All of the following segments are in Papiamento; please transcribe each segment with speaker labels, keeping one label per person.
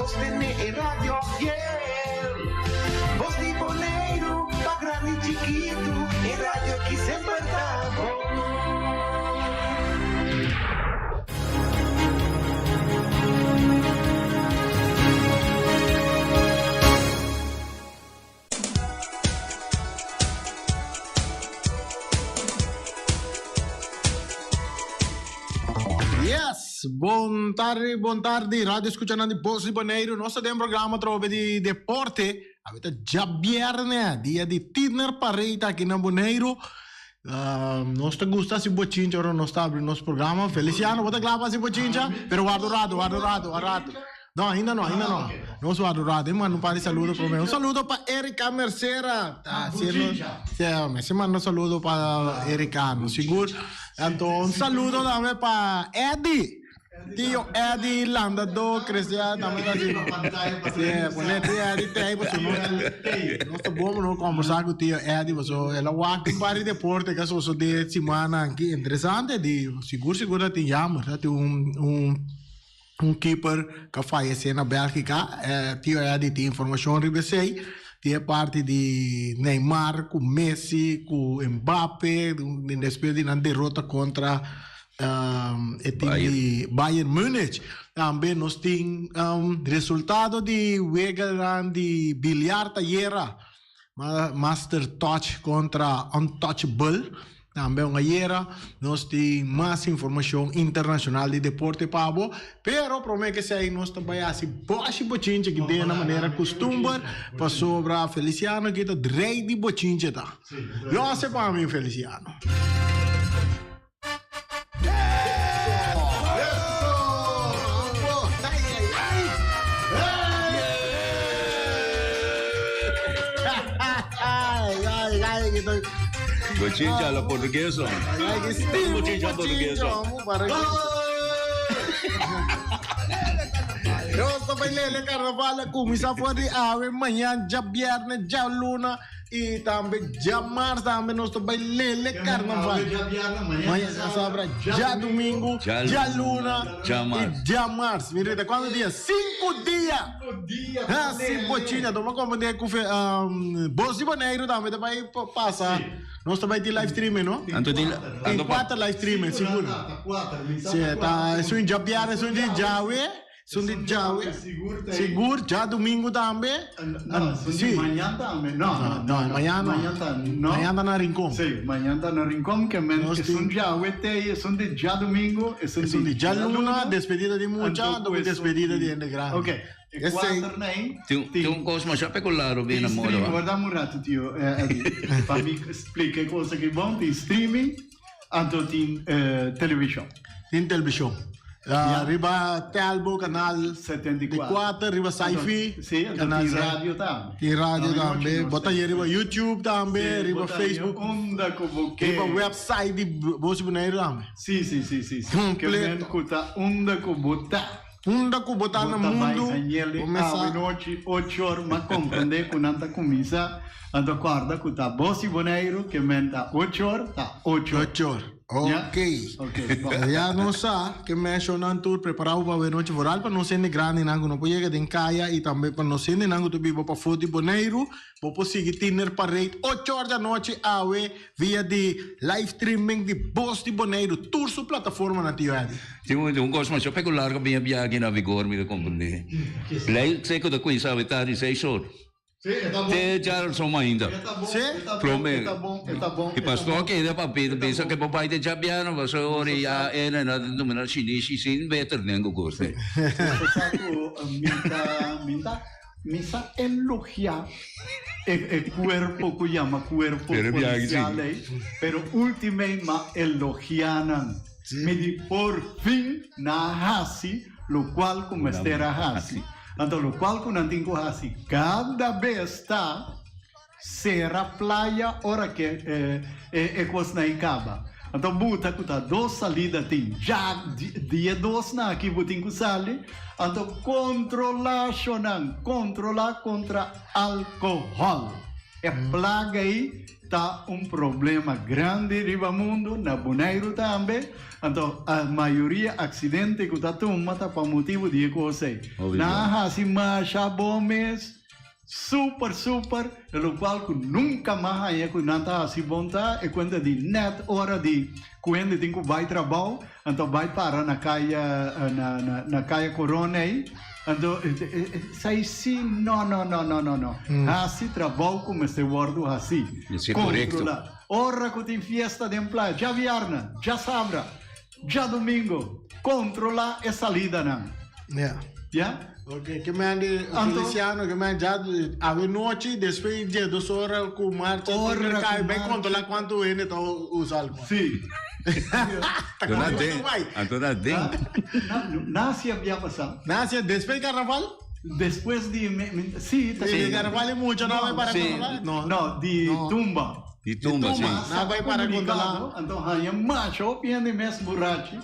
Speaker 1: sostené e radio fiel. Bos di Boneiru, pa grandi i chikitu, e radio aki semper ta bon.
Speaker 2: Yes, bon tardi, bon tardi, radio escuchanan di Bos di Boneiru. Nos ta den programa atrobe di deporte. Awe ta djabierne, dia di Tiner Parade aki na Boneiru. Uh, nos ta gusta si bochincha ora nos ta abri nos programa. Feliciano, bo ta kla pa hasi bochincha? Pero warda un rato, warda un rato, un rato. No, ainda no, ainda no. Nos warda un rato. E manda un par di saludo prome. Un saludo pa Erika Mercera. Ta haciendo, sí, mester manda un saludo pa Erika, no sigur. Anto un saludo tambe pa Eddie. Tio Eddie Landadó Cristian tambe ta haciendo. Sí, pone tio Eddie tei pasobra nos nos ta bon pa nos conversa cu tio Eddie pasobra el a wak un par di deporte cu a sosode simana aki interesante di sigur sigur ta tin jammer ta tin un un Un keeper ku a fayesé na Bèlgika. Tio Eddy tin informashon riba esei. Tin e parti di Neymar ku Messi ku Mbappe despues di nan derota kontra e tim di Bayern Munich. Tambe nos tin resultado di weganan di biliar ayera. Master Touch kontra Untouchable. Tambe un ayera nos tin mas informashon internashonal di deporte pa bo. Pero prome ke esei nos ta bai hasi boshi bochinche ki den na manera kustumber pasobra Feliciano aki ta rei di bochinche ta. Lose pa mi Feliciano.
Speaker 3: Bochincha a la portuguesa. Bochincha portuguesa.
Speaker 2: Nos ta bai lele carnaval a cuminsa for di awe, mañan, djabierne, djaluna y tambe djamars tambe nos ta bai lele carnaval. Mañana sabra, djadumingu, djaluna y djamars. Mirita cuanto dia? Cinco dia! Hasi bochincha, tuma comprende cu Bos di Boneiru tambe ta bai pasa. Nos ta bai tin live streaming, no?
Speaker 3: Anto tin
Speaker 2: Tin cuater live streaming, sigur. Si, ta esun djabièrnè, esun di djawe, esun di djawe. Sigur, djadumingu tambe.
Speaker 4: No, esun di mañan tambe. No,
Speaker 2: no, mañan no. Mañan ta na Rincon.
Speaker 4: Si, mañan ta na Rincon, ke men esun djawe te, esun di djadumingu,
Speaker 2: esun di djaluna, despedida di mucha, anto ku despedida di hende grandi.
Speaker 4: Ok. E kuater nei
Speaker 3: Tin un kos masha pekular lo bini na moda.
Speaker 4: Tin streaming, warda un ratu tio Eddy, pa mi splika e kos aki bon, tin streaming anto tin televishon.
Speaker 2: Tin televishon. Riba Telbo kanal 74, riba Sci-Fi.
Speaker 4: Si, anto tin radio tambe.
Speaker 2: Tin radio tambe, bo ta riba YouTube tambe, riba Facebook.
Speaker 4: Unda ku bo ke.
Speaker 2: Riba website di Bos di Boneiru tambe.
Speaker 4: Si, si, si, si. Kompleto. Ku ta unda ku bo ta.
Speaker 2: Unda ku bo ta na mundu,
Speaker 4: bo mester. Awe nochi ocho or m'a komprendé ku nan ta kuminsá, anto kòrda ku ta Bos i Boneiru ke men ta ocho or ta ocho or.
Speaker 2: Ocho or, ok. Ya nos sa ke menshonan tur prepará bo pa awe nochi foral pa nos hende grandinan ku no por yega den kaya i tambe pa nos hendenan ku ta biba pafó di Boneiru. Bo por sigui Tiner Parade ocho or di anochi awe via di live streaming di Bos di Boneiru tur su plataformanan Tio Eddy.
Speaker 3: Tin un kos masha pekular ku biña biaha aki na vigor mi ta komprendé. Lei seko ta kuminsá awe tardi seis or. Te djaranson mainta. Prome e pastor keda papia ta bisa ke bo bai te djabièrnè pasobra ora ya e na numero shinishi sin beter den ku kos.
Speaker 4: Mi sa elogiá e kuerpo ku yama kuerpo polisial ei, pero últimei m'a elogiá nan. Mi di por fin nan a hasi lokual ku mester a hasi. Anto lokual ku nan tin ku hasi kada bes ta sera playa ora ke e kosnan ei kaba. Anto buta ku ta dos salida tin ja di e dosnan aki bo tin ku sali. Anto kontrola shonnan, kontrola kontra alkohòl. E plaga ei ta un problema grandi riba mundu, na Boneiru tambe. Anto a mayoria aksidente ku ta tuma ta pa motibu di e kos ei. Nan a hasi masha bon mes, super super, e lokual ku nunka mas haña ku nan ta hasi bon ta e kuenta di nèt ora di ku hende tin ku bai trabou, anto bai para na kaya na kaya Corona ei, anto esei si no no no no no no, hasi trabou ku mester wòrdu hasi, kontrolá ora ku tin fiesta den playa, djabièrnè, djasabra, djadumingu, kontrolá e salidanan.
Speaker 2: Ya? Ok, ke men di Feliciano, ke men ja awe nochi despues di djedos ora ku marcha
Speaker 4: Ora
Speaker 2: ku
Speaker 4: marcha.
Speaker 2: Bai kontrola kuantu hende ta usa alkohol.
Speaker 4: Si.
Speaker 2: Ta
Speaker 3: Anto na
Speaker 2: komo
Speaker 3: den,
Speaker 2: bai.
Speaker 3: anto na den.
Speaker 4: Nasi a bia pasa.
Speaker 2: Nasi despues di karnaval?
Speaker 4: Despues di, si.
Speaker 2: Di karnaval e mucha no a bai para kontrola?
Speaker 4: No, no, di tumba.
Speaker 3: Di tumba, si.
Speaker 2: Nan bai para controla.
Speaker 4: Anto haña masha hopi hende mes burachi.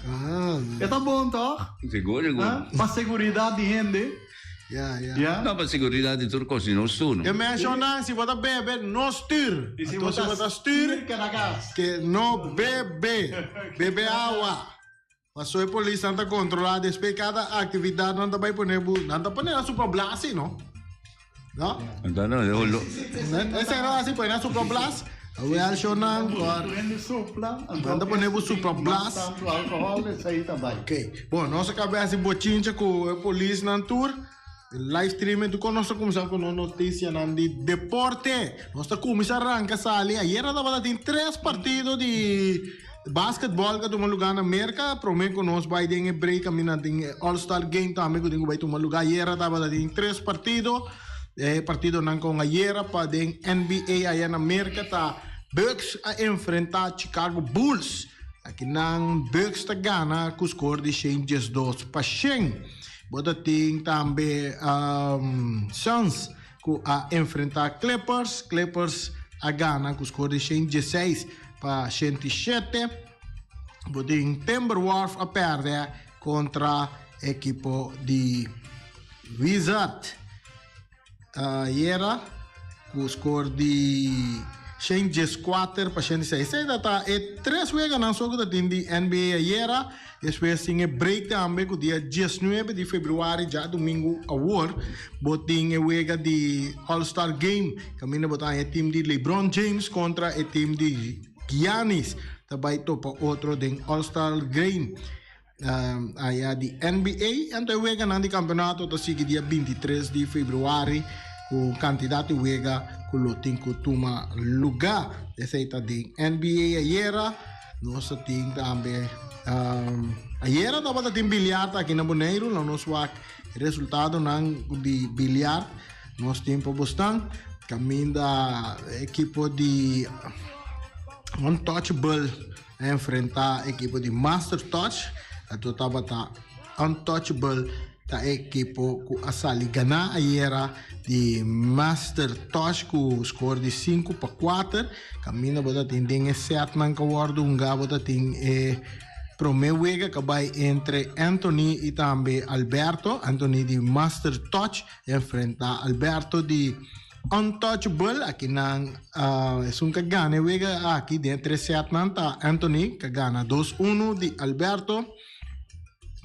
Speaker 4: E ta bon toch?
Speaker 3: Sigur, sigur.
Speaker 4: Pa seguridad di hende.
Speaker 2: Ya, ya.
Speaker 4: Ya.
Speaker 3: No, pa seguridad di tur cos di nos tur, no?
Speaker 2: E mencionan si bo ta bebe, no stuur.
Speaker 4: Y si
Speaker 2: Anto
Speaker 4: bo
Speaker 2: si bo
Speaker 4: ta
Speaker 2: ta stuur,
Speaker 4: keda gas.
Speaker 2: ke no bebe. Bebe awa. Paso e polisnan ta controla despues cada actividad nan ta bay pone bu nan ta pone na super blasi no. No?
Speaker 3: Anto no, yo lo.
Speaker 2: Ese no así pone na super blas. Wel show nan cor. Nan ta pone bu super blas.
Speaker 4: Tanto alcohol esey ta bay.
Speaker 2: Ok. Bon, nos a caba haci bochincha cu e polisnan tur. Live streaming tu con nos ta cuminsa cu nos noticianan di deporte. Nos ta cuminsa ranca sali. Ayer tabata tin tres partido di basketball cu a tuma lugar na Merca. Prome cu nos bay den e break caminda tin e All Star Game tambe cu tin cu bay tuma lugar. Ayer tabata tin tres partido. E partidonan con ayer pa den NBA aya na Merca ta Bucks a enfrenta Chicago Bulls. Akinan Bucks ta gana cu score di 112-100. Bo ta tin tambe Suns ku a enfrentá Clippers. Clippers a gana ku skor di 116-107. Bo tin Timberwolf a pèrdè kontra ekipo di Wizard. Ayera ku skor di 114-106. Esei ta ta e tres weganan so ku ta tin di NBA ayera. Despues tin e break tambe ku dia 19 di februari djadumingu awor bo tin e wega di All Star Game kaminda bo ta haña e team di LeBron James kontra e team di Giannis ta bai topa otro den All Star Game. Aya di NBA. Anto e weganan di kampeonato ta sigui dia 23 di februari ku kantidat di wega ku lo tin ku tuma lugá. Esei ta den NBA ayera. Nos ta tin tambe ayera tabata tin biliard aki na Boneiru. Lo nos wak e resultadonan di biliard. Nos tin pa bosnan kaminda ekipo di Untouchable. A enfrentá ekipo di Master Touch, anto tabata Untouchable ta e ekipo ku a sali ganá ayera di Master Touch ku skor di 5-4. Kaminda bo ta tin den e sètnan ku a wòrdu hungá bo ta tin e promé wega ku a bai entre Anthony i tambe Alberto. Anthony di Master Touch enfrentá Alberto di Untouchable, akinan esun ka gana e wega aki den e tres setnan ta Anthony ka gana dos uno di Alberto.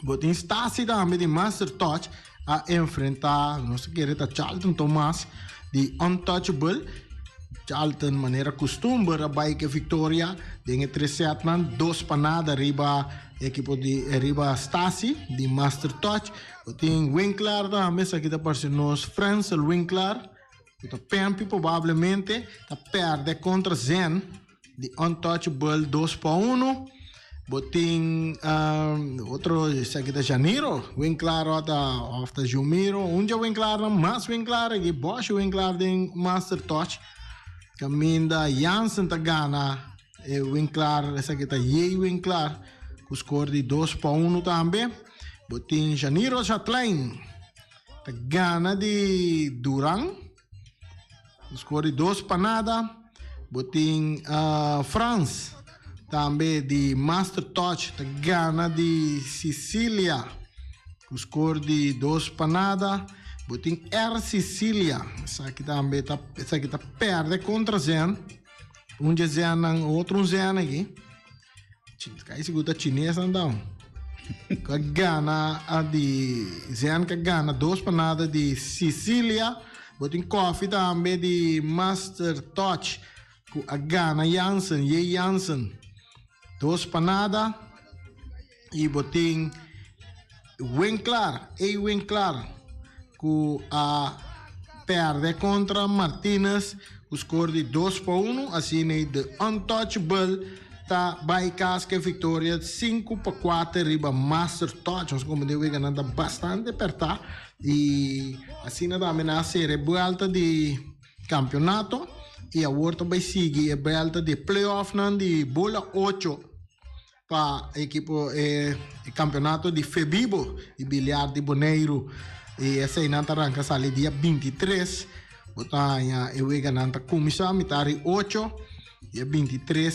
Speaker 2: Bo tin Stasi tambe di Master Touch a enfrenta, nos ta kere ta Charlton Thomas di Untouchable. Charlton manera costumber a bai ke victoria den e tres setnan, dos pa nada riba ekipo di riba Stasi di Master Touch. Bo tin Winklar tambe, esaki ta parse nos Frensel Winklar, ku ta pempi probablemente, ta pèrdè kontra Zen di Untouchable 2-1. Bo tin otro, esaki ta Janiro Winklar òf ta òf ta Jumiro, un dje Winklarnan mas Winklar aki, Boshi Winklar den Master Touch, kaminda Jansen ta gana e Winklar, esaki ta Jay Winklar, ku skor di 2-1 tambe. Bo tin Janiro Chatlein ta gana di Duran. Score di 2-0. Bo tin Frans tambe di Master Touch ta gana di Sicilia. Ku score di 2-0. Bo tin Air Sicilia, esaki tambe ta esaki ta perde kontra Zen. Un dje Zennan, otro un Zen aki. Kai sigur ta chines nan down. Ka gana a di Zen ka gana dos pa nada di Sicilia. Bo tin koffie tambe di Master Touch ku a gana Jansen, J. Jansen. Dos pa nada. I bo tin Winklar, A. Winklar ku a perde kontra Martinez ku skor di dos pa unu. Asina ei The Untouchable ta bai kas ku e viktoria sinku pa kuater riba Master Touch. Nos komo den weganan ta bastante pèrtá i asina tambe nan a sera e buèlta di kampeonato i awor ta bai sigui e buèlta di playoffnan di bola ocho. Pa ekipo e campeonato di Febibo di biliar di Boneiru y eseinan ta ranca sali dia 23. Bo ta haña e weganan ta cuminsa mitar di ocho. Dia 23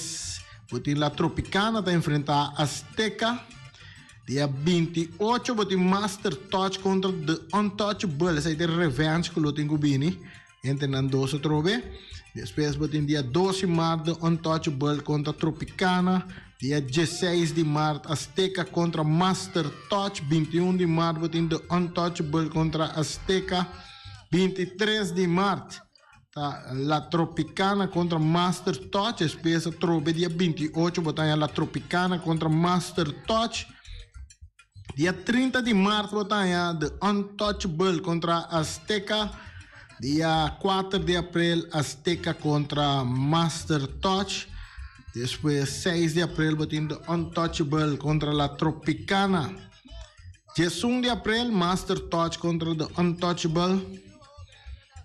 Speaker 2: bo tin La Tropicana ta enfrenta Azteca. Dia 28 bo tin Master Touch contra The Untouchable. Esei ta e revenge cu lo tin cu bini. Entre nan dos atrobe. Despues bo tin dia dos di mart The Untouchable kontra Tropicana. Dia dieseis di mart Azteca kontra Master Touch. Bintiun di mart bo tin The Untouchable kontra Azteca. Bintitres di mart ta La Tropicana kontra Master Touch. Despues atrobe dia bintiocho bo ta haña La Tropicana kontra Master Touch. Dia 30 di maart bo ta haña The Untouchable kontra Azteca. Dia 4 di aprel Azteca kontra Master Touch. Despues 6 di aprel bo tin The Untouchable kontra La Tropicana. 11 di aprel Master Touch kontra The Untouchable.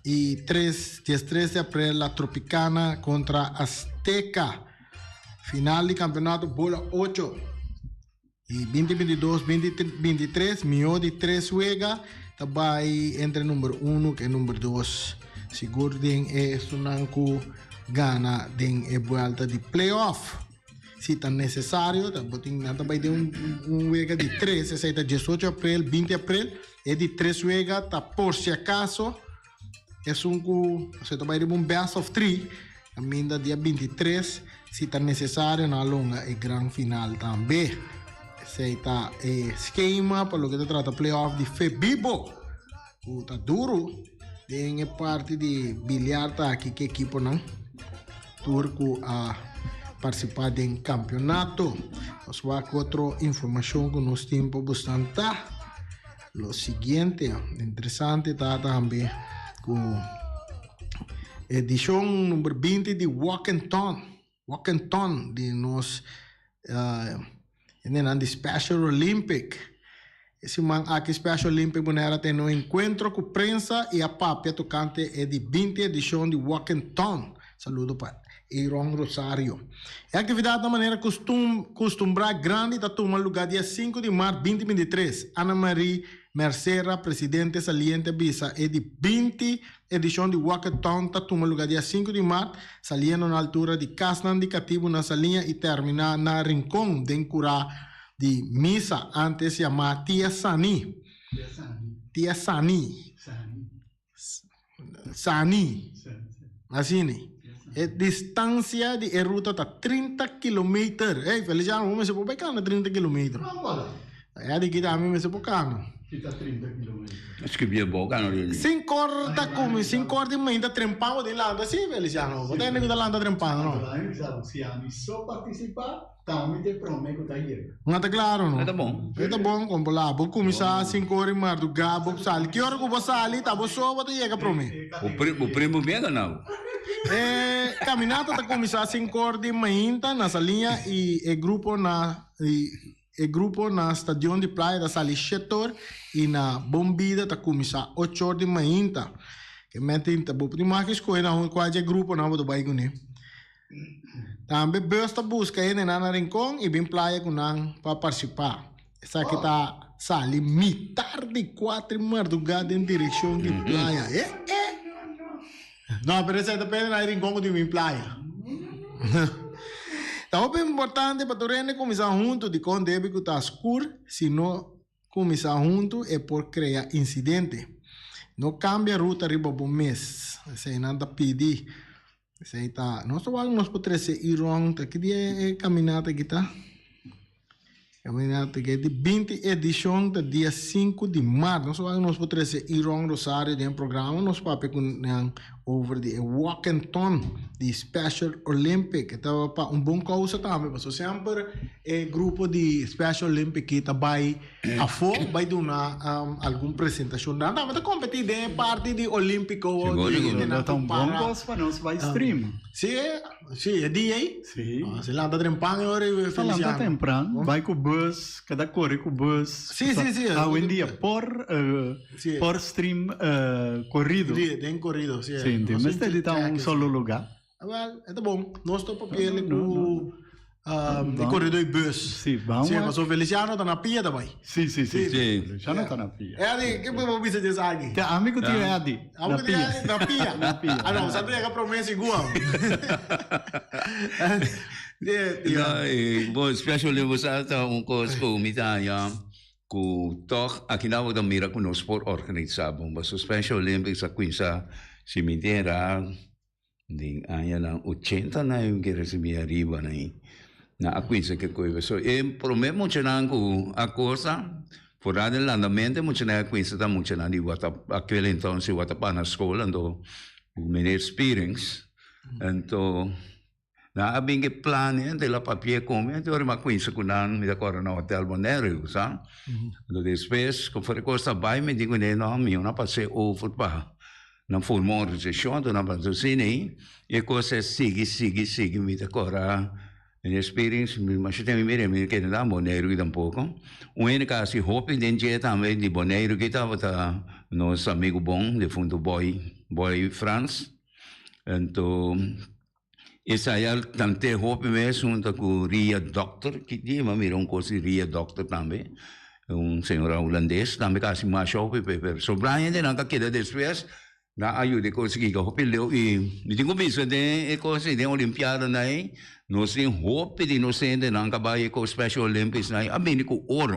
Speaker 2: I 3, 13 di aprel La Tropicana kontra Azteca. Final di kampeonato bola 8. I binti bintidos, binti bintitres, mihó di tres wega ta bai entre number uno ku e number dos. Sigur den e esunnan ku gana den e buelta di playoff. Si ta nesesario, ta bo tin nan ta bai den un un wega di tres, esei ta diesocho aprel, binti aprel. E di tres wega ta por si akaso Esun ku se ta bai riba un best of three kaminda dia 23 si ta nesesario nan a longa e gran final tambe. Esei ta e skema pa loke ta trata playoff di Febibo ku ta duru den e parti di biliar ta aki ku ekiponan tur ku a partisipa den kampeonato. Nos wak otro informashon ku nos tin pa busnan ta. Lo siguiente, interesante ta tambe ku edishon number 20 di Walk and Ton, Walk and Ton di nos uh, hendenan di Special Olympic. E siman aki Special Olympic Bonaire a tene un enkuentro ku prensa i a papia tokante e di 20 edishon di Walk and Ton. Saludo pa Aaron Rosario. E aktividat na manera kustum kustumbrá grandi ta tuma lugá dia sinku di mart binti binti tres. Ana Marie Mercera, presidente saliente a bisa e di binti edishon di Walkathon ta tuma lugá dia sinku di mart, saliendo na altura di kasnan di katibu na Saliña i terminá na Rincon den kurá di misa antes yamá Tia Sani. Tia Sani. Sani. Asina. E distancia di e ruta ta 30 kilometer. Hey, Feliciano, bo mester por bai cana 30 kilometer. Ya di kita ami mester por cana.
Speaker 4: Kita 30 kilometer.
Speaker 3: Escribí e boca no di.
Speaker 2: Sin corta cumi, sin corta y mainta trempan bo tin lanta si, Feliciano. Bo ta hende cu ta lanta trempan, no?
Speaker 4: Si ami so participa, Tami te prome ku ta yega.
Speaker 2: No ta klaro no.
Speaker 3: E ta bon.
Speaker 2: E ta bon kon bo la. Bo kuminsá sinku ora i mardugá bo sali. Ki ora ku bo sali ta bo so bo ta yega prome.
Speaker 3: Bo pri bo primo bien gana bo.
Speaker 2: E kaminata ta kuminsá sinku ora di mainta na Saliña i e grupo na i e grupo na Stadion di Playa ta sali shete or i na Bon Bida ta kuminsá ocho or di mainta. Ke men tin ta bo por tin mas ke skohe na kua dje gruponan bo ta bai kuné. Tambe bus ta buska hendenan na Rincon i bin playa ku nan pa partisipá. Esaki ta sali mitar di kuater mardugá den direkshon di playa. E e! No, pero esei ta pa hendenan di Rincon ku tin bin playa. Ta hopi importante pa tur hende kuminsá huntu dikon debi ku ta skur si no kuminsá huntu e por krea insidente. No kambia ruta riba bo mes. Esei nan ta pidi. Esei ta, nos ta wak nos por trese Iron, ta ki dia e kaminata aki ta? Kaminata aki di 20 edishon ta dia 5 di mart. Nos ta wak nos por trese Iron Rosario den programa, nos papia ku nan over di e walk-and-ton di Special Olympic. E ta pa un bon kousa tambe, pasobra semper e grupo di Special Olympic ki ta bai Afó bai duna algun presentashon. Nan tambe ta kompetí den e parti di Olímpiko.
Speaker 4: Sigur, sigur. Lo ta un bon kos pa nos bai stream.
Speaker 2: Sí, sí, e dia ei.
Speaker 4: Sí.
Speaker 2: Si lanta trempan e ora ei
Speaker 4: Ta lanta tempran, bai ku bus, keda kore ku bus.
Speaker 2: Sí, sí, sí.
Speaker 4: Awendia por por stream korido.
Speaker 2: Sí, den korido, sí.
Speaker 4: Sí, mester di ta un solo lugá.
Speaker 2: Wel, e ta bon. Nos ta papia ku e corredor di bus.
Speaker 4: Sí, vamos.
Speaker 2: Sí, pasobra Feliciano ta na pia ta bai.
Speaker 4: Sí, sí, sí. Sí. Feliciano ta na pia.
Speaker 2: Eddie, ke bo bisa di esaki?
Speaker 4: Te ami ku tio Eddie.
Speaker 2: Ami ku tio Eddie na pia.
Speaker 4: Na pia.
Speaker 2: Ah no, sa yega prome sigur.
Speaker 3: No, bo special bo sa ta un kos ku mi ta haña ku tòg aki nan bo ta mira ku nos por organisá bon. Pasobra Special Olympics a kuminsá si mi tin era Den añanan ochenta nan e ke recibi ariba nan nan a cuinsa ke koe so e prome muchanan ku a cosa foral den landamento e muchanan a cuinsa ta muchanan di wata aquel entonces watapana school anto meneer Spierings anto nan a bin ke plan anto el a papia ku mi anto ora mi a cuinsa ku nan mi ta acorda na hotel Bonaire bo sa anto despues conforme cos ta bay mi di kuné no mi no a pasa over pa Nan forma un organisashon, anto nan pasa asina ei, e kos a sigui, sigui, sigui, mi ta kòrda mi experience, mi masha tempu mi mira, mi no kere na Boneiru aki tampoko. Un hende ku a hasi hopi den dje tambe di Boneiru aki tabata nos amigu bon, defuntu Boy, Boy Frans. Anto esei a tant'é hopi mes hunta ku Ria Dokter, ki dia mi a mira un kos di Ria Dokter tambe, un señora hulandes tambe ku a hasi masha hopi p'e, pero sobrá hendenan ku a keda despues nan a yuda e kos aki hopi leu i mi tin ku bisa den e kos ei den olimpiadanan ei nos tin hopi di nos hendenan ku a bai e kos Special Olympics nan ei a bini ku oro.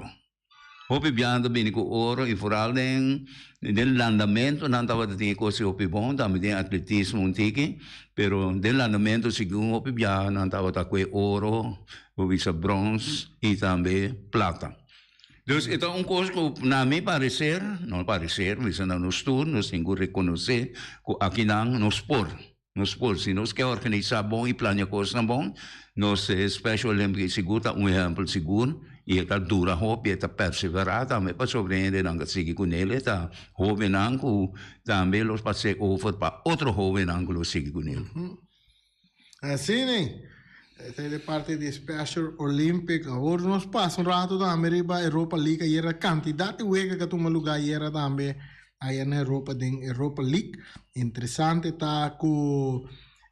Speaker 3: Hopi biaha ta bini ku oro i foral den den landamentu nan tabata tin e kos hopi bon, tambe den atletismo un tiki, pero den landamentu segun hopi biaha nan tabata ku e oro, bo bisa brons i tambe plata. Dus e ta un kos ku na mi pareser, no pareser, bisa na nos tur nos tin ku rekonosé ku akinan nos por. Nos por, si nos ke organisá bon i plania kosnan bon, nos Special Olympics sigur ta un ehèmpel sigur i e ta dura hopi, e ta perseverá tambe pasobra e hendenan ta sigui kuné, e ta hóbennan ku tambe lo pas'é over pa otro hóbennan ku lo sigui kuné.
Speaker 2: Asina, esei ta e parti di Special Olympic. Awor nos pasa un rato tambe riba Europa League. Ayera kantidat di wega ku a tuma lugá ayera tambe. Aya na Europa den Europa League. Interesante ta ku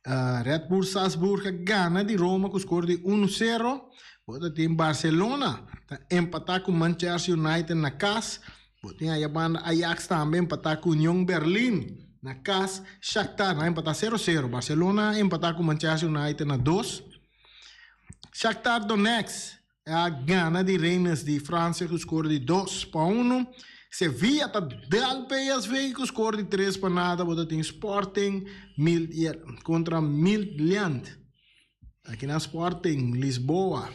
Speaker 2: Red Bull Salzburg a gana di Roma ku skor di uno sero. Bo ta tin Barcelona ta empatá ku Manchester United na kas. Bo tin aya banda Ajax tambe empatá ku Union Berlin na kas. Shakhtar nan empatá sero sero. Barcelona a empatá ku Manchester United na dos. Shakhtar Donetsk A gana di Rennes di Francia cu score di 2-1. Sevilla ta dal PSV cu score di 3-0. Bo ta tin Sporting contra Midtjylland. Aki na Sporting Lisboa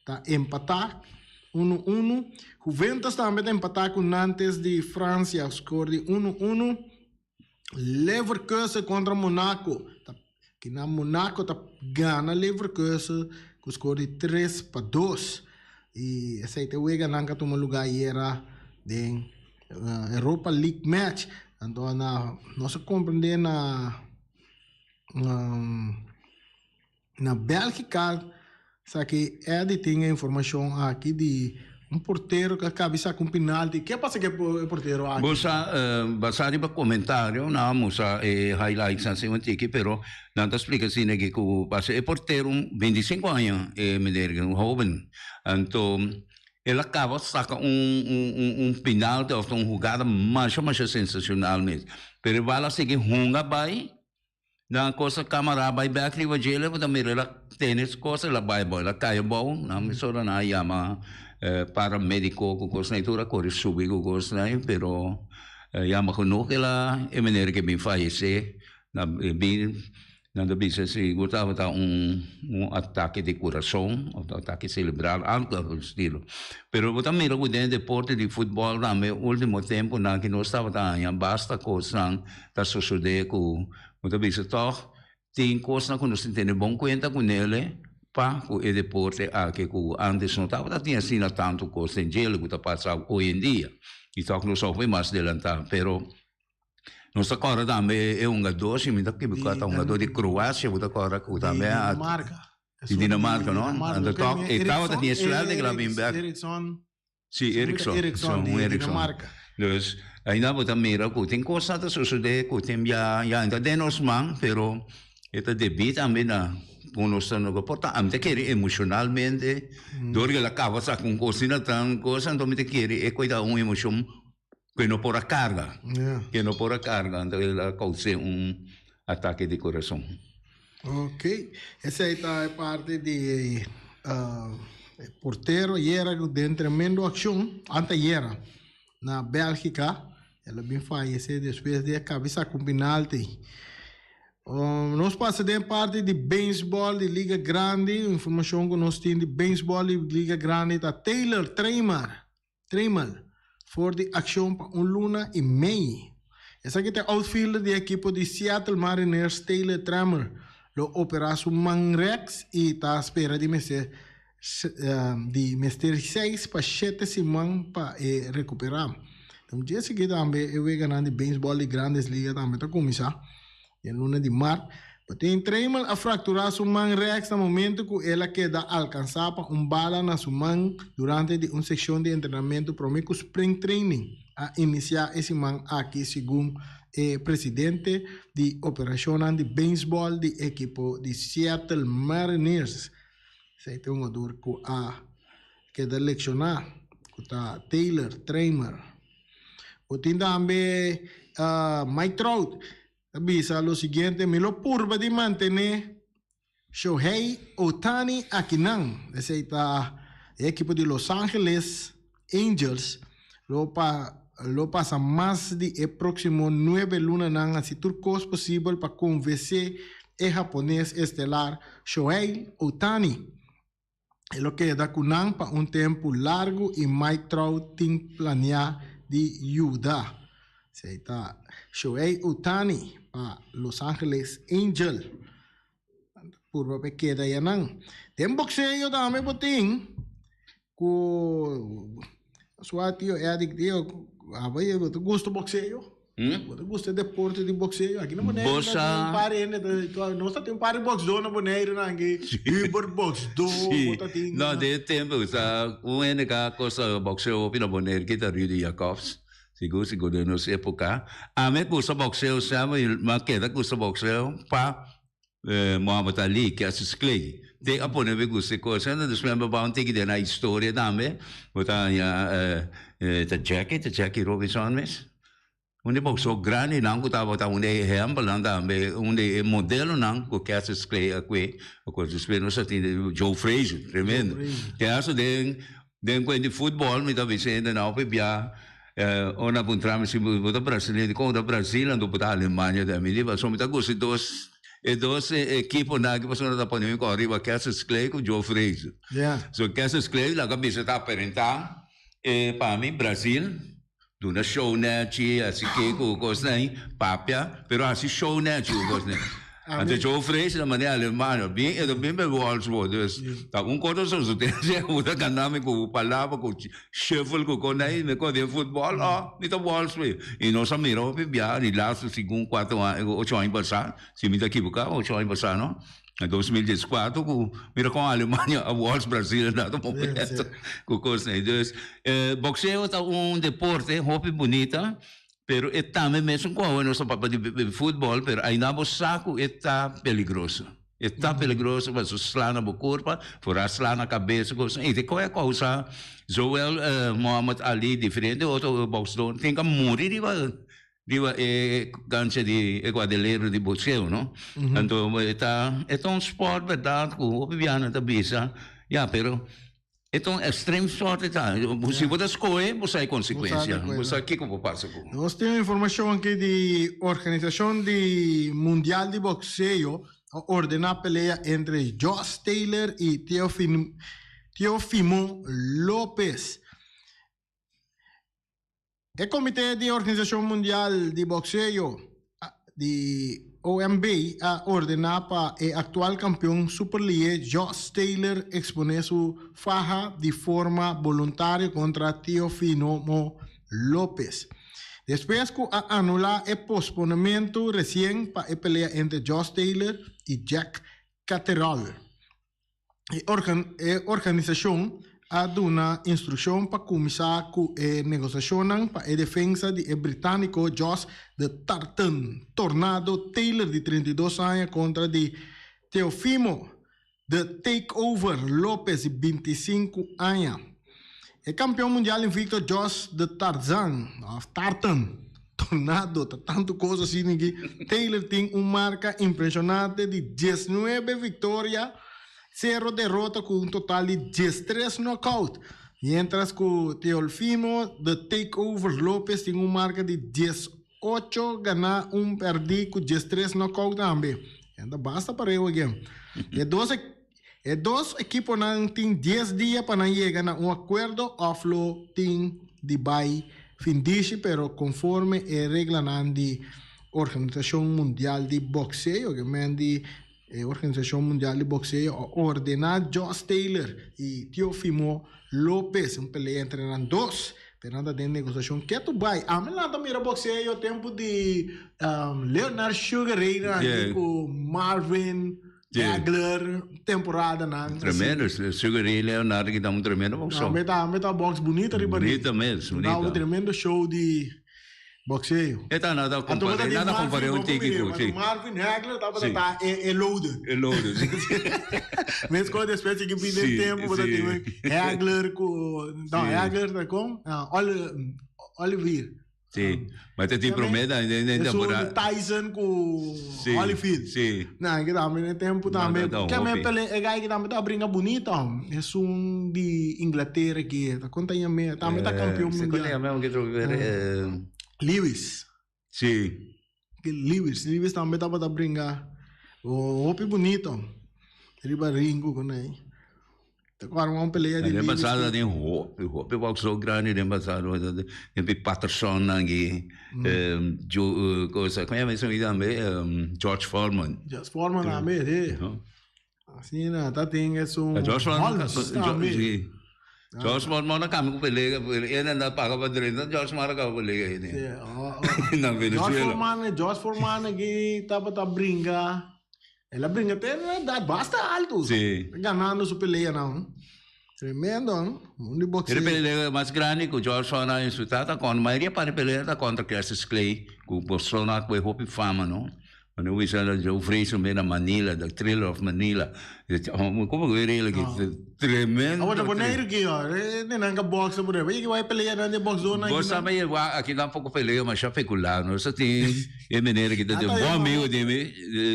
Speaker 2: ta empata 1-1. Juventus tambe ta empata cu Nantes di Francia score di 1-1. Leverkusen kontra Monaco. Kina Monaco ta gana Leverkusen ku skor di 3-2. I esei ta e weganan ku a tuma lugá ayera den Europa League match. Anto na nos a komprendé na na Bèlgika sa ki Eddy tin e informashon aki di un portero ku a kabi saka un penalti. Ke pasa ku e portero aki?
Speaker 3: Bo sa basá riba komentario nan a mustra e highlights nan sin un tiki pero nan ta splika asina ki ku pasa e portero un 25 aña e meneer un hoben anto el a kaba saka un un penalti òf un hugada masha masha sensashonal mes pero e bal a sigui hunga bai. Nan cosa camara bay bek riba djele bo ta mira el a tene su cosa el a bay abou el a cay abou nan mesora nan a yama paramedico cu cosnan y tur a core subi cu cosnan pero. Jammer genoeg el a e meneer ke bin fayesé na bin nan ta bisa sigur tabata un un atake di kurason òf atake selebral algu algu estilo. Pero bo ta mira ku den e deporte di futbòl tambe ultimo tempunan ki nos tabata haña basta kosnan ta sosodé ku bo ta bisa tòg tin kosnan ku nos tin tene bon kuenta kunele pa ku e deporte aki ku antes no tabata tin asina tantu kos den djele ku ta pasa hoy en dia i tòg nos a hopi mas delantá pero nos ta kòrda tambe e hungadó si mi ta ekiboká ta hungadó di Kroasia ku ta kòrda ku tambe a di Dinamarka no anto tòg e tabata tin e suèlde ku el a bin bèk. Sí, Eriksson.
Speaker 2: Eriksson di Dinamarca.
Speaker 3: Dus, ainda bo ta mira ku tin kosnan ta sosodé ku tin bia ya ta den nos man, pero e ta debí tambe na ku nos ta no por ta ami ta kere emoshonalmente dor ku el a kaba saka un kos asina tan kos anto mi ta kere e koi ta un emoshon ku e no por a karga, ku e no por a karga anto el a kous'é un atake di kurason.
Speaker 2: Ok, esei ta e parti di e portero ayera ku den tremendo akshon antayera na Bèlgika. El a bin fayesé despues di a kabi saka un penalti. Nos pasa den parti di beisbòl di Liga Grandi. Informashon ku nos tin di beisbòl di Liga Grandi ta Taylor Tramer. Trammell for di akshon pa un luna i mei. Esaki ta e outfielder di e ekipo di Seattle Mariners Taylor Trammell lo operá su man rèks i ta spera di mester di mester seis pa shete siman pa e rekuperá. Den dje sigui tambe e weganan di beisbòl di Grandes Liga tambe ta kuminsá. Den luna di mart, Patin Trammell a fractura su man rechts na momento cu el a keda alcansa pa un bala na su man durante di un sesion di entrenamento prome cu spring training a inicia e siman aki, segun e presidente di operacionnan di baseball di ekipo di Seattle Mariners. Esey ta un jugador cu a keda lecciona, cu ta Taylor Trammell. Bo tin tambe Mike Trout ta bisa lo siguiente, Mi lo purba di mantené Shohei Ohtani akinan. Esei ta e ekipo di Los Angeles Angels lo pa lo pasa mas di e próksimo nuebe lunanan hasi tur kos posibel pa konvensé e hapones estelar Shohei Ohtani. E lo keda ku nan pa un tempu largu i Mike Trout tin planeá di yuda. Esei ta Shohei Ohtani pa Los Angeles Angel. Purba pa e keda yanan. Den bokseo tambe bo tin ku Sua tio Eric tio abo bo ta gusta bokseo? Bo ta gusta e deporte di bokseo? Aki na Boneiru
Speaker 3: Bo
Speaker 2: ta
Speaker 3: sa.
Speaker 2: tin un par hende ta nos ta tin un par di boksdó na Boneiru nan aki Hubert boksdó
Speaker 3: Sí.
Speaker 2: bo ta tin.
Speaker 3: No, den e tempo ku sa un hende ka kosa bokseo hopi na Boneiru ki ta Rudy Jacobs. Sigur sigur den nos epoka. Ami a gusta bokseo semper i mi a keda gusta bokseo pa Muhammad Ali, Cassius Clay. Te a pone mi gusta e kos. Entonces despues mi a bai un tiki den nan historia tambe. Bo ta haña ta Jackie, ta Jackie Robinson mes. Un di boxeo grandinan ku tabata un di e ehempelnan tambe, un di e modelonan ku Cassius Clay a kue. Despues nos a tin Joe Frazier, tremendo. Te hasta den Den kuen di futbol mi ta bisa hende nan hopi bia ora nan puntra mi si bo ta brasileño dikon bo ta Brasil anto bo ta Alemania tambe mi di pasobra mi ta gusta e dos e dos ekiponan aki pasobra nan ta pone mi kòrda riba Cassius Clay ku Joe Frazier so Cassius Clay laga bisa ta aparenta e pa mi Brasil duna show nechi hasi ke ku kosnan ahi papia pero hasi show nechi ku kosnan ahi anto Joe Frazier ta manera Alemania bien e ta bien bay Wolfsburg dus ta un kos ta sosode si bo ta gana mi ku palabra ku shuffle ku kos ahi mi kos den futbol oh mi ta Wolfsburg y nos a mira hopi bia di laatste segun kuater aña ocho aña pasa si mi ta ekiboka ocho aña pasa no. Na 2014 ku mira kon Alemania a wòls Brasil na dat momento ku kosnan. Dus bokseo ta un deporte hopi bunita pero e tambe mesun ku awe nos ta papia di futbòl pero ainda bo sa ku e ta peligroso. E ta peligroso pasobra sla na bo kurpa, foral sla na kabes ku kosnan. I te koe a kousa zowel Muhammad Ali diferente otro boksdor tin ka muri riba Riba e cancha di e cuadrilero di boxeo, no? Anto e ta e ta un sport berdad cu hopi biaha nan ta bisa, ya, pero. E ta un extreme sport ta. Si bo ta scohe, bo sa e consecuencia. Bo sa kico bo pasa cu.
Speaker 2: Nos tin un informacion aki di Organisacion di Mundial di Boxeo a ordena pelea entre Josh Taylor y Teofimo Lopez. E Komité di Organisashon Mundial di Bokseo, di OMB, a ordená pa e aktual kampion superlié Josh Taylor eksponé su faha di forma boluntario kontra Teofimo Lopez. Despues ku a anulá e posponementu resien pa e pelea entre Josh Taylor i Jack Catterall. E e organisashon a duna instrukshon pa kuminsá ku e negosiashonnan pa e defensa di e britániko Josh The Tartan Tornado Taylor di 32 aña kontra di Teofimo The Takeover Lopez di 25 aña. E kampeon mundial invicto Josh The Tarzan òf Tartan Tornado ta tantu kos asina aki. Taylor tin un marka impreshonante di diesnuebe viktoria, sero derota ku un total di diestres knockout. Mientras ku Teolfimo The Takeover Lopez tin un marka di diesocho ganá, un pèrdí ku diestres knockout tambe. Nan ta basta pareu again. E dos e dos ekiponan tin dies dia pa nan yega na un akuerdo òf lo tin di bai findishi pero konforme e reglanan di Organisashon Mundial di Bokseo, ke men di e Organisashon Mundial di Bokseo a ordená Josh Taylor i Teofimo Lopez un pelea entre nan dos, pero nan ta den negosiashon ketu bai. Ami nan ta mira bokseo tempu di Leonard Sugar Ray nan aki ku Marvin Hagler temporada nan.
Speaker 3: Tremendo, Sugar Ray Leonard ki ta un tremendo boxeo.
Speaker 2: Tambe tambe ta box bunita riba ring.
Speaker 3: Bunita mes, bunita.
Speaker 2: Un tremendo show di boxeo.
Speaker 3: E ta nada compare, nada compare un tiki cu, si.
Speaker 2: Marvin Hagler tabata ta e loader.
Speaker 3: E loader, si.
Speaker 2: Mes cu despues sigui bini e tempo bo ta tin Hagler cu, no Hagler ta con? Olivier.
Speaker 3: Sí, ma te tin promé da den den
Speaker 2: temporada. Tyson ku Holyfield.
Speaker 3: Sí.
Speaker 2: Nah, que tambe den tempo tambe. Que me pele e guy que tambe ta brinca bonito. Es un di Inglaterra que ta conta ya me tambe ta campeón mundial.
Speaker 3: Se conta ya me
Speaker 2: Lewis.
Speaker 3: Sí.
Speaker 2: Lewis, Lewis tambe tabata brinca hopi bonito riba ring ku kunai. Ta ku arma un pelea di
Speaker 3: Den pasado tin hopi, hopi boxeo grandi den pasado. Den pi Patterson nan ki, Joe, cosa, kon yama esun tambe? George Foreman.
Speaker 2: George Foreman tambe, si. Asina, ta tin esun
Speaker 3: George Foreman,
Speaker 2: Holmes tambe.
Speaker 3: Si. George Foreman a kambia ku pelea, e nan ta paga pa drenta, George Foreman a kaba pelea ei.
Speaker 2: Si,
Speaker 3: Na Venezuela.
Speaker 2: George Foreman, George Foreman aki tabata bringa. El a bringa te na edad basta alto.
Speaker 3: Sí.
Speaker 2: Ganando su pelea nan. Tremendo, hein? Un di boxeo.
Speaker 3: E pelea mas grandi cu George Foreman en su tata con mayoria pa de pelea ta contra Cassius Clay cu persona cu e hopi fama, no? Cuando eu bisa Joe Frazier na Manila, the Thriller of Manila. Como cu e regla aki? Tremendo.
Speaker 2: Awor ta Boneiru ki yo, e nan ka boxa por ahí. Oye, ki bai pelea nan de boxdor nan.
Speaker 3: Bo sa me aki tampoco pelea masha pecular, no? Sa tin E meneer aki ta tin bon amigo di mi,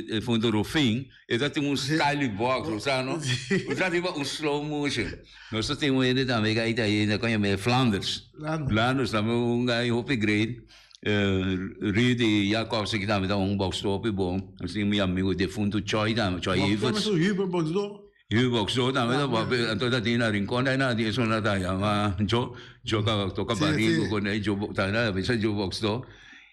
Speaker 3: e funtu Rufin, e ta tin un style di box, bo sa no? Bo sa riba un slow motion. Nos ta tin un hende tambe ku a ita ainda, kon yama e? Flanders. Flanders tambe un guy hopi great. Rudy Jacobs aki tambe ta un boxdor hopi bon. Nos tin mi amigo defuntu Choy tambe, Choy Everts.
Speaker 2: Huber boxdor?
Speaker 3: Huber boxdor tambe ta bon. Anto ta tin na Rincon ta na tin esun na ta yama Joe, Joe toka barigo ku Joe ta na bisa Joe boxdor.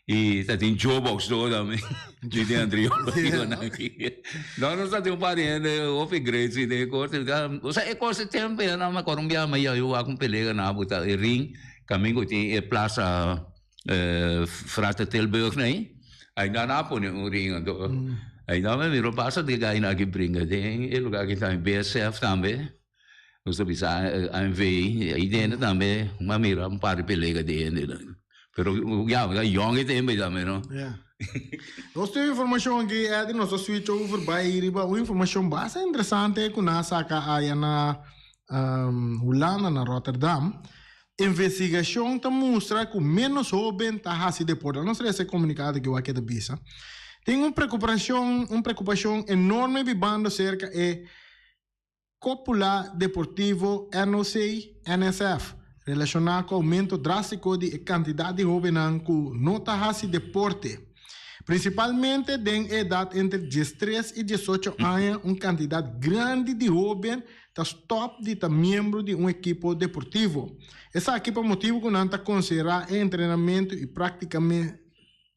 Speaker 3: Y ta tin Joe boxdor tambe. Di tin Andriolo digo nan aki. No, nos ta tin un par di hende hopi great si den e corte. O sea, e cos e tempo ya nan me acuerdo un biaha mi a wak un pelea na buta e ring caminda cu tin e plaza Frater Tilburg na ahi. Ahi nan a pone un ring anto. Ahi nan mi mira basta di guy nan aki bringa den e lugar aki tambe BSF tambe. Nos ta bisa ANV, ahí dentro tambe mi a mira un par di pelega di hende. Pero ya, mi ta yong e tempo tambe, no?
Speaker 2: Ya. Nos tin informacion aki, Eddy, nos ta switch over bai riba un informacion basta interesante cu nan a saca aya na Hulanda, na Rotterdam. Investigacion ta mustra cu menos hoben ta haci deporte. Nos resa e comunicado aki wak e ta bisa. Tin un preocupacion, un preocupacion enorme bibando cerca e. Copula Deportivo NOC NSF relashoná ku oumento drástiko di e kantidat di hóbennan ku no ta hasi deporte. Prinsipalmente den e edat entre diestres i diesocho aña un kantidat grandi di hóben ta stòp di ta miembro di un ekipo deportivo. Esaki pa motibu ku nan ta konsiderá e entrenamentu i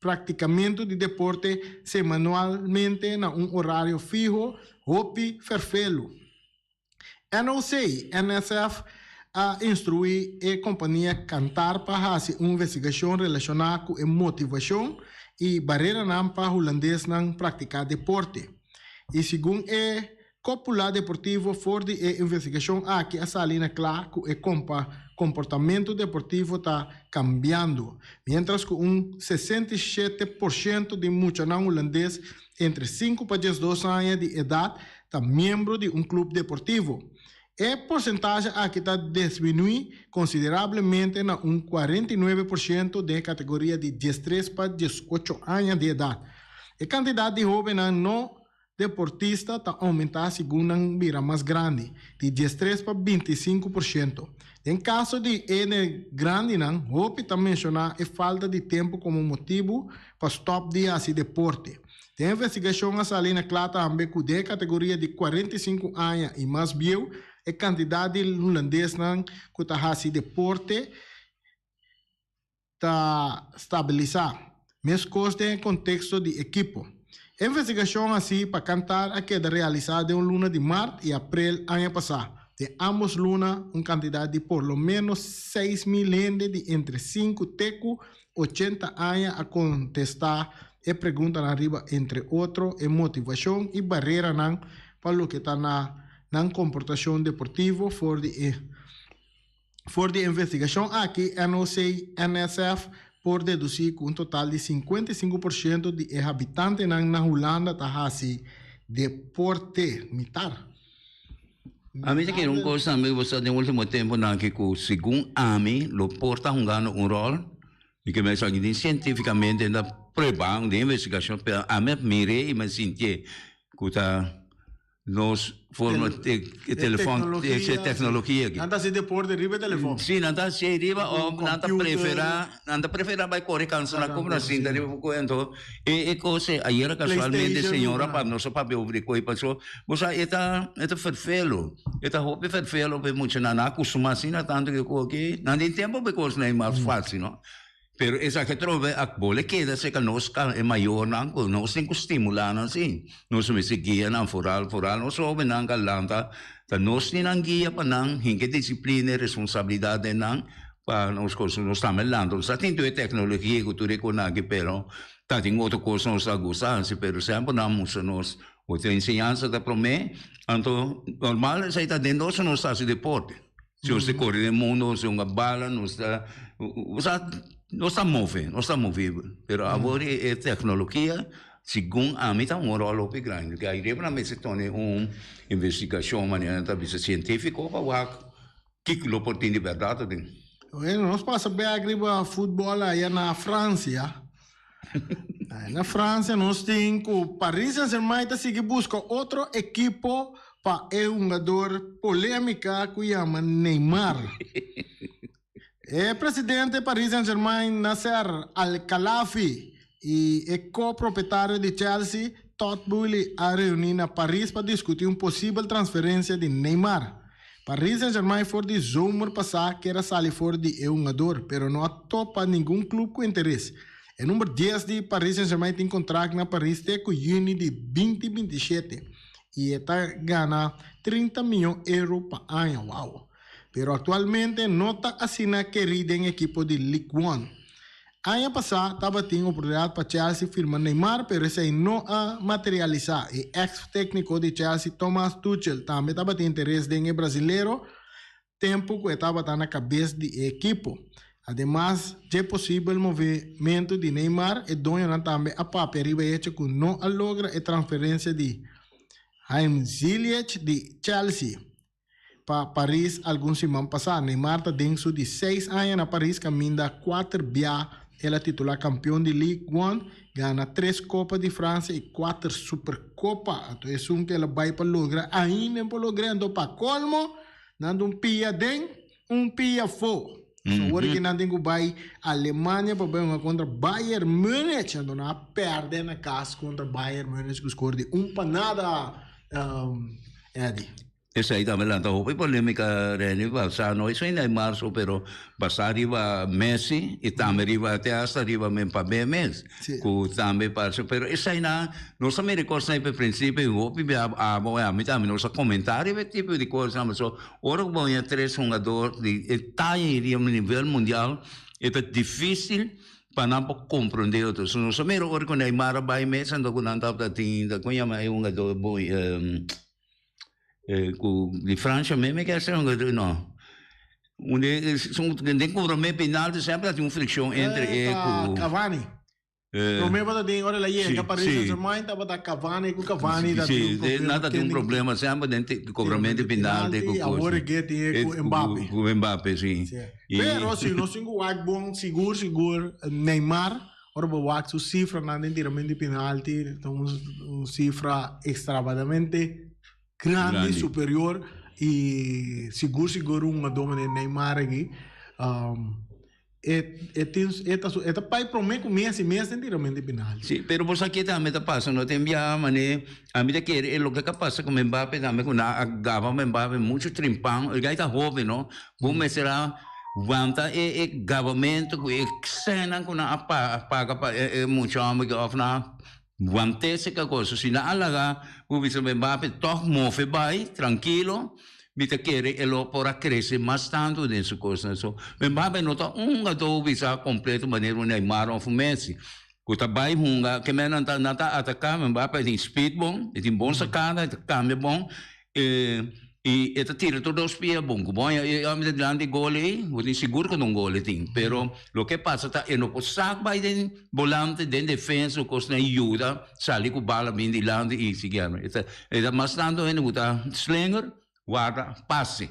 Speaker 2: praktikamentu di deporte semanualmente na un orario fiho hopi ferfelu. NOC, NSF a instruí e kompania Kantar pa hasi un investigashon relashoná ku e motivashon i bareranan pa hulandesnan praktiká deporte. I segun e Copula Deportivo for di e investigashon aki a sali na kla ku e komportamentu deportivo ta kambiando, miéntras ku un 67% di muchanan hulandes entre sinku pa 12 aña di edat ta miembro di un klup deportivo. E porsentahe aki ta disminuí konsiderablemente na un 49% den e kategoria di 13 pa 18 aña di edat. E kantidat di hóbennan no deportista ta oumentá segun nan bira mas grandi, di 13 pa 25%. Den kaso di e grandinan, hopi ta menshoná e falta di tempu komo motibu pa stòp di hasi deporte. Den investigashon a sali na kla tambe ku den e kategoria di 45 aña i mas bieu, e kantidat di hulandesnan ku ta hasi deporte ta stabilisá, meskos den e konteksto di ekipo. E investigashon hasí pa Kantar a keda realisá den un luna di mart i aprel aña pasá. Den ámbos luna, un kantidat di por lo ménos 6000 hende di entre 5 te ku 80 aña a kontestá e preguntanan riba entre otro e motivashon i bareranan pa loke ta na nan komportashon deportivo for di e For di e investigashon aki, NOC NSF por dedusí ku un total di 55% di e habitantenan na Hulanda ta hasi deporte. Mitar.
Speaker 3: Ami ta kere un kos tambe ku bo sa den ultimo temponan aki ku segun ami lo por ta hungando un ròl i ke mi a sa den sientifikamente ta prueba den investigashon pero ami a mir'é i mi a sintié ku ta nos forma de telefon e tecnologia aki.
Speaker 2: Nan ta haci deporte riba e telefon.
Speaker 3: Si, nan ta haci riba of nan ta prefera, nan ta prefera bay core cansa na como nan sinta riba poco anto e e cos ey ayera casualmente señora pa nos a papia over di coy paso bo sa e ta e ta ferfelo e ta hopi ferfelo pa e muchanan nan a custuma asina tanto ke cu aki nan tin tempo pa e cosnan ey mas facil no. Pero esaki atrobe a bole keda cerca nos e mayornan cu nos tin cu stimula nan si. Nos mester guia nan foral foral nos hobennan ca lanta ta nos tin nan guia pa nan hinca e disciplina e responsabilidad den nan pa nos cos nos tambe lanta. Nos ta tin tur e tecnologia cu tur e cosnan aki pero ta tin otro cos nos ta gusta haci pero semper nan mustra nos otro enseñansa ta prome anto normal esey ta den nos nos ta haci deporte. Si nos ta kore den mundo, nos ta hunga bala, nos ta, osea, nos ta move, nos ta movibel. Pero awor e tecnologia, segun ami, ta un rol hopi grandi. Porque ayrepa nan mester tene un investigacion, manera nan ta bisa, cientifico pa wak kiko lo por tin di berdad aden.
Speaker 2: Bueno, nos pasa bek riba futbol aya na Francia. Na Francia nos tin cu Paris Saint-Germain ta sigui busca otro ekipo pa e hungador polemica cu yama Neymar. E presidente Paris Saint-Germain Nasser Al-Khelaifi y e co-propietario di Chelsea, Todd Boehly a reuni na Paris pa discuti un posibel transferencia di Neymar. Paris Saint-Germain for di zomer pasá kier a sali for di e hungador, pero no a topa ningun club ku interes. E number 10 di Paris Saint-Germain tin kontrakt na Paris te ku yüni di 2027 i e ta gana 30 mion euro pa aña. Wow! Pero aktualmente no ta asina kerí den ekipo di Ligue 1. Aña pasá tabatin oportunidat pa Chelsea firma Neymar, pero esei no a materialisá. E eks tékniko di Chelsea, Thomas Tuchel, tambe tabatin interes den e brazilero tempu ku e tabata na kabes di e ekipo. Ademas dje posibel movementu di Neymar, e doñonan tambe a papia riba e hecho ku no a logra e transferensia di Haim Ziyech di Chelsea pa Paris algun siman pasá. Neymar ta den su di seis aña na Paris kaminda kuater bia. El a titulá kampion di Ligue 1, gana tres Kopa di Fransia i kuater Superkopa. Anto esun ku el a bai pa logra ainda e por logr'é. Anto pa kolmo nan ta un pia den, un pia afó. So awor ki nan tin ku bai Alemania pa bai hunga kontra Bayern Munich. Anto nan a pèrdè na kas kontra Bayern Munich ku skor di un pa nada, Eddy.
Speaker 3: Esei tambe lanta hopi polémika, Renny, basá no esei Neymar so, pero basá riba Messi i tambe riba te hasta riba Mbappé mes, ku tambe parse. Pero eseinan nos a mira e kosnan ei pa e prinsipio i hopi bia abo i ami tambe nos a komentá riba e tipo di kosnan pasobra ora ku bo haña tres hungador di e taya ei riba nivel mundial e ta difísil pa nan por komprondé otro. So nos a mira ora ku Neymar a bai mes anto ku nan tabata tin kon yama e hungador bon Ku di Francia mes mi kier ser hungador no. Unde den cobra me penalti semper ta tin un friccion entre e ku
Speaker 2: Cavani. Prome tabata tin ora el a yega Paris Saint Germain tabata Cavani ku Cavani ta tin un
Speaker 3: problema. Nan ta tin un problema semper den cobramento di penalti ku
Speaker 2: kos. Awor e ke tin e ku Mbappe.
Speaker 3: Ku Mbappe si.
Speaker 2: Pero si nos tin ku wak bon sigur sigur Neymar Ora bo wak su sifranan den tiramento di penalti ta un sifra extravagamente grandi, superior y sigur sigur un hungador manera Neymar aki e e tin e ta e ta pai prome cu Messi mes den tiramento di penalti.
Speaker 3: Si, pero bo sa ke tambe ta pasa no ta envia mane ami ta kere e loke ka pasa ku Mbappe tambe ku nan a gaba Mbappe muchu trimpan el gai ta hoben no Bo mester a wanta e e gabamentu ku e sènnan ku nan a paga pa e e mucha hòmber aki òf nan a want'é seka kos. Si nan a laga bo bisa Mbappe tòg mofe bai trankilo, mi ta kere e lo por a krese mas tantu den su kosnan. So, Mbappe no ta un hungadó bisa kompleto manera un Neymar òf un Messi ku ta bai hunga ke men nan ta nan ta ataká Mbappe e tin speed bon, e tin bon sakada, e ta kambia bon. I e ta tira tur dos pia bon ku bon. E homber ta dilanti gol ei, bo tin sigur ku ta un gol e tin. Pero loke pasa ta e no por sak bai den bolante, den defensa o kosnan i yuda sali ku bala bin dilanti i sigui arma. E ta e ta mas tantu hende ku ta slinger, warda pase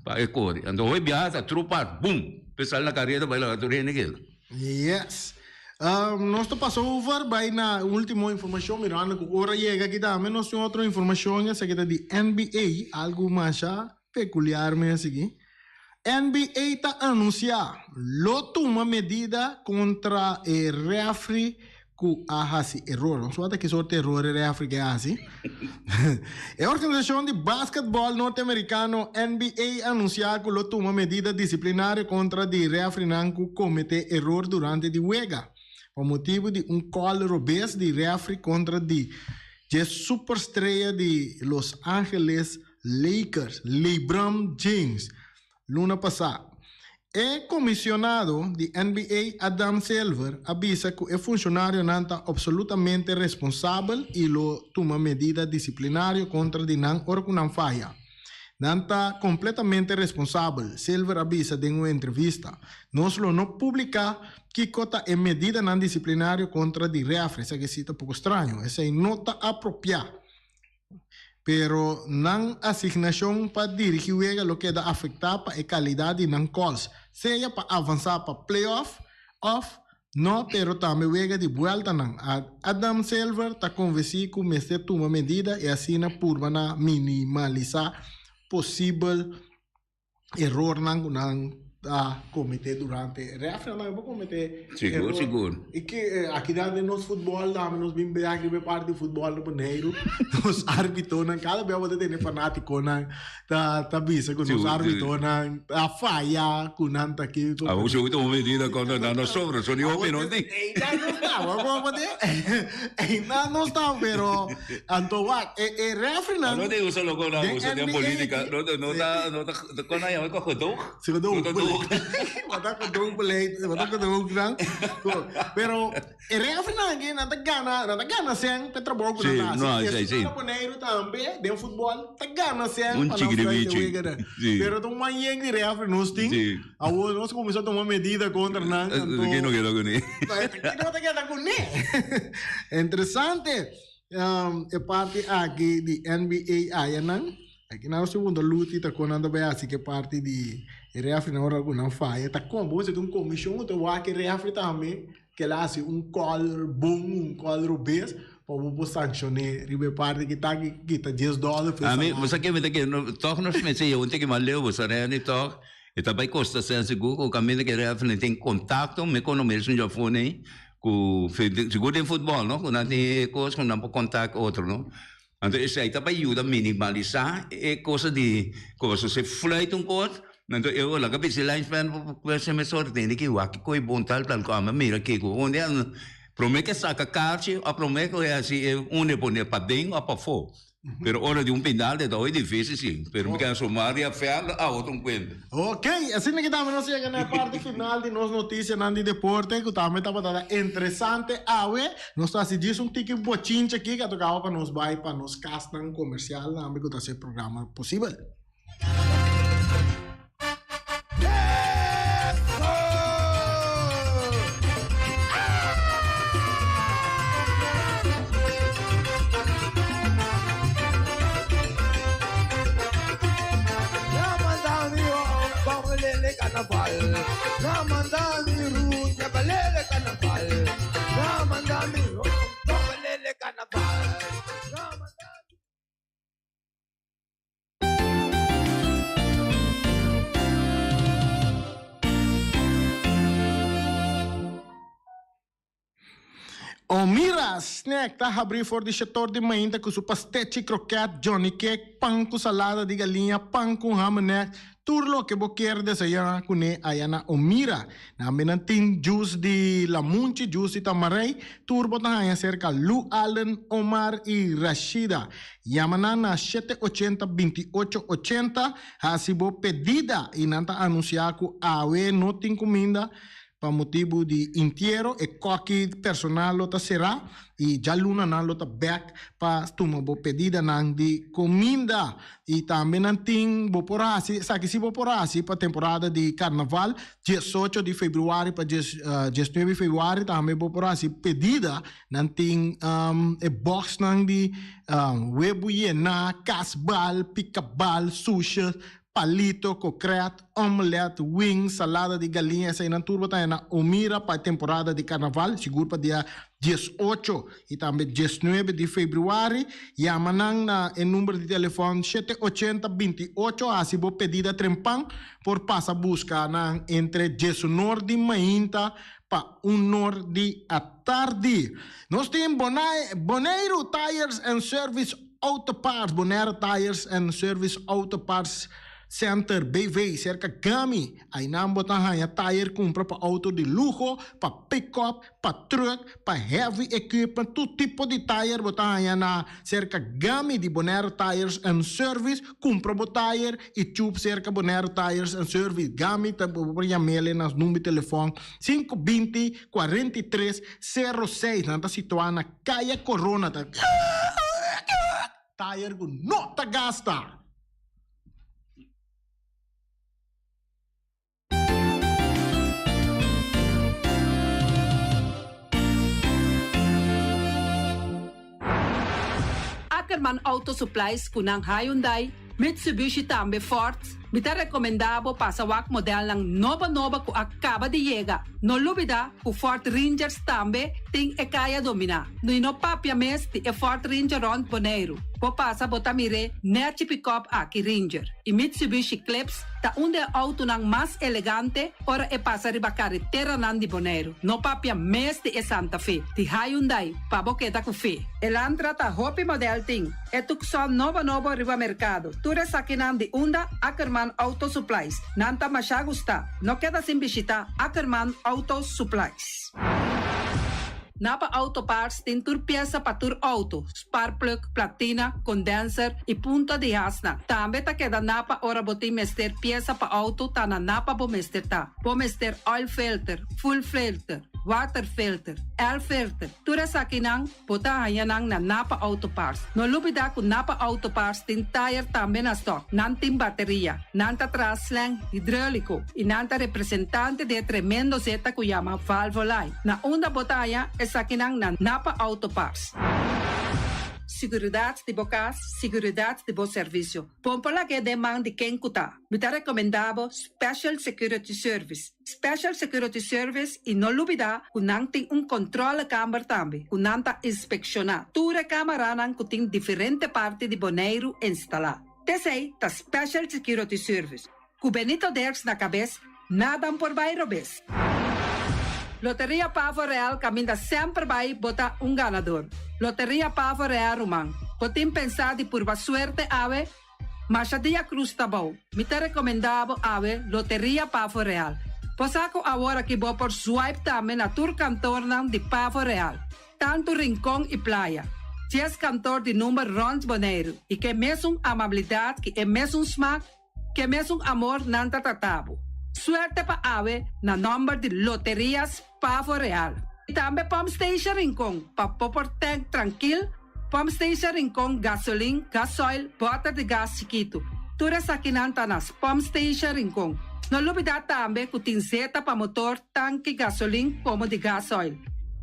Speaker 3: pa e kore. Anto hopi biaha ta trupa, bum! Pe sali na kareda bai laga tur hende keda.
Speaker 2: Yes. Nos ta pasa over bai na ultimo informacion mirando cu ora yega aki tambe nos tin otro informacion esaki ta di NBA algo masha peculiar mes aki. NBA ta anuncia lo tuma medida contra e refri ku a hasi eror. Nos wak ta ki sorto eror e refri ke a hasi. E organisashon di basketbòl norteamerikano NBA a anunsiá ku lo tuma medida disiplinario kontra di refrinan ku kometé eror durante di wega, pa motibu di un kòl robes di refri kontra di dje superstrea di Los Angeles Lakers, LeBron James. Luna pasá, e comisionado di NBA Adam Silver a bisa cu e funcionarionan ta absolutamente responsabel y lo tuma medida disciplinario contra di nan ora cu nan faya. Nan ta completamente responsabel, Silver a bisa den un entrevista. Nos lo no publica kico ta e medidanan disciplinario contra di refri, esaki si ta poco straño, esey no ta apropia. Pero nan asignashon pa dirigí wega lo keda afektá pa e kalidat di nan calls, sea pa avansá pa playoff òf no pero tambe wega di bueltanan. Adam Silver ta konvensí ku mester tuma medida i asina purba na minimalisá posibel erornan ku nan ta komete durante e refri nan por komete
Speaker 3: Sigur,
Speaker 2: eror.
Speaker 3: sigur.
Speaker 2: I ke aki dan den nos futbòl tambe nos bin bek riba e parti di futbòl na Boneiru nos arbitonan kada bia bo ta tene fanatikonan ta ta bisa ku nos
Speaker 3: Sigur, sigur.
Speaker 2: arbitonan a faya ku nan ta ki ku
Speaker 3: Awor si bo tuma medida kontra nan no sobra so ni hopi no tin.
Speaker 2: Einan nos ta bo komo te einan nos ta pero Anto wak, e e refrinan.
Speaker 3: No te usa loco na
Speaker 2: Den
Speaker 3: usa den
Speaker 2: NBA
Speaker 3: politica. No no ta no ta kon na yama gedoog.
Speaker 2: Si
Speaker 3: No ta
Speaker 2: gedoog.
Speaker 3: doog.
Speaker 2: Wat ta gedoog beleid, wat ta gedoog dan. Pero e refrinan aki nan ta gana, nan ta gana sen pe trabou ku
Speaker 3: Sí,
Speaker 2: nan ta
Speaker 3: no,
Speaker 2: hasi.
Speaker 3: sí,
Speaker 2: Esun
Speaker 3: sí.
Speaker 2: na Boneiru tambe den futbol ta gana sen
Speaker 3: Un
Speaker 2: pa nan fluit
Speaker 3: chikiribichi.
Speaker 2: wega dan.
Speaker 3: Sí.
Speaker 2: Pero ta un manyen di refri nos tin.
Speaker 3: Sí.
Speaker 2: Awor nos kuminsá tuma medida kontra nan anto.
Speaker 3: Ki no keda kuné.
Speaker 2: Ki no ta keda kuné. Interesante. E parti aki di NBA ayanan. Aki nan segundo luti ta kon nan ta bai hasi ke parti di e refri nan ora ku nan faya ta kon bo mester tin un komishon ku ta wak e refri tambe ke la hasi un kòl bon un kòl robes pa bo por sanshon'é riba e parti ki ta ki kita dies dòler pa e
Speaker 3: Ami,
Speaker 2: salario.
Speaker 3: bo sa ke mi ta kere no tòg nos mester yega un tiki mas leu bo sa reni tòg e ta bai kosta sèn sigur ku kaminda ke refri tin kontakto mi kono mes un jafun ei ku sigur den futbòl no ku nan tin e kos ku nan por kontak otro no. Anto esei ta pa yuda minimalisá e cosa di ku pasobra si fluit un kos, anto e ora laga bisa e linesman ku e mesora tende ki wak ki koi bon tal tal ku ami a mira kiko un dia prome ke saka karchi òf prome ku e hasi e un e pone paden òf pafó. Pero ora di un penalti ta hopi difisil si, pero mi ke asuma riba vèlda a otro un kuenta.
Speaker 2: Ok, asina ki tambe nos yega na e parti final di nos notisianan di deporte ku tambe tabata interesante awe. Nos ta hasi djis un tiki bochincha aki ku a tokaba pa nos bai pa nos kasnan komersial tambe ku ta hasi e programa posibel. Omira Snack ta habrí for di shetor di mainta ku su pastechi, kroket, johnny cake, pan ku salada di galiña, pan ku hamenek, tur loke bo kier desayuná kuné aya na Omira. Tambe nan tin juice di lamunchi, juice di tamarei, tur bo ta haña serka Lu Allen, Omar i Rashida. Yama nan na shete ochenta 28 ochenta, hasi bo pedida i nan ta anunsiá ku awe no tin kuminda. Pa motibu di intiero e kòki personal lo ta será i djaluna nan lo ta bèk pa tuma bo pedidanan di kuminda. I tambe nan tin bo por hasi esaki si bo por hasi pa temporada di karnaval diesocho di februari pa diesnuebe di februari tambe bo por hasi pedida. Nan tin e bòksnan di webu yená, kasbal, pikabal, sushi, palito, kokret, omelet, wings, salada di galiña, eseinan tur bo ta haña na Omira pa e temporada di karnaval, sigur pa dia 18 i tambe 19 di februari. Yama nan na e number di telefòn shete ochenta binti ocho, hasi bo pedida trempan, por pasa buska nan entre diesunor di mainta pa unor di atardi. Nos tin Boneiru Tires and Service Auto Parts, Bonaire Tires and Service Auto Parts Center BV, serka Gami. Einan bo ta haña tayer kumpra pa outo di luho, pa pick-up, pa truck, pa heavy equipment, tur tipo di tayer bo ta haña na serka Gami di Bonaire Tires and Service. Kumpra bo tayer i chup serka Bonaire Tires and Service. Gami ta bo por yam'el na number di telefòn sinku 20 43 06. Nan ta situá na Kaya Corona ta tayer ku no ta gasta.
Speaker 5: Ackerman Auto Supplies ku nan Hyundai, Mitsubishi tambe Ford, mi ta rekomendá bo pasa wak modelnan nobo nobo ku a kaba di yega. No lubidá ku Ford Rangers tambe tin e kaya dominá. I no papia mes di e Ford Ranger rònt Boneiru. Bo pasa bo ta mir'é nèchi pikòp aki Ranger. I Mitsubishi Eclipse ta un di e outonan mas elegante ora e pasa riba kareteranan di Boneiru. No papia mes di e Santa Fe di Hyundai pa bo keda ku fe. Elantra ta hopi modèl tin. E Tucson nobo nobo riba mercado. Tur esakinan di unda Ackerman Auto Supplies. Nan ta masha gusta. No keda sin bishita Ackerman Auto Supplies. Napa Auto Parts tin tur piesa pa tur auto, sparkplug, platina, condenser y punta di hasnan. Tambe ta keda Napa ora bo tin mester piesa pa auto ta na Napa bo mester ta. Bo mester oil filter, fuel filter, water filter, air filter, tur esakinan Bo ta haña nan na Napa Auto Parts. No lubidá ku Napa Auto Parts tin tayer tambe na stòk. Nan tin bateria, nan ta traha slang hidróliko i nan ta representante di e tremendo zeta ku yama Valvoline. Na unda bo ta haña esakinan na Napa Auto Parts. Siguridat di bo kas, siguridat di bo servisio. Bon por lag'é den man di ken ku ta. Mi ta rekomendá bo Special Security Service. Special Security Service i no lubidá ku nan tin un kòntròlekamber tambe ku nan ta inspekshoná tur e kamaranan ku tin diferente parti di Boneiru instalá. T'esei ta Special Security Service. Ku Benito Derks na kabes, nada por bai robes. Loteria Pavo Real kaminda semper bai bo ta un ganador. Loteria Pavo Real ruman, bo tin pensá di purba suerte awe? Masha dia krus ta bou. Mi ta rekomendá bo awe Loteria Pavo Real. Bo sa ku awor aki bo por swipe tambe na tur kantornan di Pavo Real, tantu Rincon i Playa. Dies kantor di number rònt Boneiru i ke mesun amabilidat ki e mesun smak Ke mesun amor nan ta trata bo. Suerte pa awe na nomber di Loterias Pavo Real. I tambe Pump Station Rincon pa bo por tank trankil, Pump Station Rincon gasolin, gasoil, boter di gas chikitu. Tur esakinan ta na Pump Station Rincon. No lubida tambe ku tin zeta pa motor, tanki gasolin komo di gasoil.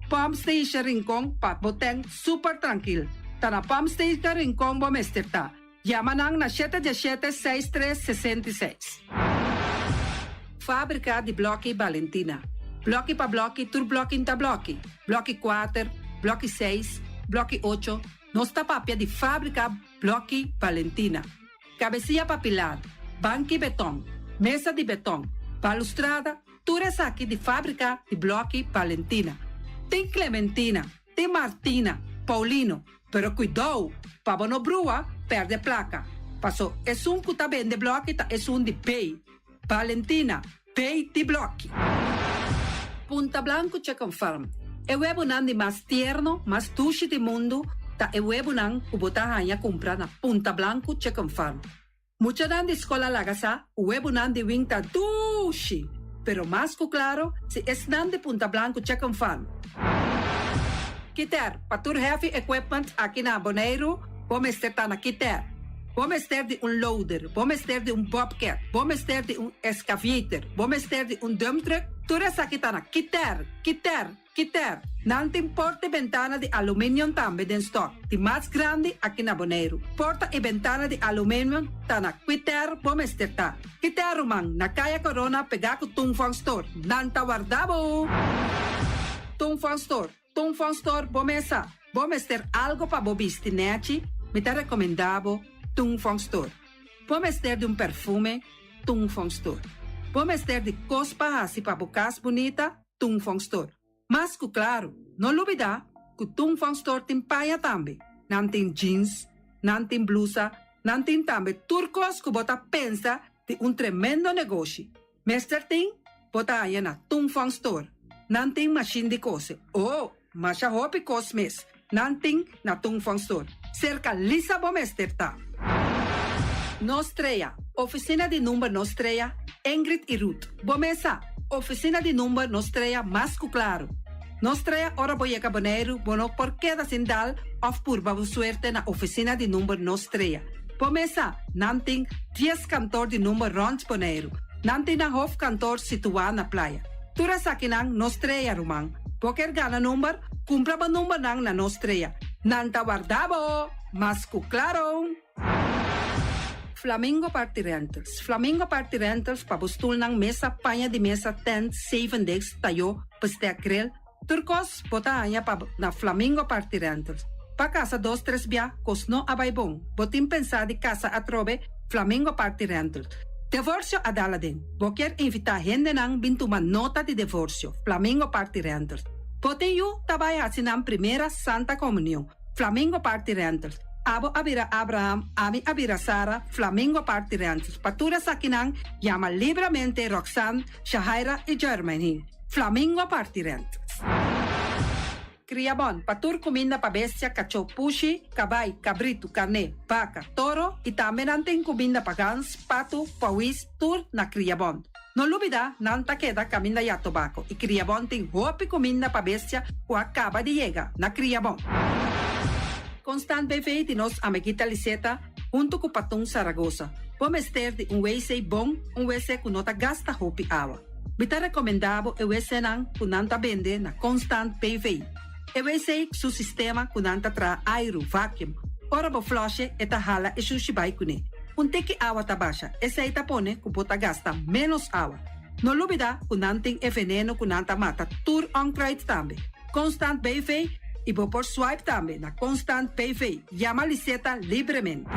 Speaker 5: Pump Station Rincon pa bo tank super trankil. Ta na Pump Station Rincon bo mester ta. Yama nan na shete diashete seis tres 66. Fábrika di blòki Balentina. Blòki pa blòki tur blòki n'ta blòki. Blòki kuater, blòki seis, blòki ocho, nos ta papia di fábrika blòki Balentina. Kabesia pa pilar, banki betòn, mesa di betòn, balustrada, tur esaki di fábrika di blòki Balentina. Tin Clementina, tin Martina, Paulino, Pero kuidou, pa bo no brua, pèrdè plaka. Paso esun ku ta bende blòki ta esun di Bay. Valentina, Bay di blòki. Punta Blanco Chicken Farm, E webunan di mas tierno, mas dushi di mundu ta e webunan ku bo ta haña kumpra na Punta Blanco Chicken Farm. Muchanan di skol a laga sa ku webunan di wing ta dushi, pero mas ku klaro si esnan di Punta Blanco Chicken Farm. Kiter, pa tur heavy equipment aki na Boneiru, bo mester ta na Kiter. Bo mester di un loader, bo mester di un bobcat, bo mester di un excavator, bo mester di un dump truck, tur esaki ta na Kiter, Kiter. Kiter, nan tin porta i bentana di aluminium tambe den stock, di mas grandi aki na Boneiru. Porta i bentana di aluminium ta na Kiter bo mester ta. Kiter ruman, na Kaya Corona pegá ku Tung Fong Store. Nan ta warda bo! Tung Fong Store, Tung Fong Store bo mesa. Bo mester algo pa bo bisti nèchi? Mi ta rekomendá bo Tung Fong Store. Bo mester di un perfume? Tung Fong Store. Bo mester di kos pa hasi pa bo kas bunita? Tung Fong Store. Mas ku klaru, no lubidá ku Tung Fong Store tin paña tambe. Nan tin jeans, nan tin blusa, nan tin tambe tur kos ku bo ta pensa di un tremendo negoshi. Mester tin, bo ta haña na Tung Fong Store. Nan tin mashin di kose. Oh, masha hopi kos mes nan tin na Tung Fong Store. Serka Lisa bo mester ta. Nostrea, Ofisina di number Nostrea, Ingrid i Ruth. Bo mesa, Ofisina di number Nostrea mas ku klaru. Nostrea ora bo yega Boneiru bo no por keda sin dal òf purba bo suerte na ofisina di number Nostrea. Bo mesa, nan tin dies kantor di number rònt Boneiru. Nan tin nan hofkantor situá na Playa. Tur esakinan Nostrea, ruman. Bo kier gana number? Kumpra bo numbernan na Nostrea. Nan ta warda bo! Mas ku klaro! Flamingo Party Rentals Flamingo Party Rentals pa bo stulnan, mesa, paña di mesa, tent, zevendegs, tayó, bestek, grill, tur kos bo ta haña pa na Flamingo Party Rentals. Pa kasa dos tres bia kos no a bai bon, bo tin pensá di kasa atrobe? Flamingo Party Rentals. Devorsio a dal aden. Bo kier invitá hendenan bin tuma nota di devorsio? Flamingo Party Rentals. Bo tin yu ta bai hasi nan primera Santa Komunion? Flamingo Party Rentals. Abo a bira Abraham, ami a bira Sara, Flamingo Party Rentals. Pa tur esakinan, yama libramente Roxanne, Shahaira i Jermaine. Flamingo Party Rentals. Kriabon, pa tur kuminda pa bestia, kachó, pushi, kabai, kabritu, karné, baka, toro i tambe nan tin kuminda pa gans, patu, pawis, tur na Kriabon. No lubida, nan ta keda kaminda ya tobako i Kriabon tin hopi kuminda pa bestia ku a kaba di yega na Kriabon. Constant BV di nos amiguita Liseta huntu ku Patun Saragosa. Bo mester di un wc bon, un wc ku no ta gasta hopi awa. Mi ta rekomendá bo e wcnan ku nan ta bende na Constant BV. E wc su sistema ku nan ta traha airu, vacuum, ora bo flush'e e ta hala e shushi bai kuné. Un tiki awa ta basha, esei ta pone ku bo ta gasta ménos awa. No lubidá ku nan tin e veneno ku nan ta mata tur onkruid tambe. Constant BV i bo por swipe tambe na Constant BV. Yama Liseta libremente.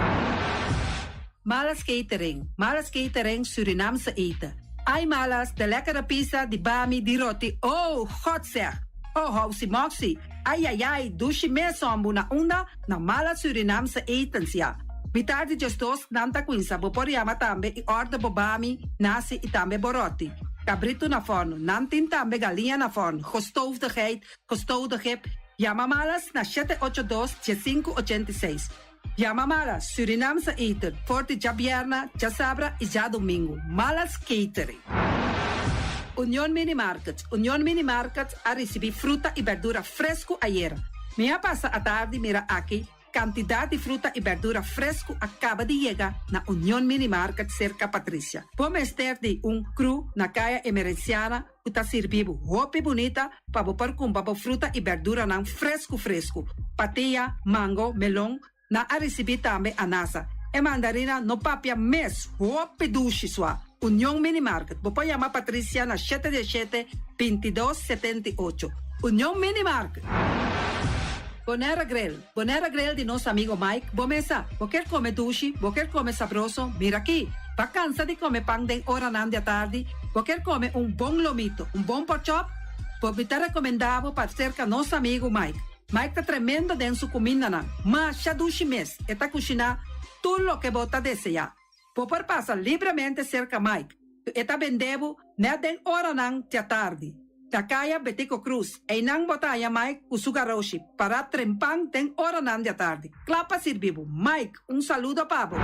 Speaker 5: Malas Catering, Malas Catering Surinaamse eten. Ai Malas, de lekkere pizza, di bami, di roti, oh, God zeg! Oh, housie moxie, ai ai ai, dushi mes hombu na unda? Na Malas Surinaamse etens ya. Mitar di djesdos nan ta cuinsa, bo por yama tambe y order bo bami, nasi y tambe bo roti. Cabrito na forno, nan tin tambe galiña na forno, gestoofde geit, gestoofde gip. Yama Malas na shete ocho dos, diesinku ochenta i seis. Yama Malas Surinaamse eten for di djabierna, djasabra y djadomingo. Malas Catering. Union Mini Market Union Mini Market a ricibi fruta y berdura fresco ayera. Mi a pasa atardi mira aki cantidad di fruta y berdura fresco a caba di yega na Union Mini Market cerca Patricia. Bo mester di un cru na Caya Emerenciana ku ta sirbi bo hopi bunita pa bo por kumpra bo fruta i berduranan fresku fresku. Patia, mango, melon, nan a risibí tambe anasa. E mandarina no papia mes, hopi dushi sua. Union Mini Market, bo por yama Patricia na shete diesshete, bintidos, setenta i ocho. Union Mini Market. Bonera Grill, Bonera Grill di nos amigo Mike, bo mesa, bo kier come dushi, bo kier come sabroso, mira aki. Bo a cansa di come pan den oranan di atardi, bo kier come un bon lomito, un bon porkchop, bo mi ta recomenda bo pa cerca nos amigo Mike. Mike ta tremendo den su cumindanan, masha dushi mes, e ta cushina tur loke bo ta desea. Bo por pasa libremente cerca Mike, e ta bende bo net den oranan di atardi. Na Caya Betico Croes, einan bo ta haya Mike cu su garoshi, para trempan den oranan di atardi. Cla pa sirbi bo. Mike, un saludo pa bo.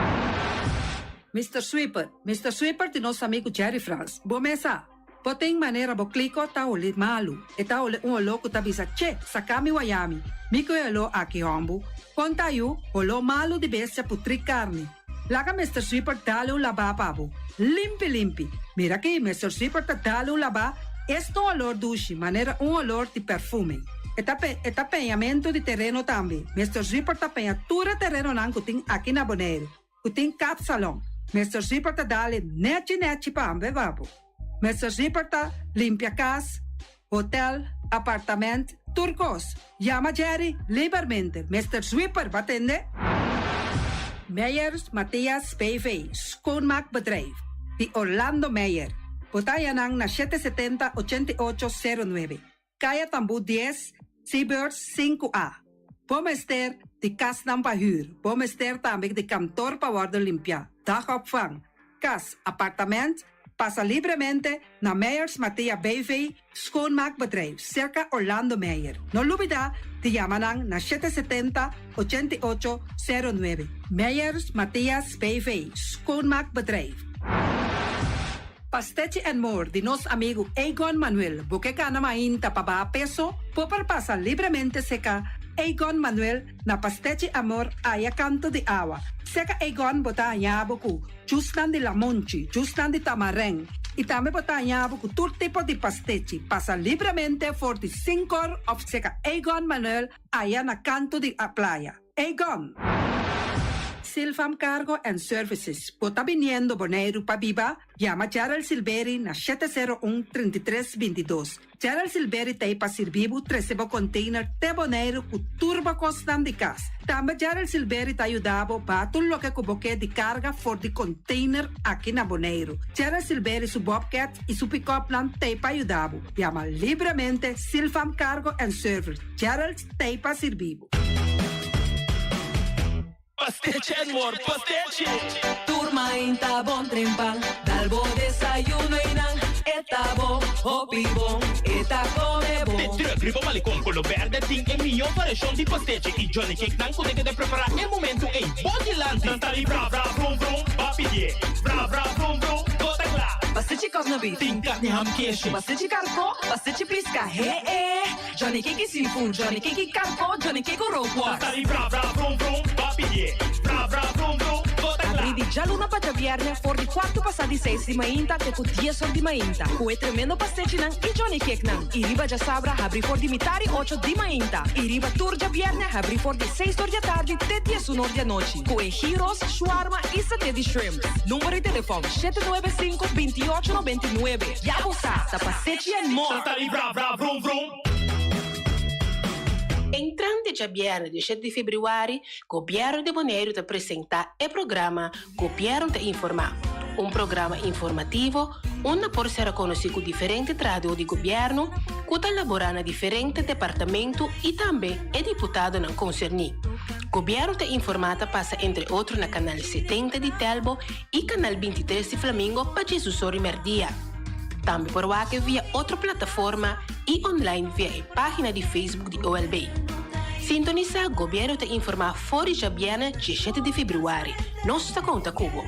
Speaker 5: Mister Sweeper, Mister Sweeper di nos amigo Jerry Frans. Bo mesa, bo tin manera bo kliko ta holi malu. E ta holi un oló ku ta bisa, Che, saka mi wayami. Mi ku e oló aki hòmbu. Kon ta yu, holó malu di bestia putrí karni. Laga Mister Sweeper dale un labá pa bo. Limpi limpi. Mira aki, Mister Sweeper ta dale un labá, esta un olor dushi, manera un olor di perfume. E ta pe, e ta peñamentu di tereno tambe. Mister Sweeper ta peña tur e terenonan ku tin aki na Boneiru, ku tin kapsalon. Mister Sweeper ta dale nechi nechi pa ambe pa bo. Mister Sweeper ta limpia kas, hotel, apartament, tur kos. Yama Jerry libermente. Mister Sweeper, bo a tende? Meyers Mathias BV, Schoonmaakbedrijf, di Orlando Meyer. Bo ta haña nan na 770 88 09. Kaya Tambú 10, Seabirds 5A. Bo mester di kasnan pa hür. Bo mester tambe di kantor pa wòrdu limpiá. Dagopvang, kas, apartament, pasa libremente na Meyers Mathea BV, Schoonmaakbedrijf, serka Orlando Meyer. No lubidá di yama nan na 770 88 09. Meyers Mathias BV, Schoonmaakbedrijf. Pastechi and More di nos amigo Egon Manuel. Bo ke kana mainta pa baha peso, bo por pasa libremente serka Egon Manuel na Pastechi Amor aya kanto di awa. Serka Egon bo ta haña bo ku jusnan di lamonchi, jusnan di tamarijn. I tambe bo ta haña bo ku tur tipo di pastechi. Pasa libremente for di 5 òf serka Egon Manuel aya na kanto di a playa. Egon! Silvam Cargo and Services. Bo ta biniendo Boneiru pa biba? Yama Gerald Silveri na 701 3322. Gerald Silveri t'ei pa sirbi bo trese bo container te Boneiru ku tur bo kosnan di kas. Tambe Gerald Silveri ta yuda bo baha tur loke ku bo ke di karga for di container aki na Boneiru. Gerald Silveri su Bobcat i su pick-up nan t'ei pa yuda bo. Yama libremente Silvam Cargo and Service. Gerald t'ei pa sirbi bo.
Speaker 6: Pastechi and More, pastechi!
Speaker 7: Tur mainta bon trempan, dal bo desayuno y nan, e ta bon, hopi bon, e ta come bon.
Speaker 6: De truck riba malecon color berde tin e mihor variacion di pastechi y Johnny Cake nan cu de prepara e momento ey bo dilanti. Nan ta di bra bra brum brum, ba pidie. Bra bra brum brum, go ta kla.
Speaker 7: Pastechi kòf na beef.
Speaker 6: Tin carni ham keshi.
Speaker 7: Pastechi carco, pastechi pisca, he eh. Johnny Cake seafood, Johnny Cake carco, Johnny Cake rookworst.
Speaker 6: Nan ta di bra bra brum brum, ba pidie. Bra bra brum brum, go ta kla.
Speaker 7: Abri di djaluna pa djabièrnè for di kuartu pasá di seis di mainta te ku dies or di mainta ku e tremendo pastechinan i Johnny Cakenan. I riba djasabra habrí for di mitá di ocho di mainta i riba tur djabièrnè habrí for di seis or di atardi te diesun or di anochi ku e gyros, shawarma i saté di shrimp. Number di telefòn, 795 28 99. Ya bo sa, ta pastechi and more!
Speaker 8: Entrante djabièrnè di shete di febrüari, Gobièrnu di Boneiru ta presentá e programa Gobièrnu ta Informá, un programa informativo unda por sera konosí ku diferente trahadó di gobièrnu ku ta laborá na diferente departamentu i tambe e diputadonan konserní. Gobièrnu ta Informá ta pasa entre otro na Kanal 70 di Telbo i Kanal 23 di Flamingo pa djesusor di mèrdia. Tambe por wak e via otro plataforma i online via e página di Facebook di OLB. Sintonisá Gobièrnu ta informá for di djabièrnè 17 di febrüari. Nos ta konta ku bo!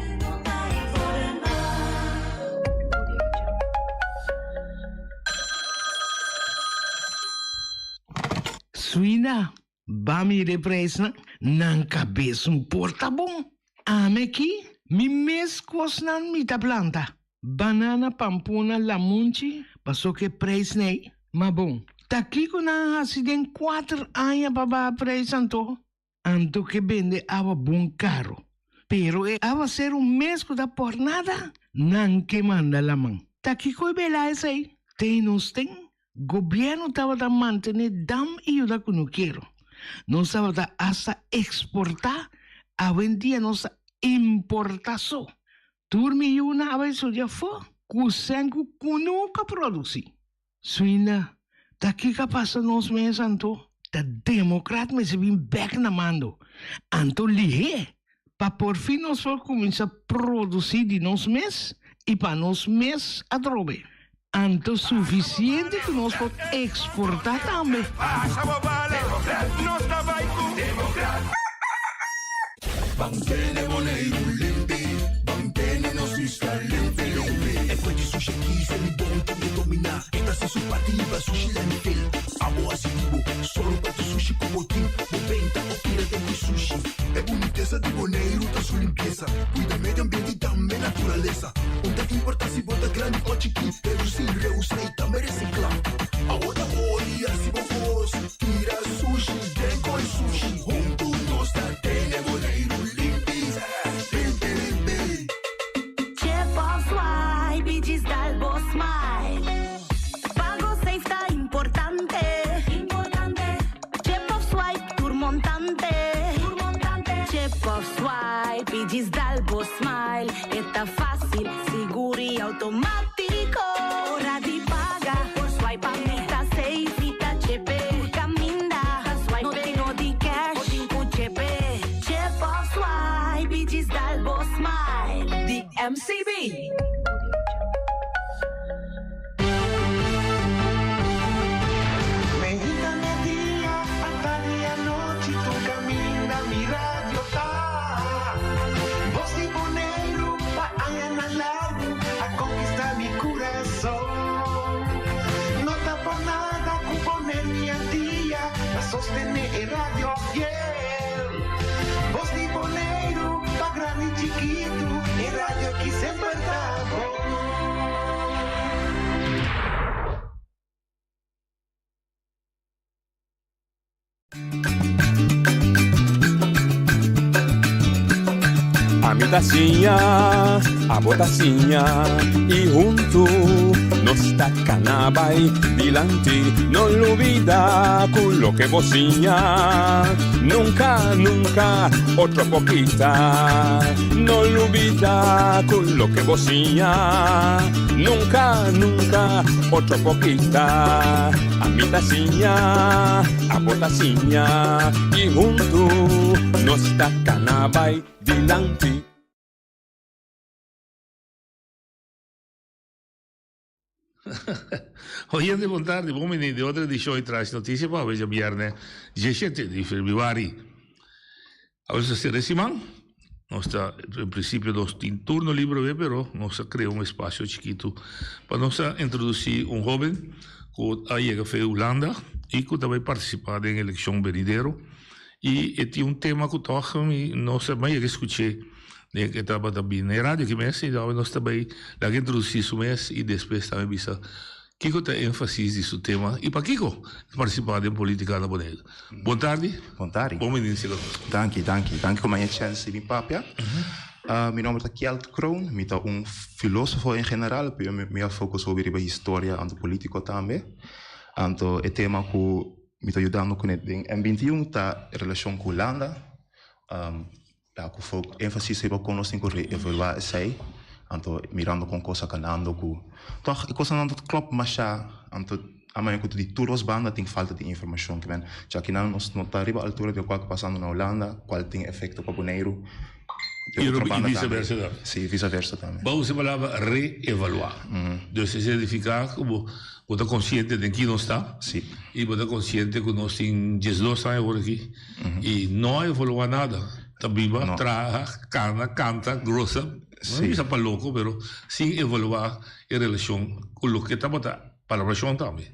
Speaker 9: Suina, Ba mira e prijsnan, nan kabes un por ta bon. Ame ki, mi mes kosnan mi ta planta. Banana, pampuna, lamunchi, paso ku e prijsnan ei. Ma bon, ta kiko nan a hasi den kuater aña pa baha prijs anto? Anto ke bende awa bon karo. Pero e awaseru mes ku ta por nada, nan ke manda laman. Ta kiko e bela esei? Te nos ten Gobierno tabata mantene dam y yuda cunukero. Nos tabata hasta exporta, awendia nos ta importa so. Tur mi yunan a bay studia afo cu sen cu cunuco a produci. Suinda, ta kico a pasa nos mes anto? Ta democrat mester bin bek na mando. Anto lihe pa por fin nos por cuminsa produci di nos mes y pa nos mes atrobe. Anto suficiente cu nos por exporta tambe.
Speaker 10: Un ta importa si bo ta grandi o chikí, reducí, reusa i tambe reciclá. Awo ta ori hasi bo kos, tira sushi den koi sushi. Huntu nos ta tene Boneiru limpi, limpi limpi.
Speaker 11: Chip of swipe i djis dal bo smile. Pago safe ta importante. Chip of swipe tur montante. Chip of swipe i djis dal bo smile. E ta fácil, sigur i automático. Ora di paga, por swipe pa mi ta safe. Mi ta chepe, tur caminda. No tin no di cash, bo tin cu chepe. Chip of swipe i djis dal bo smile.
Speaker 7: Di MCB.
Speaker 1: Meinta media, atardi anochi, tur caminda mi radio ta. Voz di Boneiru pa añanan largu a conquista mi curason. No ta por nada cu pone mi al dia pa sostene e radio fiel. Voz di Boneiru pa grandi y chikitu, e radio ki semper ta bon.
Speaker 12: Ami ta siña, abo ta siña y huntu nos ta cana bay dilanti. No lubida cu loke bo siña nunca, nunca otro por kita. No lubida cu loke bo siña nunca, nunca otro por kita. Ami ta siña, abo ta siña y huntu nos ta cana bay dilanti.
Speaker 13: Oyente bon tardi, bon bini den otro edicion di Trash Noticia pa awe djabierne 17 di februari. Awe ta sera e siman, nos ta en principio nos tin turno libre awe pero nos a crea un espacio chikito pa nos a introduci un hoben cu a yega fe Hulanda y cu ta bay participa den eleccion venidero y e tin un tema cu toch mi no sa, mi a yega scuche. E tabata bini na e radio aki mes y awe nos ta bay laga introduci su mes y despues tambe bisa kico ta e enfasis di su tema y pakico e participa den politica na Boneiru. Bon tardi.
Speaker 14: Bon tardi.
Speaker 13: Bon bini si nos.
Speaker 14: Danki, danki. Danki ku mi a chance di bin papia. Mi nomber ta Kjeld Kroon, mi ta un filosofo en general, pero mi a focus hopi riba historia anto politico tambe. Anto e tema ku mi ta yudando kuné den M 21 ta relashon ku Hulanda. Ta ku fo énfasis riba kon nos tin ku reevaluá esei, anto mirando kon kos a kanando ku tòg e kosnan no ta klòp mashá, anto a manera ku di tur dos banda tin falta di informashon ke men djakinan nos no ta riba altura di lokual ta pasando na Hulanda kual tin efekto pa Boneiru
Speaker 13: di otro banda tambe.
Speaker 14: Si, viseversa tambe.
Speaker 13: Bo a usa e palabra reevaluá. Dus esei signifiká ku bo bo ta konsiente den ki nos ta i bo ta konsiente ku nos tin diesdos aña awor aki. I no a evoluá nada. Ta biba, traha, kana, kanta, grosa. No bisa pa loko, pero sin evaluá e relashon ku loke tabata palabrashon tambe.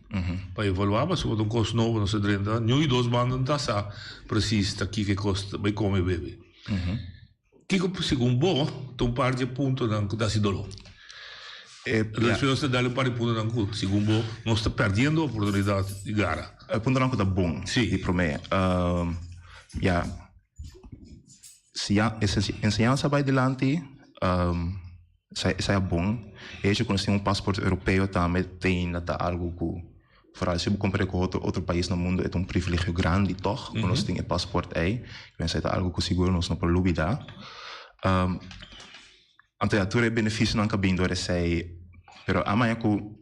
Speaker 13: Pa evaluá pasobra ta un kos nobo nos a drenta, niun di dos banda no ta sa presis ta kiko e kos ta bai kome bebe. Kiko segun bo ta un par di e puntonan ku ta hasi doló? Despues nos ta dal un par di puntonan ku segun bo nos ta perdiendo oportunidat di gara.
Speaker 14: E puntonan ku ta bon di promé, ya, si enseñansa bai dilanti esei a bon. E hecho ku nos tin un pasport europeo tambe te ainda ta algu ku Vooral si bo compara cu otro otro pais na mundo e ta un privilegio grandi toch cu nos tin e paspoort ey. Ik pensa e ta algo cu sigur nos no por lubida. Anto ya tur e beneficionan cu a bin door esey pero a maya cu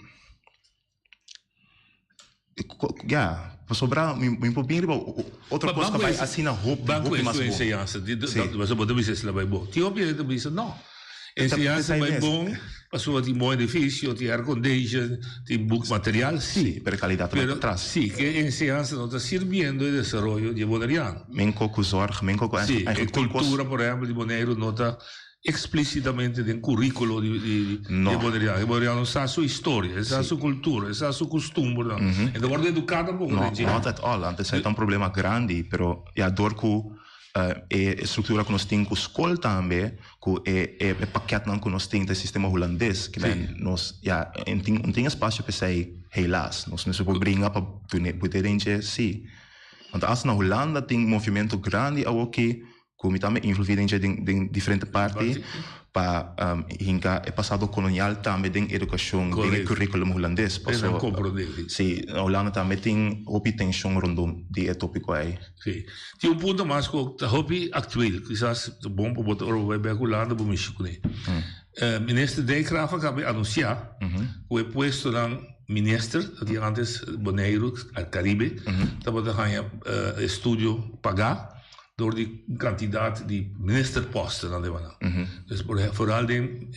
Speaker 14: ya pasobra mi por bin riba otro cos cu a bay asina hopi hopi mas bon.
Speaker 13: Enseñansa bo ta bisa esey la bay bon. Tin hopi hende ta bisa no. Enseñansa bai bon, pasobra tin bon edifisio, tin aircondition, tin boek material, sí.
Speaker 14: Sí, pero e kalidat ta bai patras.
Speaker 13: Sí, ke enseñansa no ta sirbiendo e desaroyo di e boneriano.
Speaker 14: Menko ku zorg, menko ku
Speaker 13: Sí, e kultura, por ehempel, di Boneiru no ta eksplísitamente den kuríkulo di di e boneriano. E boneriano sa su historia, e sa su kultura, e sa su kustumbernan. E no wòrdu eduká tampoko den dje.
Speaker 14: No, not at all. Antes esei ta un problema grandi, pero ya dor ku E struktura ku nos tin ku skol tambe, ku e e paketnan ku nos tin ta e sistema hulandes, ke men nos ya un tin un tin espasio p'esei helaas. Nos mester por bringa pa tune pute den dje si. Anto asta na Hulanda tin movimento grandi awoki ku mi tambe involvi den dje den den diferente parti pa hinka e pasado kolonial tambe den edukashon den e kurikulum hulandes.
Speaker 13: Paso
Speaker 14: si na Hulanda tambe tin hopi tenshon rondom di e topiko ei.
Speaker 13: Sí. Tin un punto mas ku ta hopi aktueel, kisas ta bon pa bo ta ora bo bai bek Hulanda bo mishi kuné. Minister Dijkgraaf a kaba di anunsiá ku e puestonan minister, dat di antes Boneiru, Karibe, tabata haña estudio pagá dor di un kantidat di ministerpostennan den nan. Dus por vooral den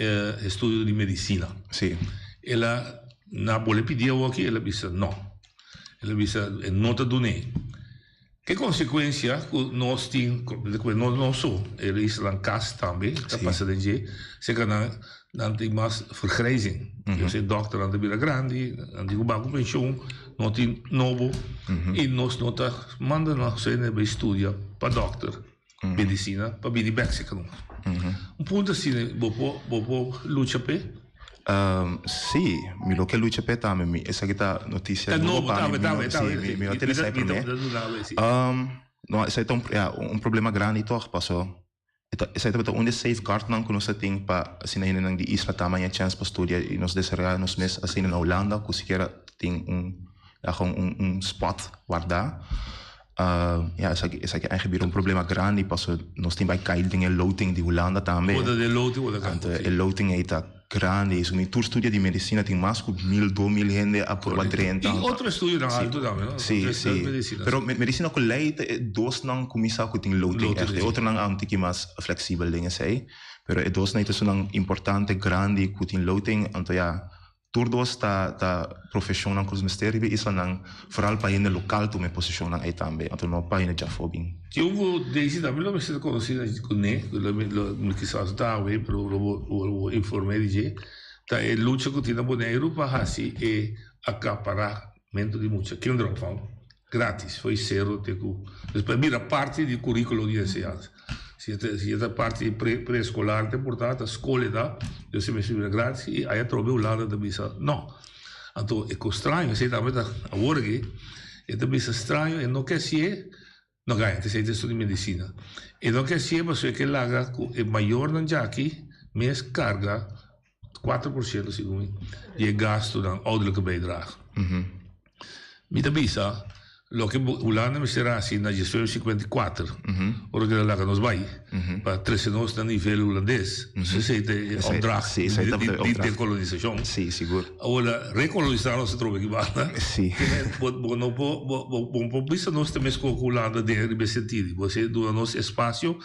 Speaker 13: estudio di medisina. El a na bole pidi awoki, el a bisa no. El a bisa e no ta dun'é. Ke konsekuensia ku nos tin, ku no nos so, e islanan kas tambe ta pasa den dje, seka nan nan tin mas vergrijzing. Yo se dòkternan ta bira grandi, nan tin ku bai ku penshon, no tin nobo i nos no ta manda nos hende bai studia pa dòkter, medisina, pa bini bèk seka nos. Un punto asina bo por bo por lucha p'e?
Speaker 14: Sí, mi lo ke lucha p'e tambe. Mi esaki ta notisia
Speaker 13: nobo pa mi.
Speaker 14: Sí, mi no tene esei promé. No, esei ta un, ya, un problema grandi tòg, paso esei tabata un di e safeguardnan ku nos a tin pa asina hendenan di isla ta haña chèns pa studia i nos desaroyá nos mes asina na Hulanda ku sikiera tin un, ya, gewoon un un spòt wardá. Ya, esaki esaki a bira un problema grandi paso nos tin bai kai den e loting di Hulanda tambe.
Speaker 13: Ora den loting ora
Speaker 14: kai. Anto e loting ei ta grandi. So mi tur studia di medisina tin mas ku mil, do mil hende a purba drenta.
Speaker 13: I otro estudionan alto tambe no?
Speaker 14: Si, si. Pero medisina ku lei ta e dosnan kuminsá ku tin loting ègt. E otronan a un tiki mas fleksibel den esei. Pero e dosnan ei ta esunnan importante, grandi ku tin loting. Anto ya. Tur dos ta ta profeshonnan ku nos mester riba e islanan, foral pa hende lokal tuma e posishonnan ei tambe, anto no pa hende djafó bin.
Speaker 13: Tin un ku Daisy tambe lo mester konosí na kuné, ku lo mi kisas no ta awe, pero lo bo lo bo inform'é di dje, ta e lucha ku tin na Boneiru pa hasi e akaparamentu di mucha, kinderopvang, gratis, fo'i sero te ku despues bira parti di kurikulo di enseñansa. Si e si e ta parti pre preescolar ta importá, ta skol e ta, yo si mester bira gratis i aya atrobe Hulanda ta bisa no. Anto e kos straño, esei tambe ta awor aki, e ta bisa straño e no ke hasié, no gaña, ta esei ta estudia medisina. E no ke hasié pasobra e ke laga ku e mayornan djaki mes karga 4% segun mi di e gastunan ouderlijke bijdrage. Mi ta bisa loke Hulanda mester hasi na 1954 ora ku el a laga nos bai pa trese nos na nivel hulandes. Esei ta e opdracht di dekolonisashon. Awor rekolonisá nos atrobe aki banda. Bo no por bo por bisa nos ta meskos ku Hulanda den riba e sentido. Bo duna nos espasio.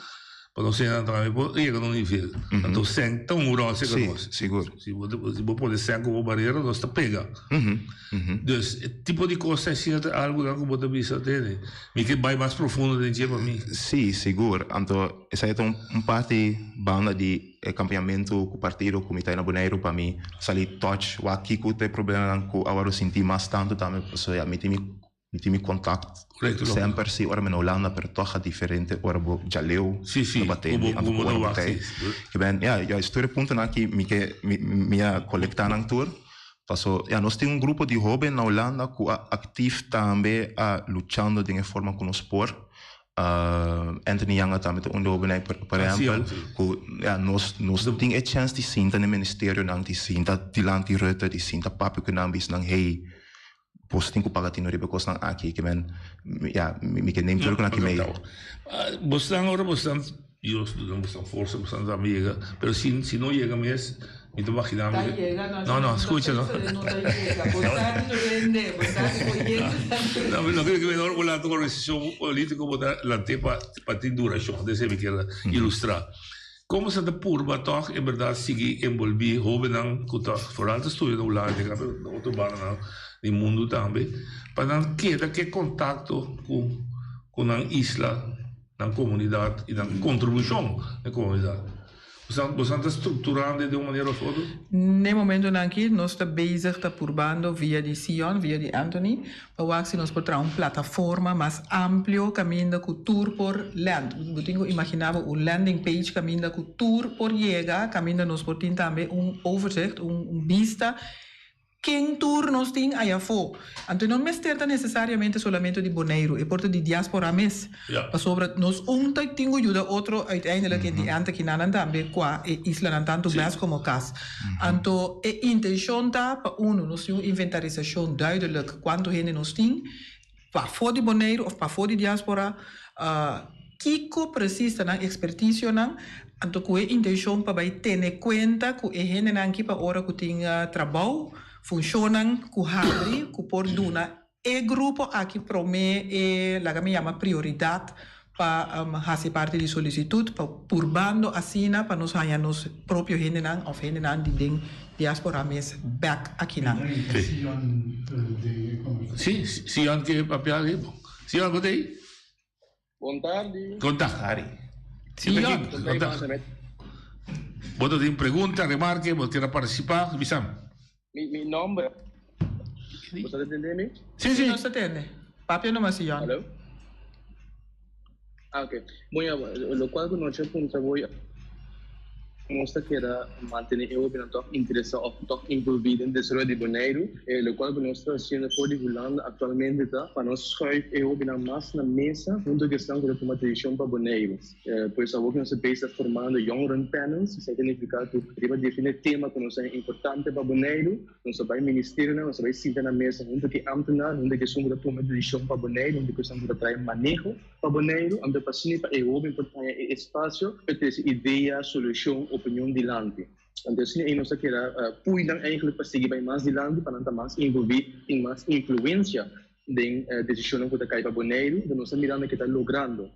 Speaker 13: Pa nos hende tambe por yega na un nivel. Anto sèn ta un ròl serka nos.
Speaker 14: Sigur.
Speaker 13: Si bo si bo pone sèn komo barera nos ta pega. Dus e tipo di kos asina ta algu ku bo ta bisa tene. Mi ke bai mas profundo den dje pa mi.
Speaker 14: Sí, sigur. Anto esei ta un parti banda di e kampañamentu ku partido ku mi ta na Boneiru pa mi sali tòch wak kiko ta e problemanan ku a wòrdu sinti mas tantu tambe pasobra ya mi tin mi Mi tin mi contact semper si ora mi na Hulanda pero toch a diferente ora bo djaleu ta batende anto cu ora bo ta ke ben ya juist tur e puntonan aki mi ke mi a colecta nan tur paso ya nos tin un grupo di hoben na Hulanda cu a actief tambe a luchando den e forma cu nos por Anthony Janga tambe ta un di hobennan por ehempel cu ya nos nos tin e chens di sinta na e ministerionan di sinta dilanti Rutte di sinta papia cu nan bisa nan hey Bos tin ku paga tino riba e kosnan aki ke men ya mi ke neem tur ku nan ki mei.
Speaker 13: Bosnan ora bosnan Dios duna bosnan forsa bosnan tambe yega pero si si no yega mes mi ta imagina mi no no skucha no no creo ke ora bo lanta un organisashon politiko bo ta lant'é pa pa tin durashon esei mi kier ilustra. Komo sa ta purba tòg en bèrdat sigui enbolbí hóbennan ku ta foral ta studia na Hulanda i na otro bandanan di mundu tambe pa nan keda ku e kontakto ku ku nan isla, nan komunidat i nan kontribushon na e komunidat? Boso ta strukturando di un manera òf otro?
Speaker 15: N'e momentonan aki nos ta bezig ta purbando via di Sion, via di Anthony, pa wak si nos por traha un plataforma mas amplio kaminda ku tur por land. Bo tin ku imaginá bo un landing page kaminda ku tur por yega, kaminda nos por tin tambe un overzicht, un bista ken tur nos tin ayafó. Anto no mester ta nesesariamente solamente di Boneiru, e por ta di diaspora mes. Pasobra nos un ta tin ku yuda otro uiteindelijk in the end kinanan tambe kua e islanan tantu mes komo kas. Anto e intenshon ta pa unu nos tin un inventarisashon duidelijk kuantu hende nos tin pafó di Boneiru òf pafó di diaspora, kiko presis ta nan ekspertisionan, anto ku e intenshon pa bai tene kuenta ku e hendenan aki pa ora ku tin trabou, funshonnan ku habri ku por duna E grupo aki promé e laga mi yama prioridat pa hasi parti di solisitut pa purbando asina pa nos haña nos propio hendenan òf hendenan di den diaspora mes bèk akinan.
Speaker 13: Sí, Sion ke papia aki. Sion, bo ta ei?
Speaker 16: Bon tardi.
Speaker 13: Kon ta?
Speaker 15: Sion.
Speaker 13: Kon ta? Bo ta tin pregunta, remarke, bo kier a partisipá? Bisa.
Speaker 16: Mi mi nomber. Bo ta tende mi?
Speaker 13: Sí, sí.
Speaker 15: Nos ta tende. Papia nomás, Sion.
Speaker 16: Hallo? Ah, ok. Bueno, locual cu nochi a puntra boy, nos ta keda mantene e hobennan toch interesa of toch envolvi den desaroyo di Boneiru. E locual cu nos ta haciendo for di Hulanda actualmente ta pa nos schuif e hobennan mas na mesa hunto cu esnan cu ta tuma decision pa Boneiru. Pues awor cu nos ta bezig ta formando jongeren panels, esaki ta nifica cu riba defini tema cu nos ta importante pa Boneiru, Nos ta bai ministerionan, nos ta bai sinta na mesa huntu ku e ámtenar, huntu ku esun ku ta tuma e desishon pa Boneiru, huntu ku esun ku ta trae maneho pa Boneiru, anto pa asina pa e hóben por haña e espasio pa trese idea, solushon, opinion dilanti. Anto asina ei nos ta keda pui nan eigentlik pa sigui bai mas dilanti, pa nan ta mas envolví, tin mas influensia den desishonnan ku ta kai pa Boneiru. Anto nos ta mirando ke ta logrando.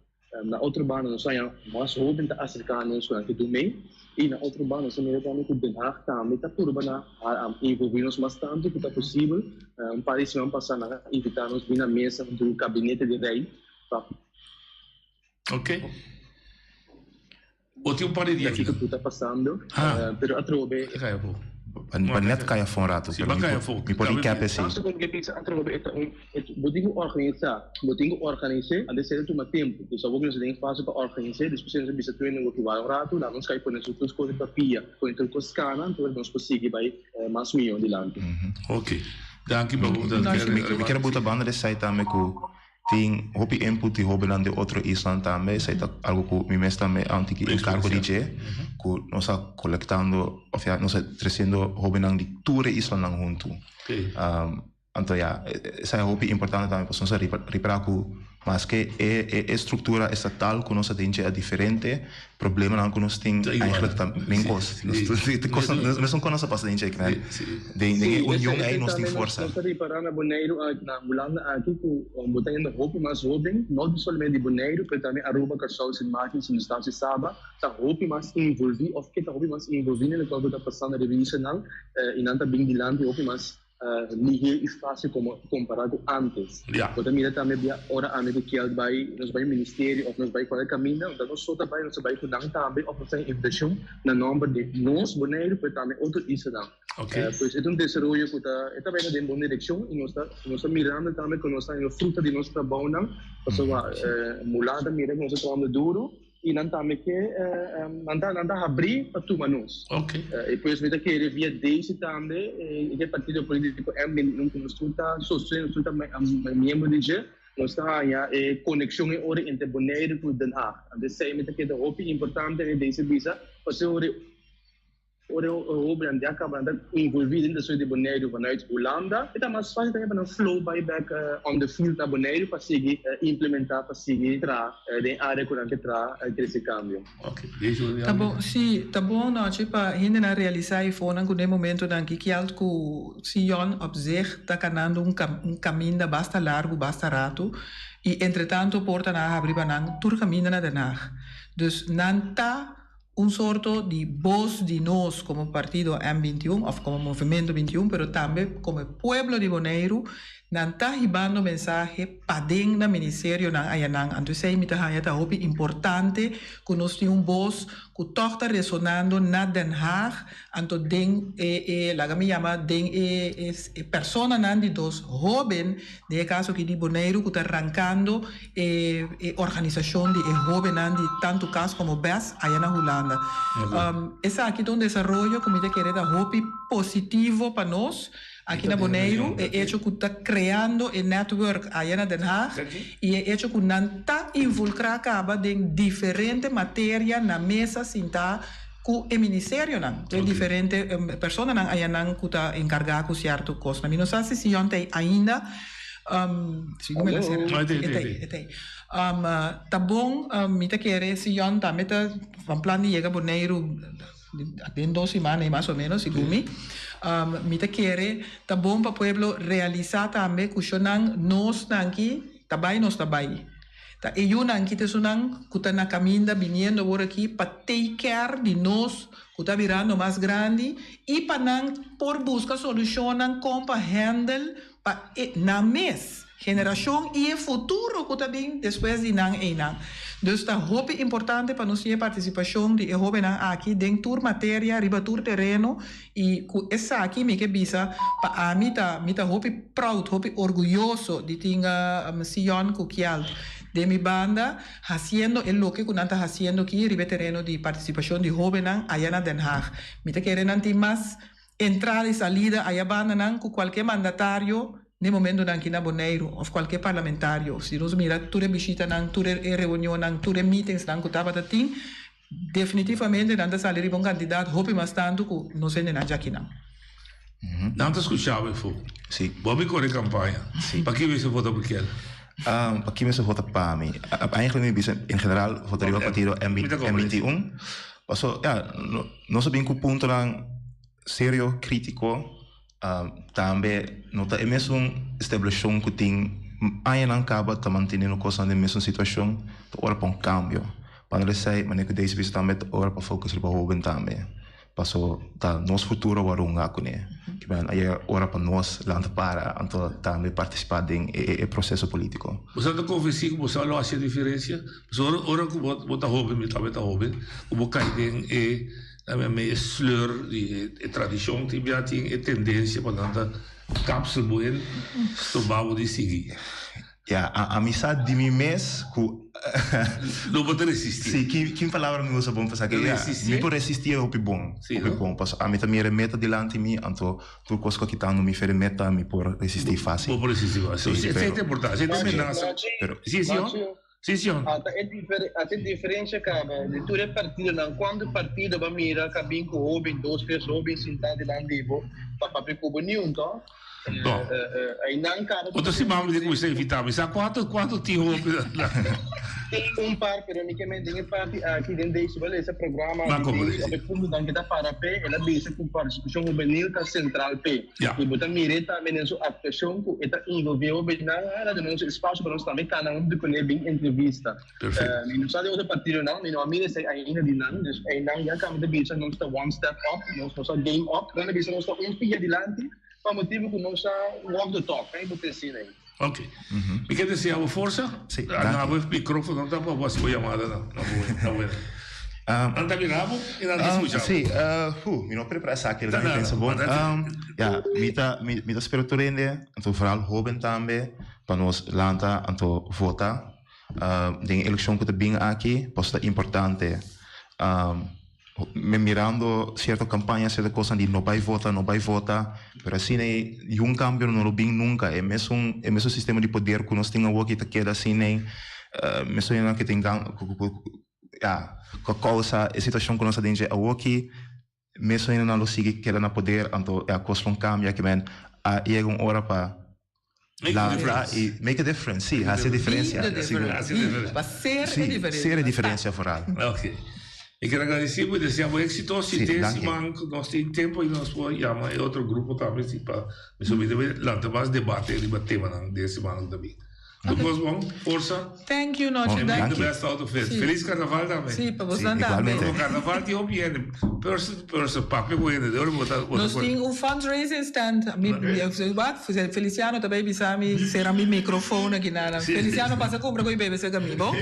Speaker 16: Na otro banda nos haña mas hóben ta aserká nos ku nan ke dum'é i na otro banda nos ta mira tambe ku Den Haag tambe ta purba na envolví nos mas tantu ku ta posibel. Un par di siman pasá nan a invitá nos bin na mesa huntu ku kabinete di rei pa.
Speaker 13: Ok. Bo tin un par di dia
Speaker 16: Kiko ku ta pasando, pero atrobe.
Speaker 14: B'a net kai afó un ratu, pero mi por recap esei.
Speaker 16: Tantu como ke bisa atrobe e ta un bo tin ku organisá, bo tin ku organis'é, antes esei ta tuma tempu. Dus awor ku nos ta den e fase pa organis'é, despues nos a bisa tur hende ku wak un ratu, laga nos kai pone tur kos riba pia, pone tur kos kana, anto nos por sigui bai mas mihó dilanti.
Speaker 13: Ok, danki pa bo.
Speaker 14: Mi kier a buta banda di esei tambe ku Tin hopi input di hobennan di otro islan tambe, esei ta algo ku mi mes tambe a un tiki enkargo di dje, ku nos a kolektando òf ya nos a tresiendo hobennan di tur e islanan huntu. Anto ya, esei a hopi importante tambe pasobra nos a ripara ku maske e struktura estatal ku nos a tin dje a diferente, Problemanan ku nos tin eigenlijk ta men kos. Mesun kos nos a pasa den dje kren. Den e union ei nos tin forsa.
Speaker 16: Nos ta ripará na Boneiru, na Hulanda aki ku bo ta hende hopi mas hoben, no solamente di Boneiru pero tambe Aruba, Kòrsou, Sint Maarten, Sint Eustatius i Saba ta hopi mas involví òf ke ta hopi mas involví na lokual ku ta pasando riba islanan i nan ta bin dilanti hopi mas Lihé i fásil komo kompará ku ántes. Bo ta mira tambe bia ora ami ku Kjeld bai, nos bai ministerio òf nos bai kualke kaminda, unda nos so ta bai, nos ta bai ku nan tambe òf nos ta haña invitashon na nòmber di nos Boneiru pero tambe otro islanan. Pues e ta un desaroyo ku ta e ta bai na den bon direkshon i nos ta nos ta mirando tambe ku nos ta haña fruta di nos trabounan pasobra Mulá ta mira ku nos ta trabahando duru. I nan tambe ke nan ta nan ta habrí pa tuma nos. I pues mi ta kere via Daisy tambe e ke partido politico M21 ku nos tur ta sosten, nos tur ta miembro di dje, nos ta haña e konekshon e ora entre Boneiru ku Den Haag. Anto esei mi ta kere ta hopi importante, Daisy bisa, pasobra Ora e hobennan di a caba nan ta envolvi den desaroyo di Boneiru vanuit Hulanda, e ta mas facil tambe pa nan flow bay back on the field na Boneiru pa sigui implementa, pa sigui traha den e area cu nan ke traha trece cambio.
Speaker 15: Ta bon, si, ta bon nochi pa hendenan realisa e fonan cu den momentonan ki keld cu Sion op zich ta canando un un caminda basta largo, basta rato y entretanto portanan a habri pa nan tur caminda na Den Haag. Dus nan ta Un sorto di bos di nos komo partido M 21 òf komo Movimento 21 pero tambe komo e pueblo di Boneiru, nan ta hibando mensahe paden na ministerionan ayanan. Anto esei mi ta haña ta hopi importante ku nos tin un bos ku tòg ta resonando na Den Haag, anto den e e laga mi yama den e e personanan di dos hóben Den e kaso aki di Boneiru ku ta rankando e e organisashon di e hóbennan di tantu kas komo bes aya na Hulanda. Esaki ta un desaroyo ku mi ta kere ta hopi positivo pa nos aki na Boneiru, e echo ku ta kreando e network aya na Den Haag i e echo ku nan ta invulkrá kaba den diferente materia na mesa sintá ku e ministerionan, ku e diferente personanan ayanan ku ta enkargá ku sierto kosnan. Mi no sa si Sion ta ei ainda, si mi la sera, e ta ei, e ta ei. Ta bon, mi ta kere Sion tambe ta van plan di yega Boneiru den dos siman ei mas o menos, segun mi. Mi ta kere ta bon pa pueblo realisá tambe ku shonnan nos nan ki ta bai nos ta bai. Ta e yunan ki ta esunnan ku ta na kaminda biniendo awor aki pa take care di nos ku ta birando mas grandi i pa nan por buska solushonnan kon pa handle pa e nan mes generashon i e futuro ku ta bin despues di nan einan. Dus ta hopi importante pa nos tin e partisipashon di e hobennan aki den tur materia riba tur tereno I ku esaki mi ke bisa pa ami ta mi ta hopi proud, hopi orguyoso di tin Sion ku Kjeld den mi banda hasiendo e loke ku nan ta hasiendo aki riba e tereno di partisipashon di hobennan aya na Den Haag. Mi ta kere nan tin mas entrada i salida aya bandanan ku kualke mandatario den momentonan aki na Boneiru òf kualke parlamentario. Si nos mira tur e bishitanan, tur e reunionnan, tur e meetingsnan ku tabata tin, Definitivamente nan ta sali riba un kantidat hopi mas tantu ku nos hendenan djakinan.
Speaker 13: Nan ta skucha bo efo.
Speaker 14: Si.
Speaker 13: Bo a bin kore kampaña.
Speaker 14: Si.
Speaker 13: Pa ki mester vota pa kiel?
Speaker 14: Pa ki mester vota pa mi? Eigenlijk mi bisa en general vota riba partido M 21. Paso ya nos a bin ku puntonan serio, kritiko. Tambe no ta e mesun establishon ku tin añanan kaba ta manteniendo kosnan den mesun situashon, ta ora pa un kambio. Pa no esei, manera ku Daisy bisa tambe, ta ora pa focus riba hoben tambe, paso ta nos futuro wòrdu hunga kuné. Kiben a yega ora pa nos lanta para anto tambe partisipá den e proseso polítiko.
Speaker 13: Bo sa ta konvensí ku bo sa lo hasi e diferensia? Pasobra ora ku bo ta hoben, mi tambe ta hoben, ku bo kai den e. Ta mi e sleur di e tradishon tin bia tin e tendensia pa nan ta kapsel bo en stoba bo di sigui.
Speaker 14: Ya, ami sa di mi mes ku.
Speaker 13: No bo ta resisti.
Speaker 14: Si, kin palabra mi usa bon pa sa ke?
Speaker 13: Resisti?
Speaker 14: Mi por resisti e hopi bon, hopi bon. Pasobra ami ta mira e meta dilanti mi, anto tur kos ku a kitando mi for e meta mi por resisti fásil.
Speaker 13: Bo por resisti fásil. Si, pero. Esei ta importante, esei ta menasa.
Speaker 14: Pero.
Speaker 13: Si, si, Si, si.
Speaker 16: Ata e ata e diferencia caba di tur e partidonan. Cuanto partido ba mira ca bin cu hoben, dos, tres hoben sinta dilanti di bo pa papia cu bo? Niun, to?
Speaker 13: No.
Speaker 16: Einan caba
Speaker 13: Otro siman mi tin cuminsa invita mi. Sa cuanto, cuanto tin hoben?
Speaker 16: Tin un par, pero mi ke men den e parti aki den Daisy bo lesa programa
Speaker 13: Ma
Speaker 16: di
Speaker 13: como
Speaker 16: Daisy of e puntonan ke ta para p'e, el a bisa cu participacion hubenil ta central p'e.
Speaker 13: Ja.
Speaker 16: I bo ta mir'é tambe den su aktuashon ku e ta involvé hobennan, a duna nos espasio pa nos tambe kana huntu kuné bin entrevista.
Speaker 13: Perfecto.
Speaker 16: Mi no sa di otro partidonan, mi no a mira esei ainda di nan, dus einan ya kaba ta bisa nos ta one step up, nos no sa game up, nan a bisa nos ta un pia dilanti pa motibu ku nos sa walk the talk, bo ta asina ei.
Speaker 13: Ok. Mi ke desea bo forsa.
Speaker 14: Sí,
Speaker 13: danki. Na bo microfono ta pa bo hasi bo yamada na na bo na bo. Nan ta mira bo i nan ta scucha bo.
Speaker 14: Sí, hu, mi no prepara esaki, mi pensa bon. Ya, mi ta mi ta spera tur hende, anto vooral hoben tambe, pa nos lanta anto vota den e elekshon ku ta bin aki, pasobra ta importante. Mirando cierto campaña, cierto cosnan di no bay vota, no bay vota, pero asina e yun cambio no lo bin nunca. E mesun, e mesun sistema di poder cu nos tin awor aki ta keda asina ei. Mesun hendenan cu tin gan, cu, cu, ya, cu a causa e situacion cu nos ta den dje awor aki, mesun hendenan lo sigui keda na poder, anto e cos lo cambia. Kimen a yega un ora pa
Speaker 13: Make a
Speaker 14: lanta
Speaker 13: difference.
Speaker 14: y make a difference, si, haci e diferencia,
Speaker 15: Be the
Speaker 14: sigur.
Speaker 15: difference.
Speaker 13: Haci e diferencia.
Speaker 15: Pa ser e
Speaker 14: Si,
Speaker 15: diferencia.
Speaker 14: ser e diferencia vooral.
Speaker 13: Ok. Mi kier agradeci bo y desea bo exito. Si
Speaker 14: Si,
Speaker 13: te
Speaker 14: danki.
Speaker 13: siman cu nos tin tempo y nos por yama e otro grupo tambe si pa mi so mi debe lanta mas debate riba temanan den siman cu ta bin. Tur cos bon, forsa.
Speaker 15: Thank you Nochi.
Speaker 13: And make the
Speaker 14: Danki.
Speaker 13: best out of it.
Speaker 15: Si.
Speaker 13: Feliz carnaval tambe.
Speaker 15: Si, pa
Speaker 14: Si,
Speaker 15: bosnan tambe.
Speaker 14: igualmente.
Speaker 13: Como carnaval tin hopi hende, person to person, papia cu hende, de ora bo ta bo ta
Speaker 15: Nos tin un fundraising stand. Mi, mi, wat? Feliciano ta bay bisa mi cera mi microfoon aki nada.
Speaker 13: Si.
Speaker 15: Feliciano pasa cumpra cu e bebe cerca mi, bon?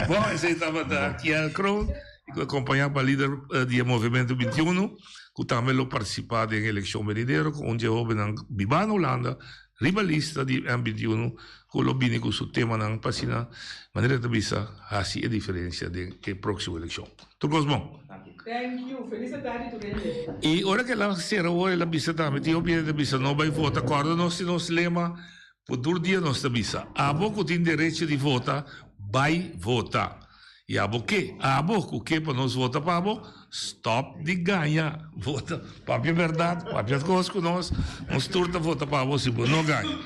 Speaker 13: Bon, esey tabata Kiel Kroon, y cu acompaña pa lider di e Movimento 21, cu tambe lo participa den e eleccion venidero cu un dje hobennan biba na Hulanda, Riba lista di M 21 cu lo bini cu su temanan pa asina manera ta bisa haci e diferencia den e proximo eleccion. Tur cos bon.
Speaker 15: Thank you. Feliz atardi tur hende.
Speaker 13: Y ora cu el a cera awor el a bisa tambe tin hopi hende ta bisa no bay vota corda nos tin nos lema por tur dia nos ta bisa abo cu tin derecho di vota bay vota. I abo ke? Abo ku ke pa nos vota pa bo? Stop di gaña. Vota papia bèrdat, papia kos ku nos, nos tur ta vota pa bo si bo no gaña.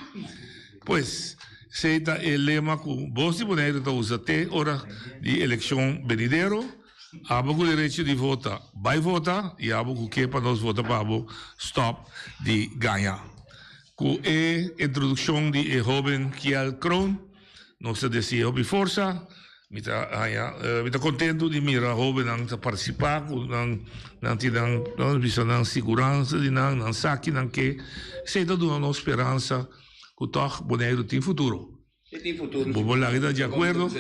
Speaker 13: Pues, esei ta e lema ku Bos di Boneiru ta usa te ora di elekshon benidero, Abo ku derecho di vota, bai vota, i abo ku ke pa nos vota pa bo, stop di gaña. Ku e introdukshon di e hóben Kiel Kroon, Nos ta desea hopi forsa. Mi ta haña, mi ta kontentu di mira hóbennan ta partisipá ku nan, nan tin nan, nan bisa nan siguransa di nan, nan sa ki nan ke. Esei ta duna nos speransa ku tòg Boneiru tin futuro.
Speaker 3: E tin futuro.
Speaker 13: Bo por laga ta di akuerdo?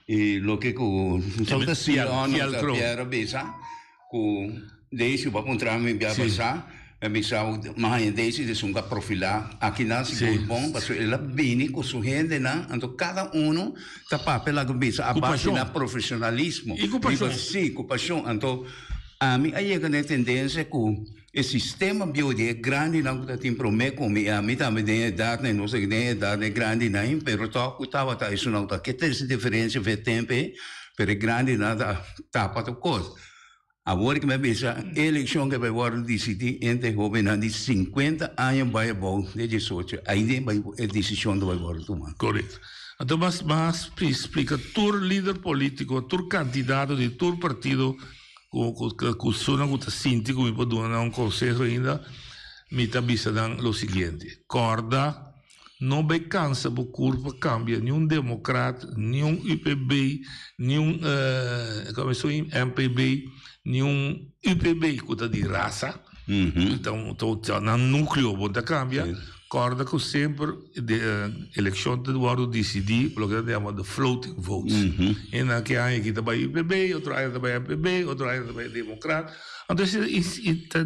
Speaker 3: I loke ku ta Pierre a bisa ku Daisy bo a puntra mi bia pasá, mi a bisa mi a haña Daisy ta esun ku a profilá akinan sigur bon pasobra el a bini ku su hendenan anto kada uno ta papia laga bisa a base na profesionalismo.
Speaker 13: I ku pashon.
Speaker 3: Si, ku pashon. Anto ami a yega na e tendensia ku E sistema bieu di e grandinan ku ta tin promé ku mi, ami tambe den e edatnan, nos aki den e edatnan e grandinan, pero tòg ku tabata esunnan ku ta ke trese diferensia for e tempu ei, pero e grandinan ta tapa tur kos. Awor ku mi a bisa, e elekshon ke bai wòrdu disidí entre e hóbennan di sinkuenta aña bai abou de diesocho, ai den bai e desishon ta bai wòrdu tumá.
Speaker 13: Korekto. Anto mas mas splika tur lider polítiko, tur kandidato di tur partido Ku ku esunnan ku ta sinti ku mi por duna nan un konseho ainda, mi ta bisa nan lo siguiente, Kòrda, no bai kansa bo kurpa kambia ni un demokrat, ni un UPB, ni un kòm esun MPB, ni un UPB ku ta di rasa, ta un ta nan núkleo bo ta kambia. Kòrda ku semper de elekshon ta wòrdu disidí pa loke nan ta yama de floating votes. Hendenan ke aña aki ta bai UPB, otro aña ta bai MPB, otro aña ta bai Demokrat. Anto esei ta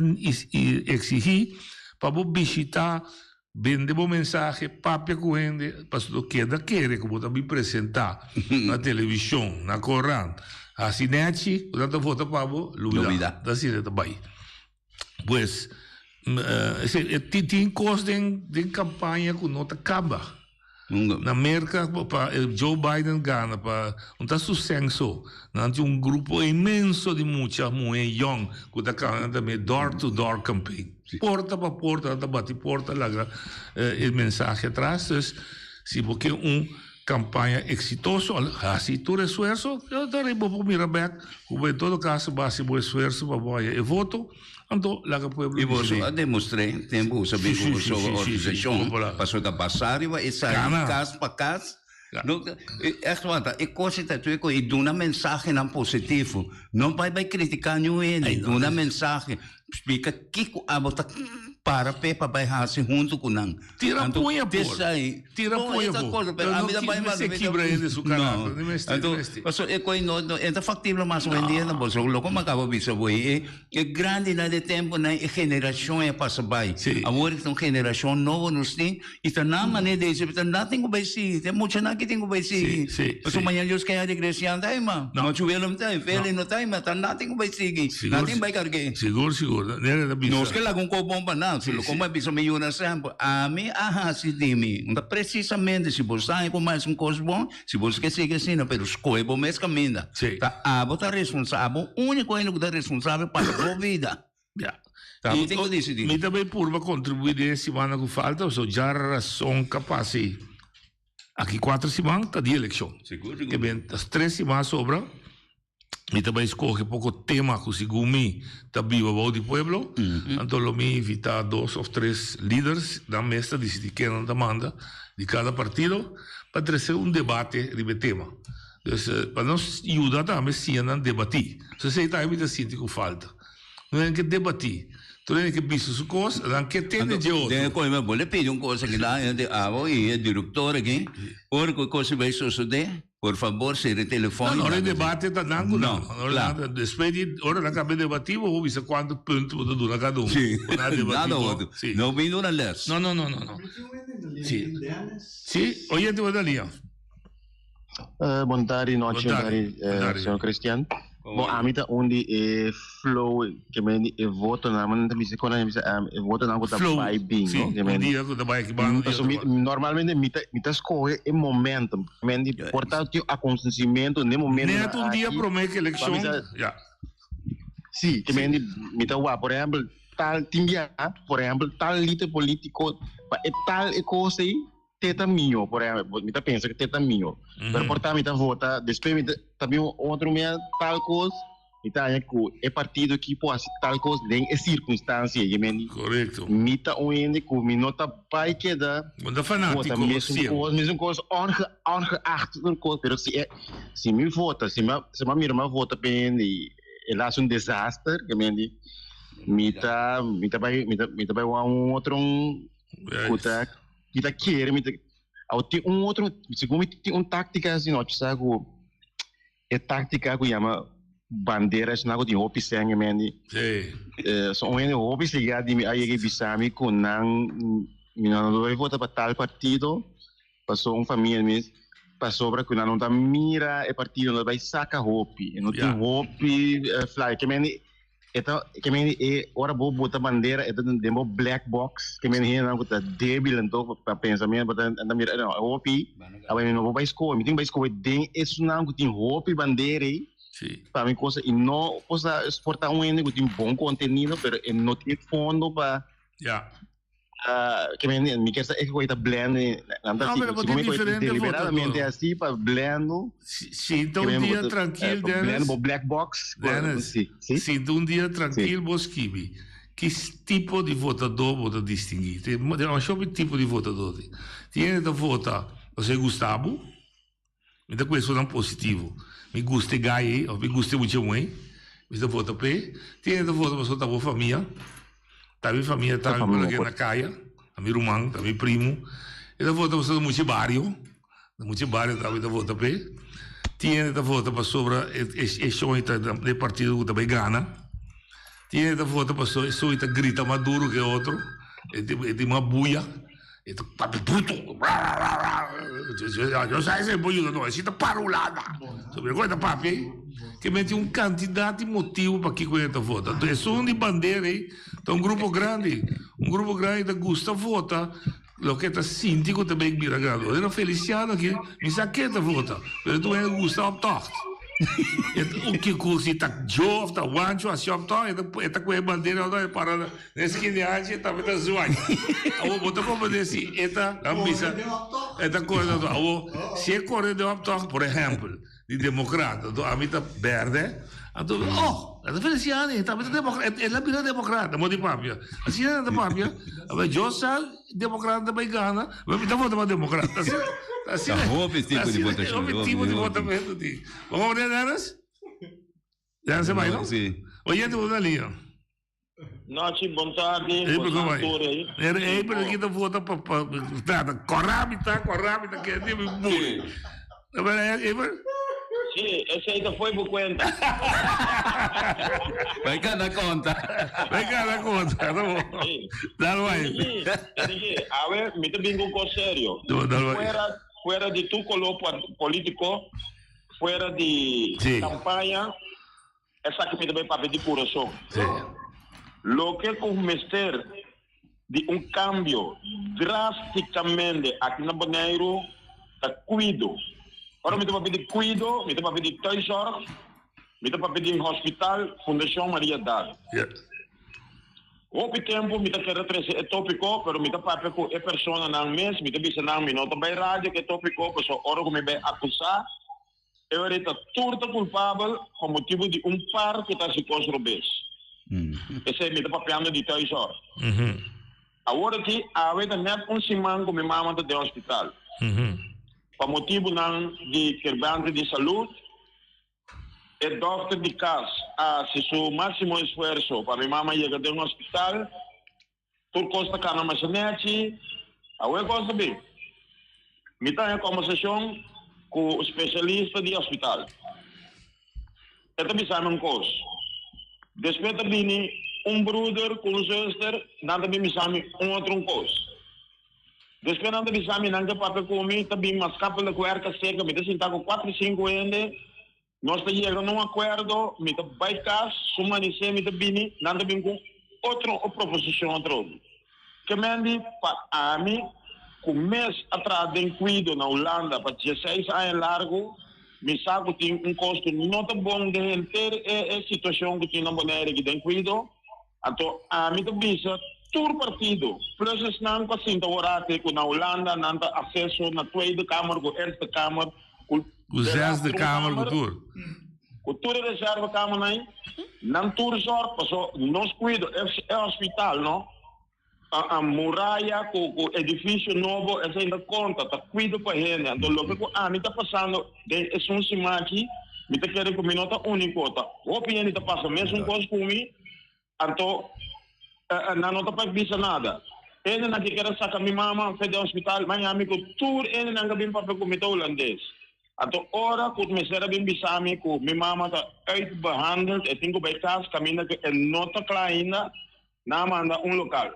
Speaker 13: eksigí pa bo bishitá, bende bo mensahe, papia ku hende, pasobra keda kere ku bo ta bin presentá na televishon, na korant, hasi nèchi ku nan ta vota pa bo, lubidá. Ta asina ta bai. Pues, tin kos den den kampaña ku no ta kaba. Na Merka pa Joe Biden gana pa un ta su senso, nan tin un grupo inmenso di mucha muhé yòn ku ta kana tambe door to door campaign. Porta pa porta nan ta bati porta laga e mensahe atras. Dus si bo ke un Campaña exitoso al haci tur esfuerso, yo ta riba bo por mira bek cu bo en todo caso bo haci bo esfuerso pa bo haya e voto, anto laga pueblo
Speaker 3: Y boso
Speaker 13: dicidi.
Speaker 3: a demostr'é tempo cu sa bin cu boso organisacion, pasobra ta basa riba esaki cas pa cas, no echt waar ta e cos ta tur cu y duna mensahenan positivo, no bay bay critica niun hende, duna mensahe, splica kico abo ta para p'e pa bay haci hunto cu nan.
Speaker 13: Tira puña por. Tira puña por.
Speaker 3: Pero
Speaker 13: no mester kibra hende su karakter. No mester, no mester.
Speaker 3: Paso e koi no no e ta factible mas hoy en dia no paso loko mi a kaba bisa bo e e grandinan di e temponan e generashon a pasa bai. Awor ta un generashon nobo nos tin i ta nan manera di hasi ta nan tin ku bai sigui ta e muchanan ki tin ku bai sigui. Paso mañana Dios kaya regresian ta ma Machu Willem ta Feli no ta ma ta nan tin ku bai sigui nan tin bai karg'é.
Speaker 13: Sigur sigur.
Speaker 3: Nos ke laga un kos bon pa nan. Si lo kon a bisa mi yuna semper, ami a hasi di mi. Un ta presisamente si bo sa ku mas un kos bon, si bo ke sigui asina, pero skohe bo mes kaminda. Ta abo ta responsabel, abo úniko hende ku ta responsabel pa bo bida.
Speaker 13: Ya.
Speaker 3: Ta abo tin ku disidí.
Speaker 13: Mi ta bay purba kontribuí den e simana ku falta, pasobra dja rason kapas ei. Aki kuater siman ta di elekshon.
Speaker 3: Sigur, sigur.
Speaker 13: Ke ben tas tres siman sobra. Mi ta bai scoge poco tema cu segun mi ta biba bou di pueblo. Anto lo mi invita dos of tres leaders, nan mes ta dicidi ken nan ta manda di cada partido, pa trece un debate riba e tema. Dus pa nos yuda tambe siña nan debati. So esey tambe mi ta sinti cu falta. No hende ke debati. Tur hende ke bisa su cos, nan ke tende dje otro.
Speaker 3: Den e coima bo le pidi un cosa aki nan, abo y e director aki, ora cu e cosa bay sosode, Por fabor sera e telefon.
Speaker 13: No, no, e debate ta nan ku nan.
Speaker 3: No, kla.
Speaker 13: Despues di ora nan kaba e debati bo por bisa kuantu punto bo ta duna kada un.
Speaker 3: Si, nada otro. No bin duna les.
Speaker 13: No, no, no, no, no. Si, si, oyente bo ta lia.
Speaker 17: Bon tardi, nochi, bon tardi, señor Cristian. Bon, ami ta un di e flow ke men di e votonan, men ta bisa kon nan bisa e votonan ku ta bai bin, no?
Speaker 13: Ke men di. Un dia ku ta bai aki banda, un dia
Speaker 17: Pasobra mi normalmente mi ta mi ta skohe e momento, men di por ta tin akontesimentu n'e momentonan
Speaker 13: aki. Nèt un dia promé ku elekshon, ya.
Speaker 17: Si, ke men di mi ta wak, por ehèmpel, tal tin biaha, por ehèmpel, tal lider polítiko pa e tal e kos ei, te ta mio, por ehempel, mi ta pensa ku te ta mio. Pero por ta mi ta vota, despues mi ta bin otro mia tal kos, mi ta haña ku e partido aki por hasi tal kos den e sirkunstansia. I men,
Speaker 13: Korekto.
Speaker 17: mi ta un hende ku mi no ta bai keda
Speaker 13: Bo ta fanátiko,
Speaker 17: vota mesun
Speaker 13: siem.
Speaker 17: kos, mesun kos onge, ongeacht tur kos. Pero si e, si mi vota, si mi a, si mi a mira mi a vota pa e hende i el a hasi un desaster, ke men di, mi ta, mi ta bai, mi ta, mi ta bai wak un otro ku ta. Mi ta kere, mi ta, awo tin un otro, segun mi tin un táctica asina, ocho sa ku e táctica ku yama bandera esnan ku tin hopi sèn e mendi.
Speaker 13: Sí.
Speaker 17: So un hende hopi sigá di mi a yega i bisa mi ku nan, mi no lo bai vota pa tal partido, paso un famia di mi, pasobra ku nan no ta mira e partido no ta bai saka hopi, e no tin hopi fly, ke mendi E ta ke meni e ora bo bota bandera e ta den bo black box ke meni hendenan ku ta debil anto pa pensamiento bo ta ta mira no e hopi aba mi no por bai skohe mi tin bai skohe den esunnan ku tin hopi bandera ei pa mi cosa i no cosa por ta un hende ku tin bon kontenido pero e no tin fondo pa Ke men mi kier sa e koe ta blend nan ta
Speaker 13: No, pero bo
Speaker 17: si
Speaker 13: tin
Speaker 17: mi koe
Speaker 13: diferente
Speaker 17: deliberadamente
Speaker 13: votador.
Speaker 17: asi pa blendo
Speaker 13: Sinta
Speaker 17: ke
Speaker 13: un
Speaker 17: men bo
Speaker 13: dia
Speaker 17: ta
Speaker 13: trankil,
Speaker 17: pa blendo
Speaker 13: Dennis.
Speaker 17: bo black box
Speaker 13: Dennis,
Speaker 17: si si
Speaker 13: sinta un dia
Speaker 17: si
Speaker 13: trankil bo skibi ki tipo di votador bo ta distingui. Tin demasiado tipo di votador tin. Tin hende ta vota pasobra e gusta bo. Mi ta ku esunnan positivo. Mi gusta e gai ei of mi gusta e mucha muhé, mi ta vota p'e. Tin hende ta vota pasobra ta bo famia, ta mi famia
Speaker 17: Ta
Speaker 13: ta mi
Speaker 17: famia
Speaker 13: por
Speaker 17: por.
Speaker 13: na kaya. Ta mi ruman, ta mi primu. E ta vota pasobra ta mucha bario. Ta mucha bario tambe ta vota p'e. Tin hende ta vota pasobra e shon ta den partido ku ta bai gana. Tin hende ta vota pasobra e shon ta grita mas duru ku e otro. E tin mas buya. E ta papia bruto. Yo sa esei por yuda no. Esei ta para Hulanda. So mira kon e ta papia ei. Ke men tin un kantidat di motibu pakiko hende ta vota. Anto esun di bandera ei ta un grupo grandi. Un grupo grandi ta gusta vota loke e ta sinti ku ta bay bira grandi. Ora Feliciano aki mi sa ke ta vota pero tur hende gusta optocht. E ke ku si ta Joe of ta Wancho hasi optocht e ta kohe bandera e para na eskina di hanchi e tambe ta zwaai. Awor bo ta komprende si e ta nan bisa e ta kore den optocht. Awor si e kore den optocht por ehempel di demokrat anto ami ta berde anto oh e ta Feliciano e tambe ta demokrat el a bira demokrat amo di papia asina nan ta papia awe yo sa demokrat ta bay gana mi ta vota pa demokrat asina
Speaker 3: asina Ta hopi tipo di votashon,
Speaker 13: hopi tipo di votamento tin bo komprende Dennis? Dennis a bay no?
Speaker 3: Si.
Speaker 13: Oyente bo ta liña.
Speaker 18: Nochi, bon tardi,
Speaker 13: Ei,
Speaker 18: bon
Speaker 13: pero
Speaker 18: nan tur ei.
Speaker 13: Era ei, pero kita vota pa pa tata. Korami ta, korami ta ke di mi buri. Pero ei, pero
Speaker 18: Sí, esei ta foi bo cuenta.
Speaker 3: Bai kana konta.
Speaker 13: Bai kana konta, ta bon.
Speaker 18: Sí.
Speaker 13: Dal bai.
Speaker 18: Digi, digi, awe mi ta bin ku un kos serio.
Speaker 13: Dal bai.
Speaker 18: Fuera, fuera di tur kolor politiko, fuera di
Speaker 13: Sí.
Speaker 18: kampaña, Esaki mi ta bay papia di curason.
Speaker 13: Sí.
Speaker 18: Loke cu mester di un cambio drasticamente aki na Boneiru ta cuido. Ora mi ta papia di cuido, mi ta papia di thuiszorg, mi ta papia di hospital Fundacion Maria Daal.
Speaker 13: Yes.
Speaker 18: Hopi tempo mi ta kere trece e topico, pero mi ta papia cu e personanan mes, mi ta bisa nan mi no ta bay radio cu e topico, pasobra ora cu mi bay acusa, E ora ta tur ta kulpabel pa motibu di un par ku ta hasi kos robes. Esei mi ta papiando di thuiszorg. Awor aki awe ta nèt un siman ku mi mama ta den hospital. Pa motibunan di kerbante di salud, e dòkter di kas a hasi su máksimo esfuerso pa mi mama yega den hospital. Tur kos ta kana masha nèchi. Awe kos ta bin. Mi ta haña kòmbersashon ku spesialista di hospital. E ta bisa mi un kos. Despues ta bini un bruder ku un zuster, nan ta bin bisa mi un otro un kos. Despues nan ta bisa mi nan ke papia ku mi, ta bin maskapel ku erka seka. Mi ta sinta ku kuatro sinku hende. Nos ta yega na un akuerdo, mi ta bai kas, su manisé mi ta bini, nan ta bin ku otro un proposishon atrobe. Ke men di pa ami ku mes a traha den kuido na Hulanda pa dieseis aña largu, mi sa ku tin un kos ku no ta bon den henter e e situashon ku tin na Bonaire aki den kuido, anto ami ta bisa tur partido, plus esnan ku a sinta worate ku na Hulanda nan ta akseso na Tweede Kamer ku Eerste Kamer,
Speaker 13: Ku
Speaker 18: Ku
Speaker 13: zesde kamer ku tur.
Speaker 18: Ku tur e reserve kamernan ei, nan tur zorg paso nos kuido e hospital no, a muraya ku ku edifisio nobo esei ta konta, ta kuido pa hende. Anto loke ku ami ta pasando den esun siman aki, mi ta kere ku mi no ta uniko, ta hopi hende ta pasa mesun kos ku mi. Anto, nan no ta por bisa nada. Hendenan ke kier a saka mi mama fe den hospital, ma yami ku tur hendenan ke bin papia ku mi ta hulandes. Anto ora ku mester a bin bisa mi ku mi mama ta uitbehandeld, e tin ku bai kas kaminda ku e no ta kla ainda, nan a manda un lokal.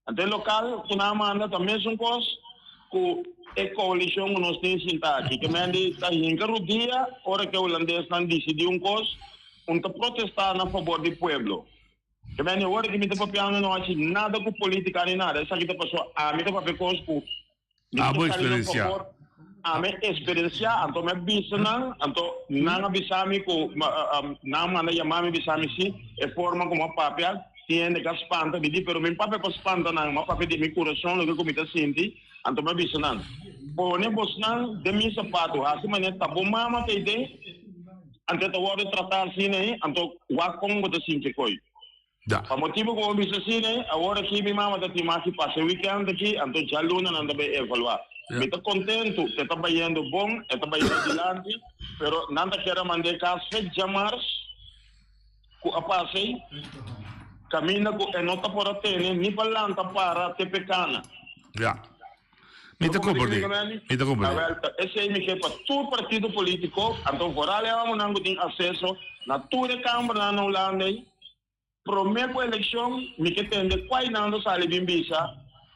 Speaker 18: Anto e lokal ku nan a manda ta mesun kos ku e koalishon ku nos tin sinta aki. Ke men di ta hinka rudia ora ku e hulandesnan disidí un kos, un ta protestá na fabor di pueblo. Ke men di ora ku mi ta papiando no hasi nada ku polítika ni nada. Esaki ta pasobra ami ta papia kos ku Mi
Speaker 13: Abo
Speaker 18: ta sali na
Speaker 13: experiencia.
Speaker 18: favor. Ami experiencia, anto mi a bisa nan, anto nan a bisa mi ku nan manda yama mi bisa mi si e forma ku mi a papia tin hende ku a spanta. Mi di, pero mi papia pa spanta nan, mi a papia di mi kurason loke ku mi ta sinti. Anto mi a bisa nan, pone bosnan den mi sapatu, hasi manera ta bo mama ta ei den, anto e ta wòrdu tratá asina ei, anto wak kon bo ta sinti koe.
Speaker 13: Da.
Speaker 18: Pa motibu ku bo bisa asina, awor aki mi mama ta tin mas di pasa e wikènt aki, anto djaluna nan ta bai evaluá.
Speaker 13: Ja.
Speaker 18: Mi ta kontentu ku e ta bayendo bon, e ta bayendo dilanti, pero nan ta kere mand'é kas fe djamars ku a pasa ei. Kaminda ku e no ta por a tene ni pa lanta para te p'e kana.
Speaker 13: Ja. Mi ta komprendé. Mi ta komprendé.
Speaker 18: Awel, ta esei mi ke pa tur partido polítiko, anto vooral e homonan ku tin akseso na tur e kambernan na Hulanda ei, promé ku elekshon mi ke tende kuai nan ta sali bin bisa,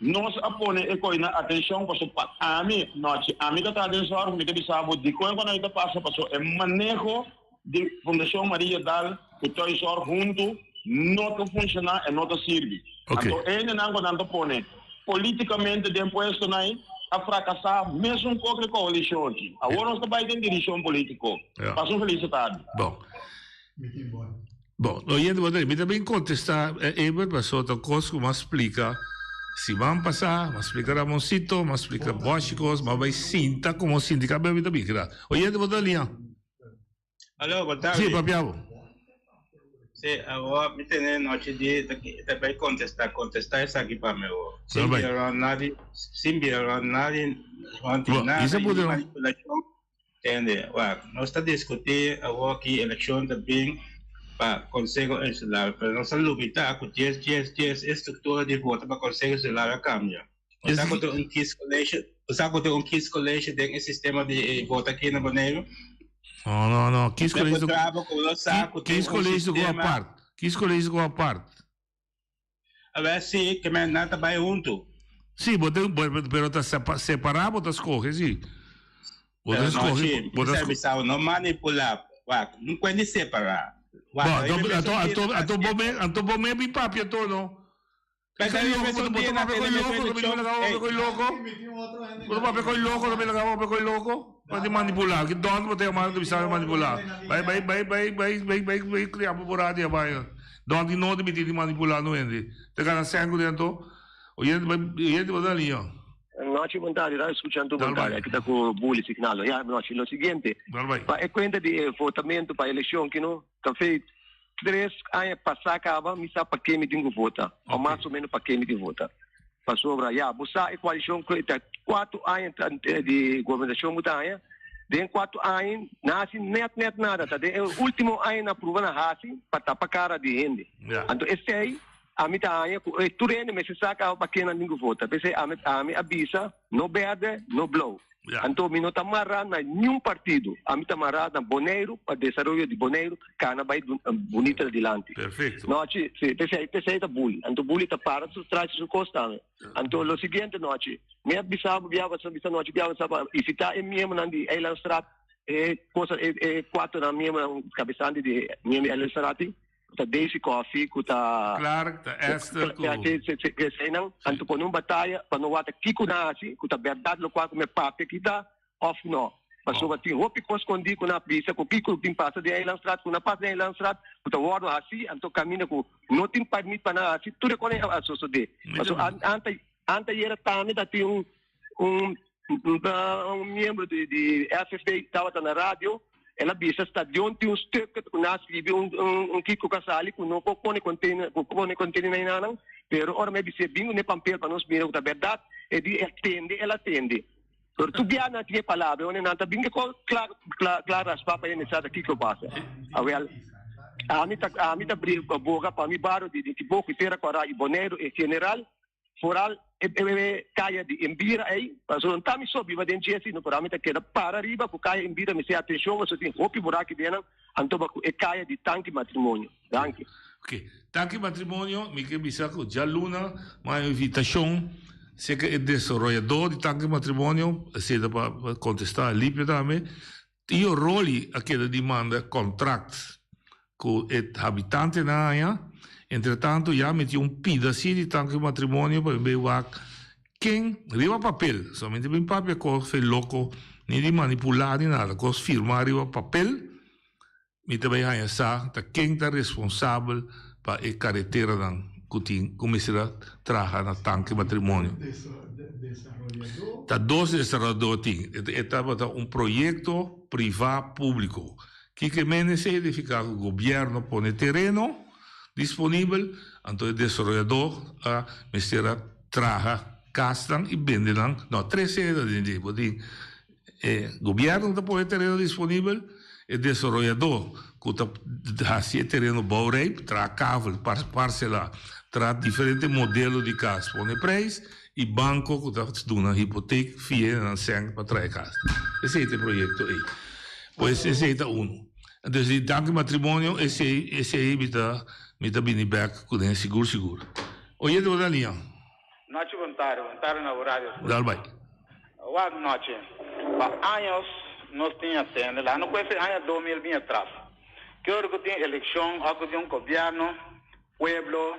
Speaker 18: nos a pone e koi na atenshon paso pa ami, nochi ami ta traha den zòrg, mi ta bisa bo dikon e koi nan ta pasa paso e maneho di Fundashon Maria Dal ku Thuiszorg huntu no ta funshoná e no ta sirbi. Anto e hendenan ku nan ta pone polítikamente den puestonan ei a frakasá mesun kos ku e koalishon aki. Awor nos ta bai den dirishon polítiko. Pasa un felis tardi.
Speaker 13: Bon. Bon, oyente bo ta mi ta bin kontestá Ebert pasobra ta kos ku mi a splika siman pasá, mi a splika Ramoncito, mi a splika Bòshi kos, mi a bai sinta komo sinti kabe mi ta bin keda. Oyente bo ta liña.
Speaker 19: Aló, bon tardi.
Speaker 13: Sí, papia bo.
Speaker 19: Sí, awor mi tene nochi di ta ta bai contesta, contesta esaki pa mi awor. Sin
Speaker 13: Bai.
Speaker 19: bira rond nadie, sin bira rond nadie, rond
Speaker 13: Bo,
Speaker 19: nada
Speaker 13: isa
Speaker 19: y
Speaker 13: por
Speaker 19: ni
Speaker 13: no.
Speaker 19: manipulacion. Tende, wak, nos ta discuti awor ki eleccion ta bin pa Conseho Insular, pero nos ta lubida cu djes djes djes e structura di vota pa Conseho Insular a cambia. Bo sa ku tin un kiescollege, bo sa ku tin un kiescollege den e sistema di vota aki na Boneiru?
Speaker 13: No, no, no. Kiescollege
Speaker 19: Me encontraba ku bo sa ku tin un
Speaker 13: Kiescollege go
Speaker 19: sistema.
Speaker 13: apart. Kiescollege go apart.
Speaker 19: Awel si, ke men nan ta bai huntu.
Speaker 13: Si, bo tin, pero ta separa bo ta scoge, si. Bo ta
Speaker 19: Pero no,
Speaker 13: scoge,
Speaker 19: chi,
Speaker 13: bo ta
Speaker 19: mi sa
Speaker 13: sco-
Speaker 19: bisao, no manipula. Wak, no kuende separa. Wak,
Speaker 13: Bo,
Speaker 19: ahí
Speaker 13: anto,
Speaker 19: me
Speaker 13: anto,
Speaker 19: mesun
Speaker 13: anto,
Speaker 19: dia
Speaker 13: anto bo me, anto bo me bin papia to, no?
Speaker 19: Pero
Speaker 13: Koy
Speaker 19: yo
Speaker 13: loko,
Speaker 19: me
Speaker 13: boto
Speaker 19: son
Speaker 13: boto
Speaker 19: dia na
Speaker 13: papia koy
Speaker 19: tene
Speaker 13: loko,
Speaker 19: mesun
Speaker 13: mi no
Speaker 19: eleccion.
Speaker 13: laga papia
Speaker 19: Ey.
Speaker 13: koy loko. Boto papia koy loko, mi laga papia koy loko. Pa di manipula, ki don bo te yama di bisa manipula. Bai bai bai bai bai bai bai bai kria bo radio ya bai. Don di no di mi di manipula no hende. Te gana sen ku dentro. Oyente bai oyente bo da liña.
Speaker 20: Nochi bon tardi, radio escuchando bon
Speaker 13: Dal bai.
Speaker 20: tardi. Aki ta ku Bully Signalo. Ya, nochi. Lo siguiente,
Speaker 13: Dal bai.
Speaker 20: pa e cuenta di e votamento pa eleccion ki no ta feit Tres aña pasá kaba mi sa pa ke mi tin ku vota, o mas o ménos pa ke mi tin vota. Pasobra ya bo sa e koalishon ku ta kuatu aña di gobernashon bo ta haña, den kuatu aña nan hasi nèt nèt nada, ta den e último aña nan pruba nan hasi pa tapa kara di hende. Anto esei ami ta haña ku tur hende mester sa kaba pa ke nan tin ku vota. P'esei ami ami a bisa no bèrdè no blou. Anto mi no ta mará na niun partido. Ami ta mará na Boneiru pa desaroyo di Boneiru kana bai bunita dilanti.
Speaker 13: Perfecto.
Speaker 20: Nochi, si, p'esei, p'esei ta Buli. Anto Buli ta para su tras di su kos tambe. Anto lo siguiente nochi, mi a bisa bo bia bo bisa nochi bia bo sa pa visitá e miembronan di Eilandstraat, e cosa, e, e kuatronan miembronan kabesante di miembro di Eilandstraat. Ku ta Daisy Coffie, ku ta.
Speaker 13: Clark, ta Esther, ku.
Speaker 20: Eseinan, anto pone un bataya pa no wak kiko nan hasi, ku ta bèrdat lokual ku mi papia aki ta òf no. Pasobra tin hopi kos skondí ku nan a bisa ku kiko tin pasa den Eilandstraat, ku no a pasa den Eilandstraat, ku ta wòrdu hasí, anto kaminda ku no tin pèrmit pa nan hasi, tur e kos a sosodé. Pasobra anta ayera tambe ta tin un un un miembro di di FFP tabata na radio, el a bisa stadion tin un stuk ku nan a scribi un un kiko ku a sali ku no por pone container ku pone container na enanan, pero ora mi a bis'é bin ku e pampel pa nos mira ku ta bèrdat, e di el tende el a tende. Pero tur bia nan tin e palabra unda nan ta bin ke kos kla kla kla raspa pa hende sa ta kiko pasa. Awel, ami ta ami ta bri boka pa mi bario di Tiboko i Tera Kòrá i Boneiru en general Foral e e kaya di Embira ei, pasobra no ta mi so biba den dje sino pero ami ta keda para riba ku kaya Embira mi sea atenshon pasobra tin hopi buraki den nan, anto ba ku e kaya di Tanki Matrimonio. Danki.
Speaker 13: Ok, Tanki Matrimonio, mi ke bisa ku djaluna mi a invitashon serka e desaroyadó di Tanki Matrimonio, esei ta pa kontestá Alipio tambe, Tio Rolly a keda di manda kontrakt ku e habitantenan aña. Entretantu ya meti un pida si di tanke matrimonio pa bin wak ken riba papel, solamente bin papia kos fe loko ni di manipulá ni nada, kos firmá riba papel, mi ta bai haña sa ta ken ta responsabel pa e kareteranan ku tin ku mester a traha na tanke matrimonio. Ta dos desaroyadó tin. E tabata un proyekto privá públiko. Kiko e mende esei nifiká ku gobièrnu pone tereno disponibel, anto e desaroyadó a mester a traha kasnan i bende nan. No, tres sede den dje. Bo tin e gobièrnu ku ta pone tereno disponibel. E desaroyadó ku ta hasi e tereno bouwrijp, traha kavel, parsela, traha diferente modelo di kas, pone prijs i banko ku ta duna hipotek fia nan sèn pa traha e kas. Esei ta e proyekto ei. Pues esei ta unu. Entonces di danki matrimonio esei esei mi ta mi ta bini bèk kuné sigur sigur. Oyente bo ta liña.
Speaker 21: Nochi bon tardi, bon tardi na bo radio.
Speaker 13: Dal bai.
Speaker 21: Wak nochi. Pa años nos tin a tende, la no cuesta aña 2000 bin atras. Ke ora cu tin eleccion of cu tin un gobierno, pueblo,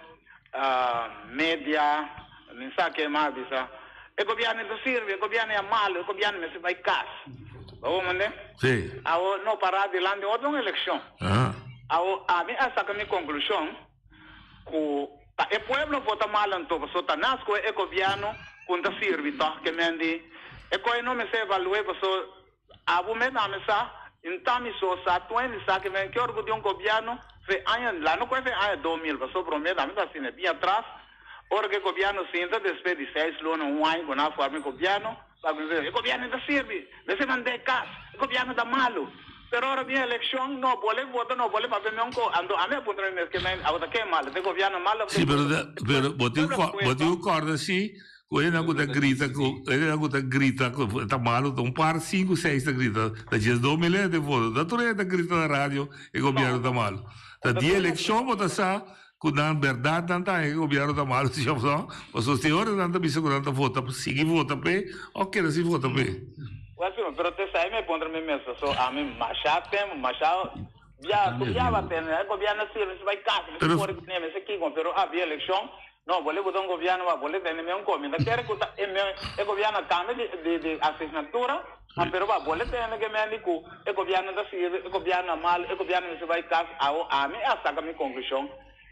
Speaker 21: media, mi sa ke mas bisa, e gobierno ta sirbi, e gobierno ya malo, e gobierno mester bay cas. Bo mende?
Speaker 13: Si.
Speaker 21: Awo no para dilanti otro un eleccion. Awo ami a saca mi conclusion. Ku ta e pueblo vota mal anto paso ta nas ku e gobierno ku nta sirbi tog ke men di e koe no mester evalue paso abo mes ami sa nta mi so sa tuen di sa ke men ke ora ku di un gobierno fe aña la no koe fe aña 2000 paso prome ami ta asina bin atras ora ku e gobierno sinta despues di seis luna un aña ku nan a forma e gobierno pa ku e gobierno nta sirbi mester manda e kas e gobierno ta malo. Pero ora bin eleccion, no bole vota, no bole papia mi un Anto ami a puntra mi mes ke men awor ta ken malo, ta e gobierno malo of ta
Speaker 13: Sí,
Speaker 21: e
Speaker 13: pero
Speaker 21: pueblo?
Speaker 13: ta, pero bo tin
Speaker 21: Pueblo
Speaker 13: ku, bo tin ku kòrda sí ku esnan ku ta grita ku, esnan ku ta grita ku ta malo ta un par sinku seis ta grita, ta djes dos mil hende vota, ta tur hende ta grita na radio e gobierno ta malo. Ta di eleccion bo ta sa Ku nan bèrdat nan ta haña ku gobièrnu ta malu si òf no, pasobra si ora nan ta bisa ku nan ta vota, sigui vota p'e òf keda sin vota p'e.
Speaker 21: Wèl si, pero te sa e me puntra mi mes, pasobra ami masha tempu, masha bia, ku bia ba tene, e gobièrnu a sirbi, si bai kasa, mi si kore ku ne, mi si kiko, pero habia elekshon, no, bo le buta un gobièrnu, bo le tene mi un ko, mi ta kere ku ta e me, e gobièrnu a kambia di, di, di asignatura, ma pero ba bo le tene ke mendi ku. E gobierno ta sirbi, e gobierno a malo, e gobierno mester bai cas, awo ami a saca mi conclusion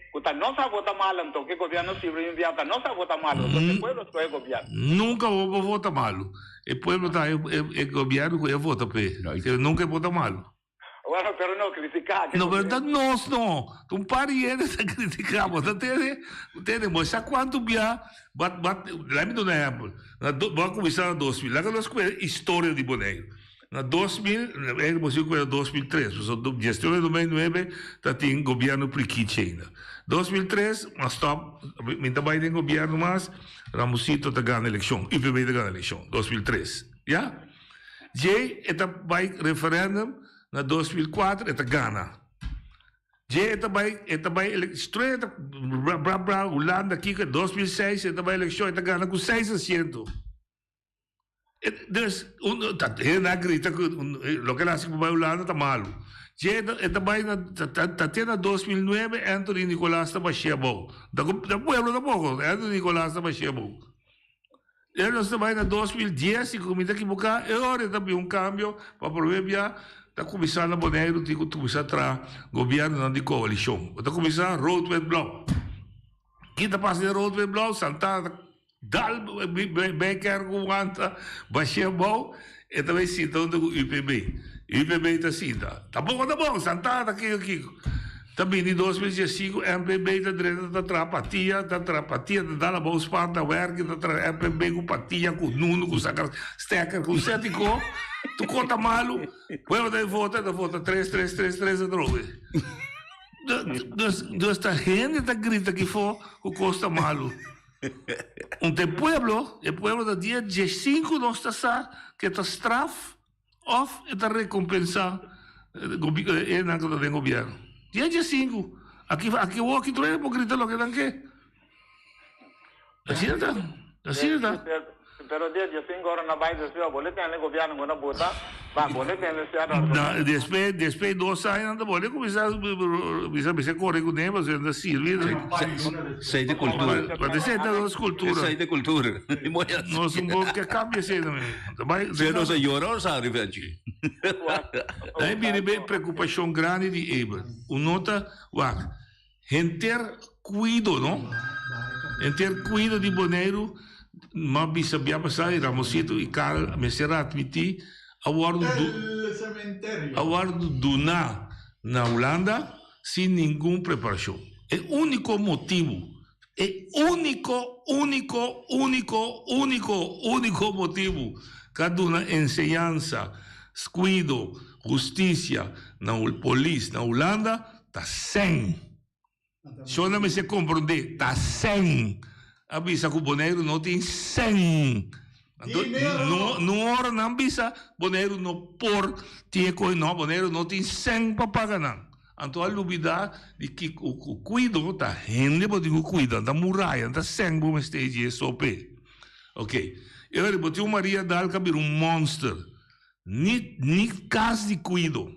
Speaker 21: cu ta nos a vota malo anto cu e gobierno sirbi un biaha ta nos a vota malo pasobra e pueblo scoge gobierno.
Speaker 13: Nunca bo por vota malo, e pueblo ta e gobierno cu e vota p'e, pero nunca e vota malo.
Speaker 21: Bueno pero no critica.
Speaker 13: No pero ta nos no, ta un par di hende ta critica bo ta tende, tende bo sa cuanto bia bat bat laat mi duna ehempel, na bo a cuminsa na 2000 laga nos cuenta historia di Boneiru. Na 2000, e bo sibi ku era 2003, pasobra gestion di 2009 ta tin gobièrnu prikichi ainda. 2003 a stòp, mi ta bai den gobièrnu mas, Ramosito ta gana elekshon, UPB ta gana elekshon, 2003, ya. Djei e ta bai referèndum na 2004 e ta gana. Djei e ta bai, e ta bai ele, strui e ta bra bra bra, Hulanda kiko, 2006 e ta bai elekshon e ta gana ku seis asiento. Dus, un, ta, hende a grita ku loke el a hasi ku bai Hulanda ta malu. Dje e ta bai na, ta, ta te na 2009 Anthony Nicolaas ta bashia abou. Da ku, da pueblo tampoko, Anthony Nicolaas ta bashia abou. E nos ta bai na 2010, si ku mi ta ekiboká, e ora e ta bin un kambio pa promé bia ta kuminsá na Boneiru tin ku kuminsá traha gobièrnunan di koalishon. Bo ta kuminsá rood wit blauw. Ki ta pasa den rood wit blauw? Santana ta Dal bay kerk ku wanta bashé abou e ta bay sinta hunto ku UPB. UPB ta sinta. Tampoko ta bon, Santana ta kiko kiko. Ta bini 2015 MPB ta drenta ta traha patia, ta traha patia ta dal abou spanta werki ta traha MPB ku patia ku nunu ku saka steker ku seti ko. Tur ko ta malu. Pueblo ta vota ta vota tres tres tres tres atrobe. Dus dus ta hende ta grita kifo ku kos ta malu. Un te pueblo, e pueblo ta dia diesinku nos ta sa ke ta straf of e ta rekompensa e nan ku ta den gobierno. Dia diesinku. Aki aki awor aki tur hende por grita loke nan ke. Asina ta, asina ta.
Speaker 21: Pero dia diesinku ora nan bai despues bo le tende gobierno ku na buta, ba bo le tende si ora.
Speaker 13: Na despues despues dos aña nan ta bolbe kuminsá bisa bisa kore kuné pasobra nan ta sirbi.
Speaker 3: Esei ta kultura.
Speaker 13: But esei ta nos kultura.
Speaker 3: Esei ta kultura.
Speaker 13: Nos un bo ke kambia esei tambe. Ta bai.
Speaker 3: Si nos a yora nos a rivenchi.
Speaker 13: Ahí bini be preokupashon grandi di Abel. Un nota wak. Henter kuido no. Henter kuido di Boneiru, m'a bisa bia pasá i Ramosito i Karel mester a atmití a wòrdu a wòrdu duná na Hulanda sin ningun preparashon. E úniko motibu, e úniko, úniko, úniko, úniko, úniko motibu ku a duna enseñansa, kuido, hustisia. na polis na Hulanda ta sèn. Shona mester komprondé, ta sèn. A bisa ku Boneiru no tin sèn. Anto no no ora nan bisa Boneiru no por tin e kohe no, Boneiru no tin sèn pa paga nan. Anto a lubidá di kiko ku kuido ta hende bo tin ku kuida, ta muraya, ta sèn bo mester dje so p'e. Ok, e ora bo tin un Maria Dal ka bira un monster. Ni ni kas di kuido,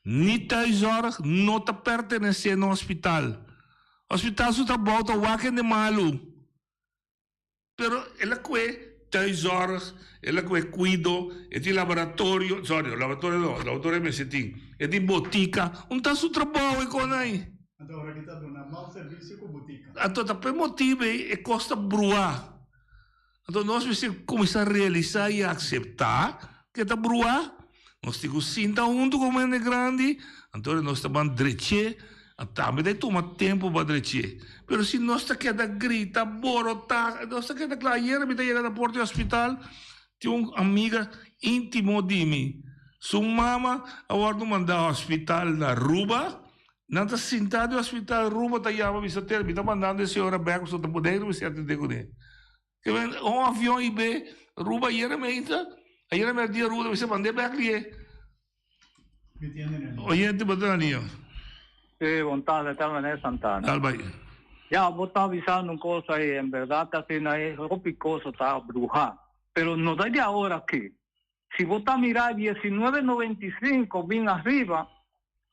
Speaker 13: ni thuiszorg no ta pertenesé na hospital. Hospital su trabou ta wak hende malu. Pero el a kue thuiszorg, el a kue kuido, e tin laboratorio, sorry, laboratorio no, laboratorio mester tin, e tin botika. Un ta su trabou e kon ai.
Speaker 4: Anto ora ki ta duna mal servisio ku botika.
Speaker 13: Anto ta p'e motibu ei e kos ta bruá. Anto nos mester kuminsá realisá i akseptá ku e ta bruá. Nos tin ku sinta huntu ku hende grandi, anto ora nos ta ban drech'é, tambe ta tuma tempu pa drech'é. Pero si nos ta keda grita, borotá, nos ta keda kla. Ayera mi ta yega na porta di hospital, tin un amiga íntimo di mi, su mama a wòrdu mandá hospital na Aruba, Nan ta sintá den hospital, Ruba ta yama bisa Tere, mi ta mandando e señora bek pasobra ta Boneiru mester atendé kuné. Ke men un avion i be Ruba ayera meinta, ayera merdia Ruba ta bisa mand'é bek lié. Oyente bo ta na liña.
Speaker 22: Sí, bon tarde, ta meneer Santana.
Speaker 13: Dal bai.
Speaker 22: Ya, bo ta bisando un cosa ahí, en verdad ta asina ahí, hopi cosa ta bruhá. Pero no ta di ahora aki. Si bo ta mira 19 95 bin ariba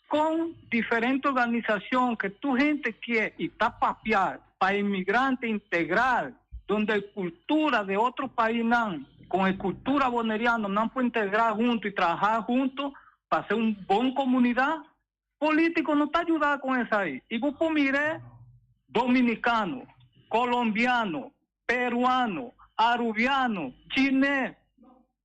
Speaker 22: con diferente organisacion que tur hende kier y ta papia pa inmigrante integral donde e cultura de otro paisnan con e cultura boneriano nan por integra hunto y traha hunto pa hacer un bon comunidad, Politico no ta yuda con esai. Y bo por mire dominicano, colombiano, peruano, arubiano, chines.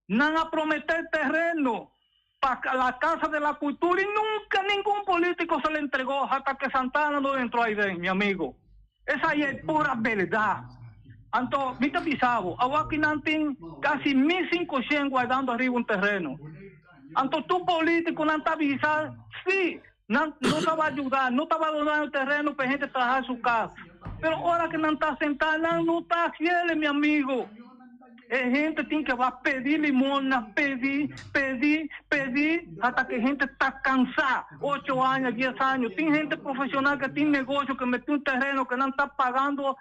Speaker 22: Nan a promete terreno pa la Casa de la Cultura y nunca ningun politico se le entregó hasta que Santana no entró ahí den, mi amigo. Esai e pura berdad. Anto mi ta bisa bo, awaki nan tin casi 1500 guardando ariba un terreno. Anto tur politiconan ta bisa, si, nan no taba yuda, no taba dona e terreno pa e hende traha su cas. Pero ora cu nan ta senta, nan no ta haciele, mi amigo. E hende tin ke ba pedi limosna, pedi, pedi, pedi, hasta ke hende ta kansa. Ocho aña, dies año. Tin hende profesional ke tin negocio, ke mete un tereno, ke nan ta pagando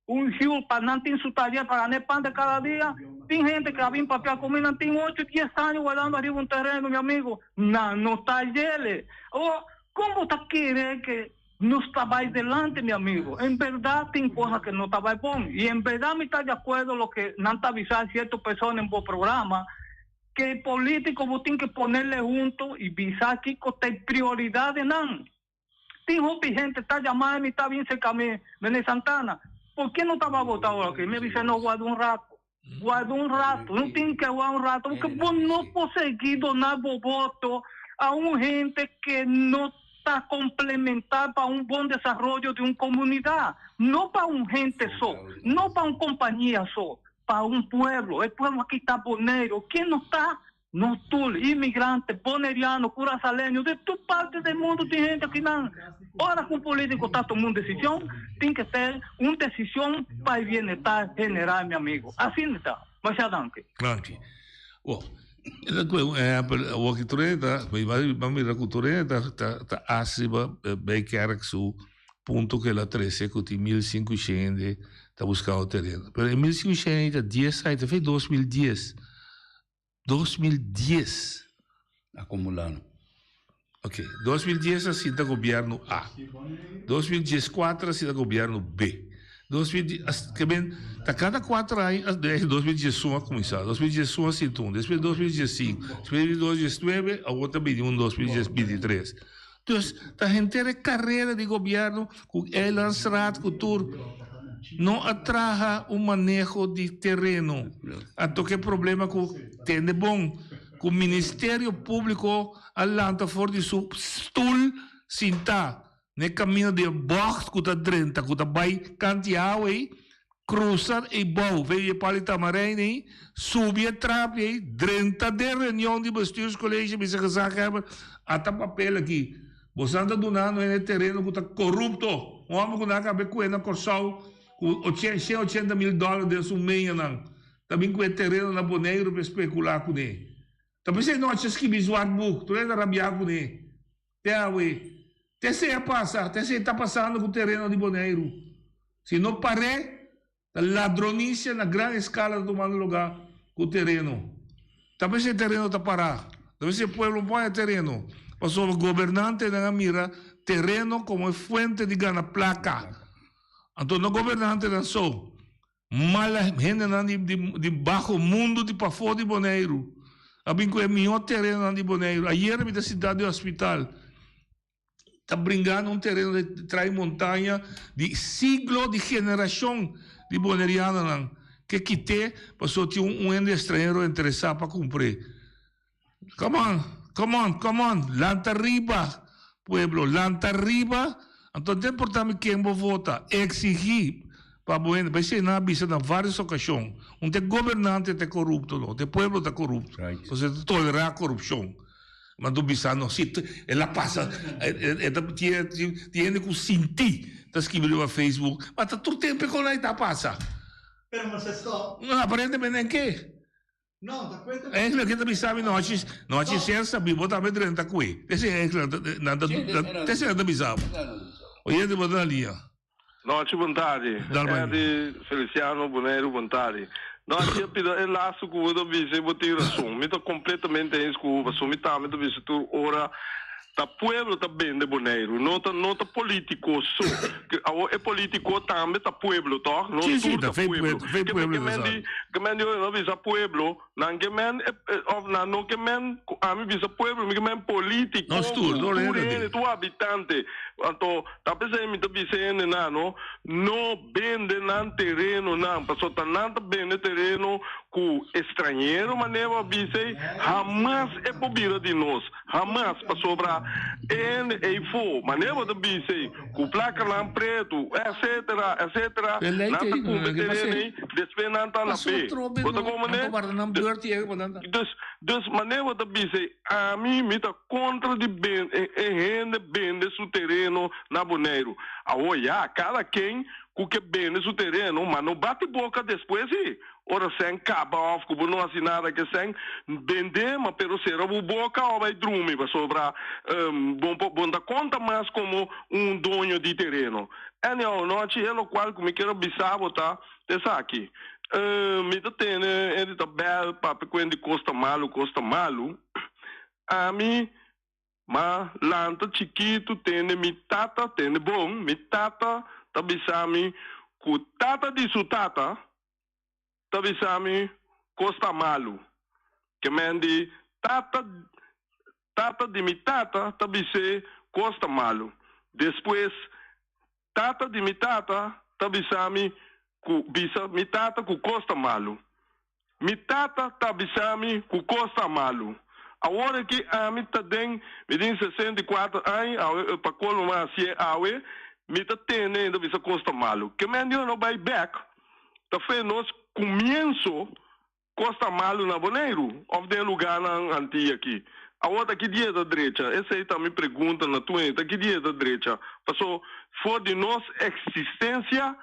Speaker 22: un huur pa nan tin su taller pa gana e pan de cada dia. Tin hende ke a bin papia ku mi, nan tin ocho, dies aña guardando ariba un tereno, mi amigo. Nan no ta yele. Awor, kon bo ta kere ke Nos ta bai delante, mi amigo. En berdad tin cosa que no ta bai bon. Y en berdad mi ta de acuerdo loke nan ta avisa cierto persona en bo programa, que e politico bo tin que ponerle hunto y bisa kico ta e prioridad de nan. Tin hopi hente ta yama mi ta bin cerca mi, Mene Santana, por ke no ta bai vota awor aki? Mi a bisa no, guarda un rato. Guarda un rato, no tin ke guarda un rato, porque bo no por sigui dona bo voto a un hende ke no ta complementa pa un bon desaroyo di un comunidad, no pa un hende so, no pa un compania so, pa un pueblo. E pueblo aki ta Boneiru, ken no ta? Nos tur, inmigrante, boneriano, curasaleño, di tur parti del mundo tin hende akinan. Ora cu un politico ta tuma un decision, tin ke ser un decision pa e bienestar general, mi amigo. Asina ta. Masha danki.
Speaker 13: Danki. Bo, e ta koe un ehempel, awor ki tur hende ta, mi a mira ku tur hende ta ta ta hasi riba Bijkerk su punto ku el a trese ku tin 1500 hende ta buskando tereno. Pero e 1500 hende ta dies aña, ta fe 2010. 2010.
Speaker 3: Acumulando.
Speaker 13: Ok, 2010 a sinta gobierno A. 2014 a sinta gobierno B. 2010, ke men, ta cada cuatro aña, 2011 a cuminsa, 2011 a sinta un, despues 2015, despues 2019, awor ta bini un 2023. Dus, ta henter e carera di gobierno cu Eilandsraad cu tur no a traha un maneho di tereno. Anto ke problema cu tende bon cu Ministerio Publico a lanta for di su stoel sinta n'e camino di e bocht cu ta drenta cu ta bay Kantiawe. Cruza ei bou, vei e pali tamarijn ei, subi e trapi ei, drenta den reunion di bestuurscollege bisa gezaghebber, ata papel aki. Bosan ta dunando hende tereno cu ta corupto. Un homber cu nan a cabe cue na Corsou cu 180 mil dollar den su meñanan, ta bin cu e tereno na Boneiru pa specula cune. Ta pesey nochi a skibi zwart boek, tur hende a rabia cune. Te awe. Te esei a pasa, te esei ta pasando ku tereno di Boneiru. Si no par'é, ta ladronisia na gran eskala ta tumando lugá ku tereno. Ta p'esei tereno ta pará. Ta p'esei pueblo no por haña tereno. Pasobra gobernantenan a mira tereno komo e fuente di gana plaka. Anto no gobernantenan so. Mala hendenan di di baho mundu di pafó di Boneiru a bin ku e mihó terenonan di Boneiru. Ayera mi ta sintá den hospital ta bringando un tereno di trai montaña di siglo di generashon di bonerianonan ke kit'é pasobra tin un hende estranhero interesá pa kumpr'é. Come on, come on, come on, lanta riba pueblo, lanta riba, anto no ta importa mi ken bo vota, exigi pa bo hende, p'esei nan a bisa na varios ocasion, un ta e gobernante ta e corupto no, ta e pueblo ta corupto, pasobra e ta tolera corupcion, ma anto bisa no, si el a pasa, e ta tin hende cu sinti ta scribi riba Facebook, ma ta tur tempo e con ai ta pasa.
Speaker 4: Pero no se stop.
Speaker 13: No, aparentemente en ke?
Speaker 4: No, ta cuenta.
Speaker 13: Eigenlijk e ta bisa mi no haci no haci ser sabi bo tambe drenta cue. Esey eigenlijk nan ta esey nan ta bisa bo. Oyente bo ta na liña.
Speaker 2: Nochi bon tardi. Eddy Feliciano Boneiru bon tardi. No haci a pida e laatste cu bo ta bisa y bo tin rason. Mi ta completamente eens cu bo pasobra mi tambe ta bisa tur ora Ta pueblo ta bende Boneiru, no ta no ta politico so. Awor e politico tambe ta pueblo toch? Nos
Speaker 13: Sí, sí,
Speaker 2: tur
Speaker 13: ta
Speaker 2: ta
Speaker 13: fe
Speaker 2: pueblo.
Speaker 13: pue- fe
Speaker 2: Ke
Speaker 13: pueblo
Speaker 2: ke
Speaker 13: ta
Speaker 2: men
Speaker 13: sabi.
Speaker 2: di ke men di no bisa pueblo, nan ke men e e of nan no ke men ku ami bisa pueblo, mi ke men politico
Speaker 13: Nos tur,
Speaker 2: ku
Speaker 13: tur
Speaker 2: tur
Speaker 13: hende
Speaker 2: hende,
Speaker 13: tin.
Speaker 2: tur habitante. Anto ta p'esei mi ta bisa hende nan no, no bende nan terenonan, pasobra ta nan ta bende tereno ku estranhero manera bo a bisa ei, hamas e por bira di nos. Hamas, pasobra e hende ei fo, manera bo ta bisa ei, ku plakanan pretu, etcetera, etcetera, nan ta kumpra tereno ei, despues nan ta lab'é. Bo ta komprendé? Dus, dus manera bo ta bisa ei, ami mi ta kontra di ben, e hende bende su tereno na Boneiru. Awor ya, kada ken ku ke bende su tereno, ma no bati boka despues ei. Ora sèn kaba òf ku bo no hasi nada ku e sèn, bend'é, ma pero sera bo boka òf bai drumi, pasobra bo bo no ta konta mas komo un doño di tereno. Anyhow, nochi e lokual ku mi kier a bisa bo ta esaki, Mi ta tene hende ta bèl papia ku hende kos ta malu, kos ta malu. Ami Ma lanta chikitu tende mi tata, tende bon, mi tata ta bisa mi ku tata di su tata ta bisa mi kos ta malu. Ke men di tata, tata di mi tata ta bis'é kos ta malu. Despues Tata di mi tata ta bisa mi ku bisa mi tata ku kos ta malu. Mi tata ta bisa mi ku kos ta malu. Awor aki ami ta den mi tin 64 aña awe pa kolmo mas hasié awe mi ta tene i ta bisa kos ta malu. Ke men Dios no bai bek ta fe nos kumienso Kos ta malu na Boneiru òf den e lugánan Antia aki? Awor ta ki dia ta drecha? Esei ta mi pregunta na tur hende, ta ki dia ta drecha? Paso for di nos eksistensia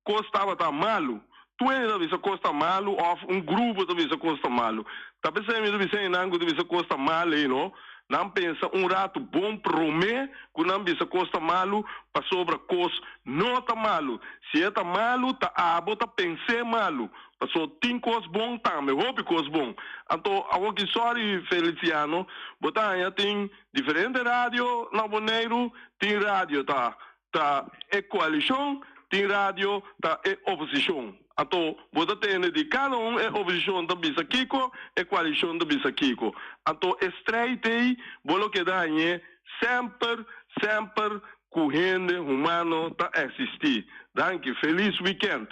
Speaker 2: kos tabata malu. Tur hende ta bisa kos ta malu òf un grupo ta bisa kos ta malu. Ta p'esei mi ta bisa hendenan ku ta bisa kos ta mal ei no, nan pensa un ratu bon promé ku nan bisa kos ta malu pasobra kos no ta malu. Si e ta malu ta abo ta pens'é malu. Paso tin kos bon tambe, hopi kos bon. Anto awor ki sorry Feliciano, bo ta haña tin diferente radio na Boneiru, tin radio ta ta e koalishon, tin radio ta e oposishon. Anto bo ta tende di kada un e oposishon ta bisa kiko, e koalishon ta bisa kiko. Anto e strijd ei bo lo keda hañ'é semper, semper Ku hende humano ta existi. Danki. Feliz weekend.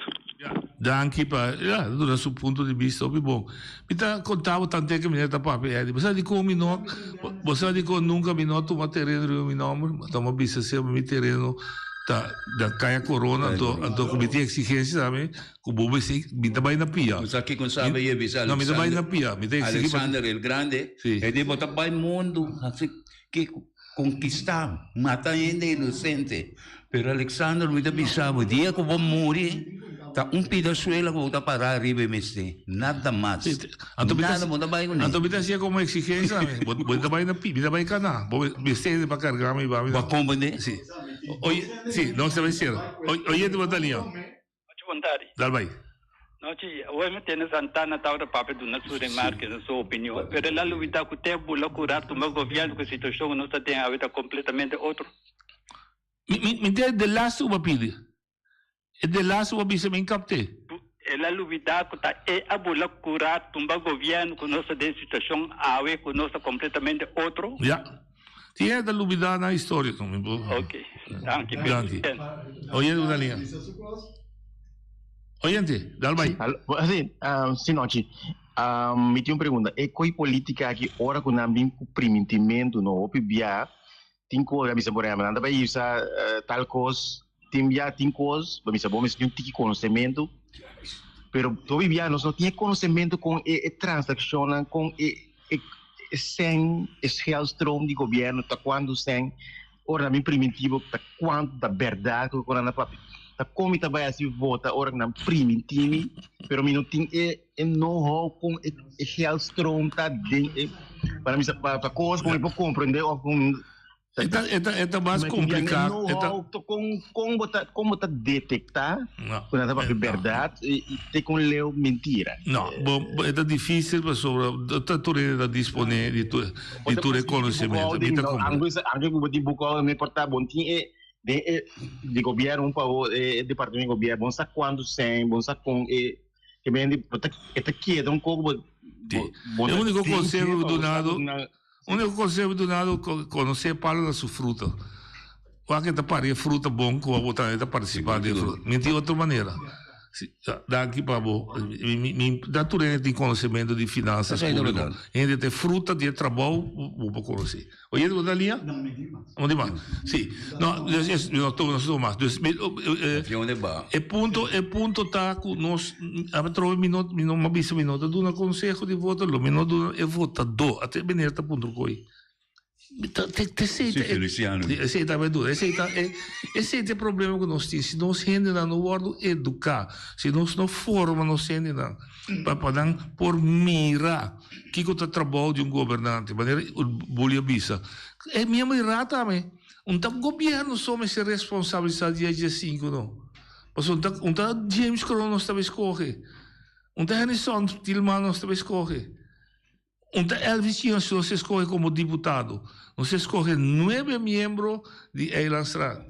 Speaker 13: Danki pa ya duna su punto di bista hopi bon. Mi ta konta bo tante ke mi ta papia Eddie. Bo sa dikon mi no bo sa dikon nunka mi no tuma tereno riba mi nomber? Bo ta bisa semper mi tereno. Ta da kaya corona anto anto ku mi tin exigencia tambe ku bo mester mi ta bai na pia.
Speaker 3: Bo sa kiko sabe ye bisa
Speaker 13: No mi ta bai na pia mi ta exigi pa
Speaker 3: Alexander el Grande e di bo ta bai mundu hasi kiko konkista mata hende inocente pero Alexander mi ta bisa bo dia ku bo muri ta un pida suela ku bo ta para ariba e mester nada mas
Speaker 13: Anto mi ta
Speaker 3: nada bo ta bai kuné.
Speaker 13: Anto mi ta hasié komo exigencia tambe bo bo ta bai na pia mi ta bai kana bo mester pa karga mi ba mi
Speaker 3: Bo a komprende?
Speaker 13: Si. Oye, si, nos ta bai cera. Oyente bo ta liña.
Speaker 5: Nochi bon tardi.
Speaker 13: Dal bai.
Speaker 5: Nochi, awor mi tende Santana tabata papia duna su remarke, su opinion, pero el a lubida cu te bula cura tuma gobierno cu situacion cu nos ta den awe ta completamente otro.
Speaker 13: Mi, mi, mi te de laatste cu bo a pidi. E de laatste cu bo a bisa mi incapte.
Speaker 5: El a lubida cu ta e a bula cura tumba gobierno cu nos ta den situacion awe cu nos ta completamente otro.
Speaker 13: Ja. Tin hende ta lubida nan historia no mi por.
Speaker 5: Ok. Danki.
Speaker 13: Danki. Oyente ku ta liña. Oyente, dal bai.
Speaker 17: Si, si Nochi. Mi tin un pregunta. E koi politica aki ora ku nan bin ku primintimentu no hopi bia tin kos a bisa por ehempel nan ta bai usa tal kos tin bia tin kos bo bisa bo mester tin un tiki konosementu pero hopi bia nos no tin e konosementu kon e transakshonnan kon e e sèn e geldstroom di gobièrnu ta kuantu sèn ora nan bin primintí bo ta kuantu ta bèrdat ku nan a papia ta kon mi ta bai hasi vota ora ku nan primintí mi pero mi no tin e e know how kon e geldstroom ta den e pa nan bisa pa kos ku mi por komprendé òf ku
Speaker 13: E ta, e ta, e ta mas kompliká.
Speaker 17: E ta kon kon bo ta kon bo ta detektá ku nan ta papia bèrdat i te kon leu mentira.
Speaker 13: No, bo, bo e ta difísil pasobra ta tur hende ta disponé di tur di tur e konosementu. Mi ta
Speaker 17: komprendé. Anke ku bo tin boekhouder no importá bo tin e den e di gobièrnu un pa e departamento di gobièrnu bo no sa kuantu sèn bo no sa kon e ke men di bo ta e ta keda un koko bo
Speaker 13: bo E úniko konseho ku dunado Único conseho dunado conoce palo na su fruta. Wak e ta pari e fruta bon cu abo tambe ta participa den e fruta. Mi tin otro manera. Danki pa bo. Mi da tur hende tin conocemento di finanzas publico. Hende ta e fruta di e trabou bo por conoce. Oyente bo ta lia?
Speaker 4: No, mi tin mas.
Speaker 13: No tin mas. Si. No, no tuma mas. E punto e punto ta cu nos atrobe mi no mi no a bisa mi no ta duna conseho di voto lo mi no duna e votador ate meneer ta puntra cu
Speaker 3: Si Feliciano.
Speaker 13: Esey ta duna esey ta esey ta e problema cu nos tin si nos hendenan no wordo educa si nos no forma nos hendenan pa pa nan por mira kico ta trabao di un gobernante manera Bully a bisa e miembro di raad tambe. Un ta gobierno so mester responsabilisa dia diesinku no. Pasobra un ta un ta James Kroon nos ta bay scoge. Un ta Hennyson Thielman nos ta bay scoge. Un ta Elvis Tjin nos ta scoge como diputado. Nos ta scoge nuebe miembro di Eilandsraad.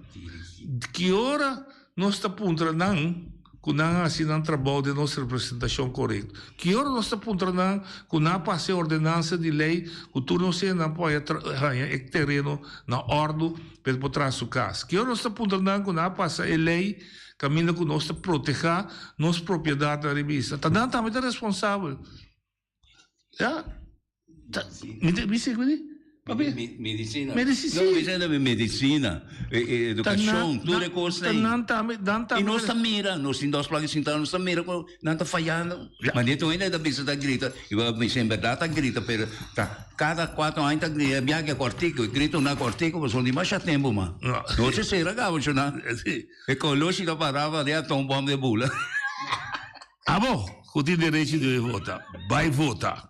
Speaker 13: Ki ora Nos ta puntra nan ku nan a hasi nan trabou den nos representashon korekto. Ki ora nos ta puntra nan ku nan a pasa e ordenansa di lei ku tur nos hendenan por haña e tereno na òrdu pa e por traha su kas? Ki ora nos ta puntra nan ku nan a pasa e lei kaminda ku nos ta protehá nos propiedatnan riba isla? Ta nan tambe ta responsabel. Ya. Ta, mi te, mi sigui di? Papi?
Speaker 3: Medicina.
Speaker 13: Medicina.
Speaker 3: No, mi sa tambe medicina, educacion, tur e cosnan
Speaker 13: ei. Ta nan tambe, nan tambe.
Speaker 3: Y nos ta mira, nos tin dos placa sinta, nos ta mira cu nan ta fayando. Ma di tur hende ta bisa ta grita, y bo bisa en berdad ta grita, pero ta cada cuatro aña ta grita, e biaha cortico, e gritonan cortico pasobra dimasha tempo mas. Nos a cera caba chuna. E coloshi ta paraba den atombom den bula.
Speaker 13: Abo ku tin derecho di vota, bai vota.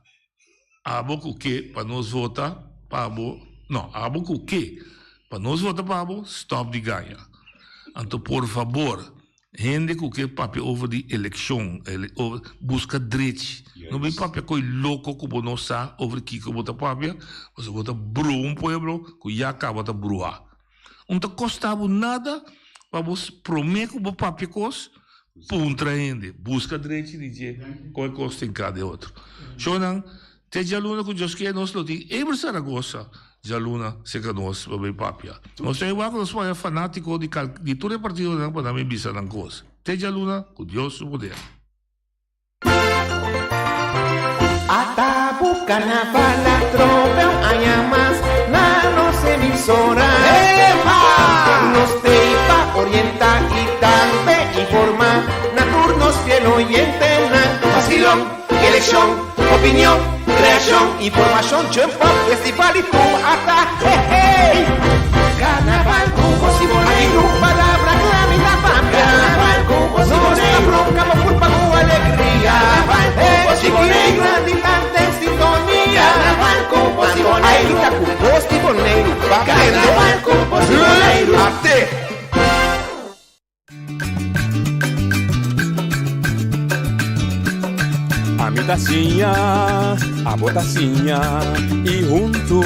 Speaker 13: Abo ku ke pa nos vota pa bo, no, abo ku ke pa nos vota pa bo, stòp di gaña. Anto por fabor, hende ku ke papia over di elekshon, buska drechi. No bin papia koi loko ku bo no sa over kiko bo ta papia, pasobra bo ta bruha un pueblo ku ya kaba ta bruha. Un ta kosta bo nada pa bo prome ku bo papia kos, puntra hende, buska drechi di dje kon e kos tin ka den otro. Shownan, te djaluna ku Dios kier nos lo tin Eber Saragossa djaluna serka nos pa bay papia. Nos ta igual ku nos pone fanatiko di kal di tur e partidonan pa nan bin bisa nan kos. Te djaluna ku Dios su poder.
Speaker 1: Ata bu carnaval atrobe un aña mas na nos emisora. Nos tei pa. orientá i tambe informá na tur nos fiel oyentenan. Basilon, elekshon, opinion, reakshon, informashon, jump up, festival i tur ata hey hey. Karnaval ku bos i Boneiru, palabra kla mi ta papia. Karnaval ku bos i Boneiru, nos ta bronka bo kurpa ku alegria. Karnaval ku bos i Boneiru, grandi tan den sintonia. Karnaval ku bos i Boneiru, ai ta ku bos di Boneiru, pa Karnaval ku bos i Boneiru. Ate!
Speaker 12: Ami ta siña, abo ta siña y huntu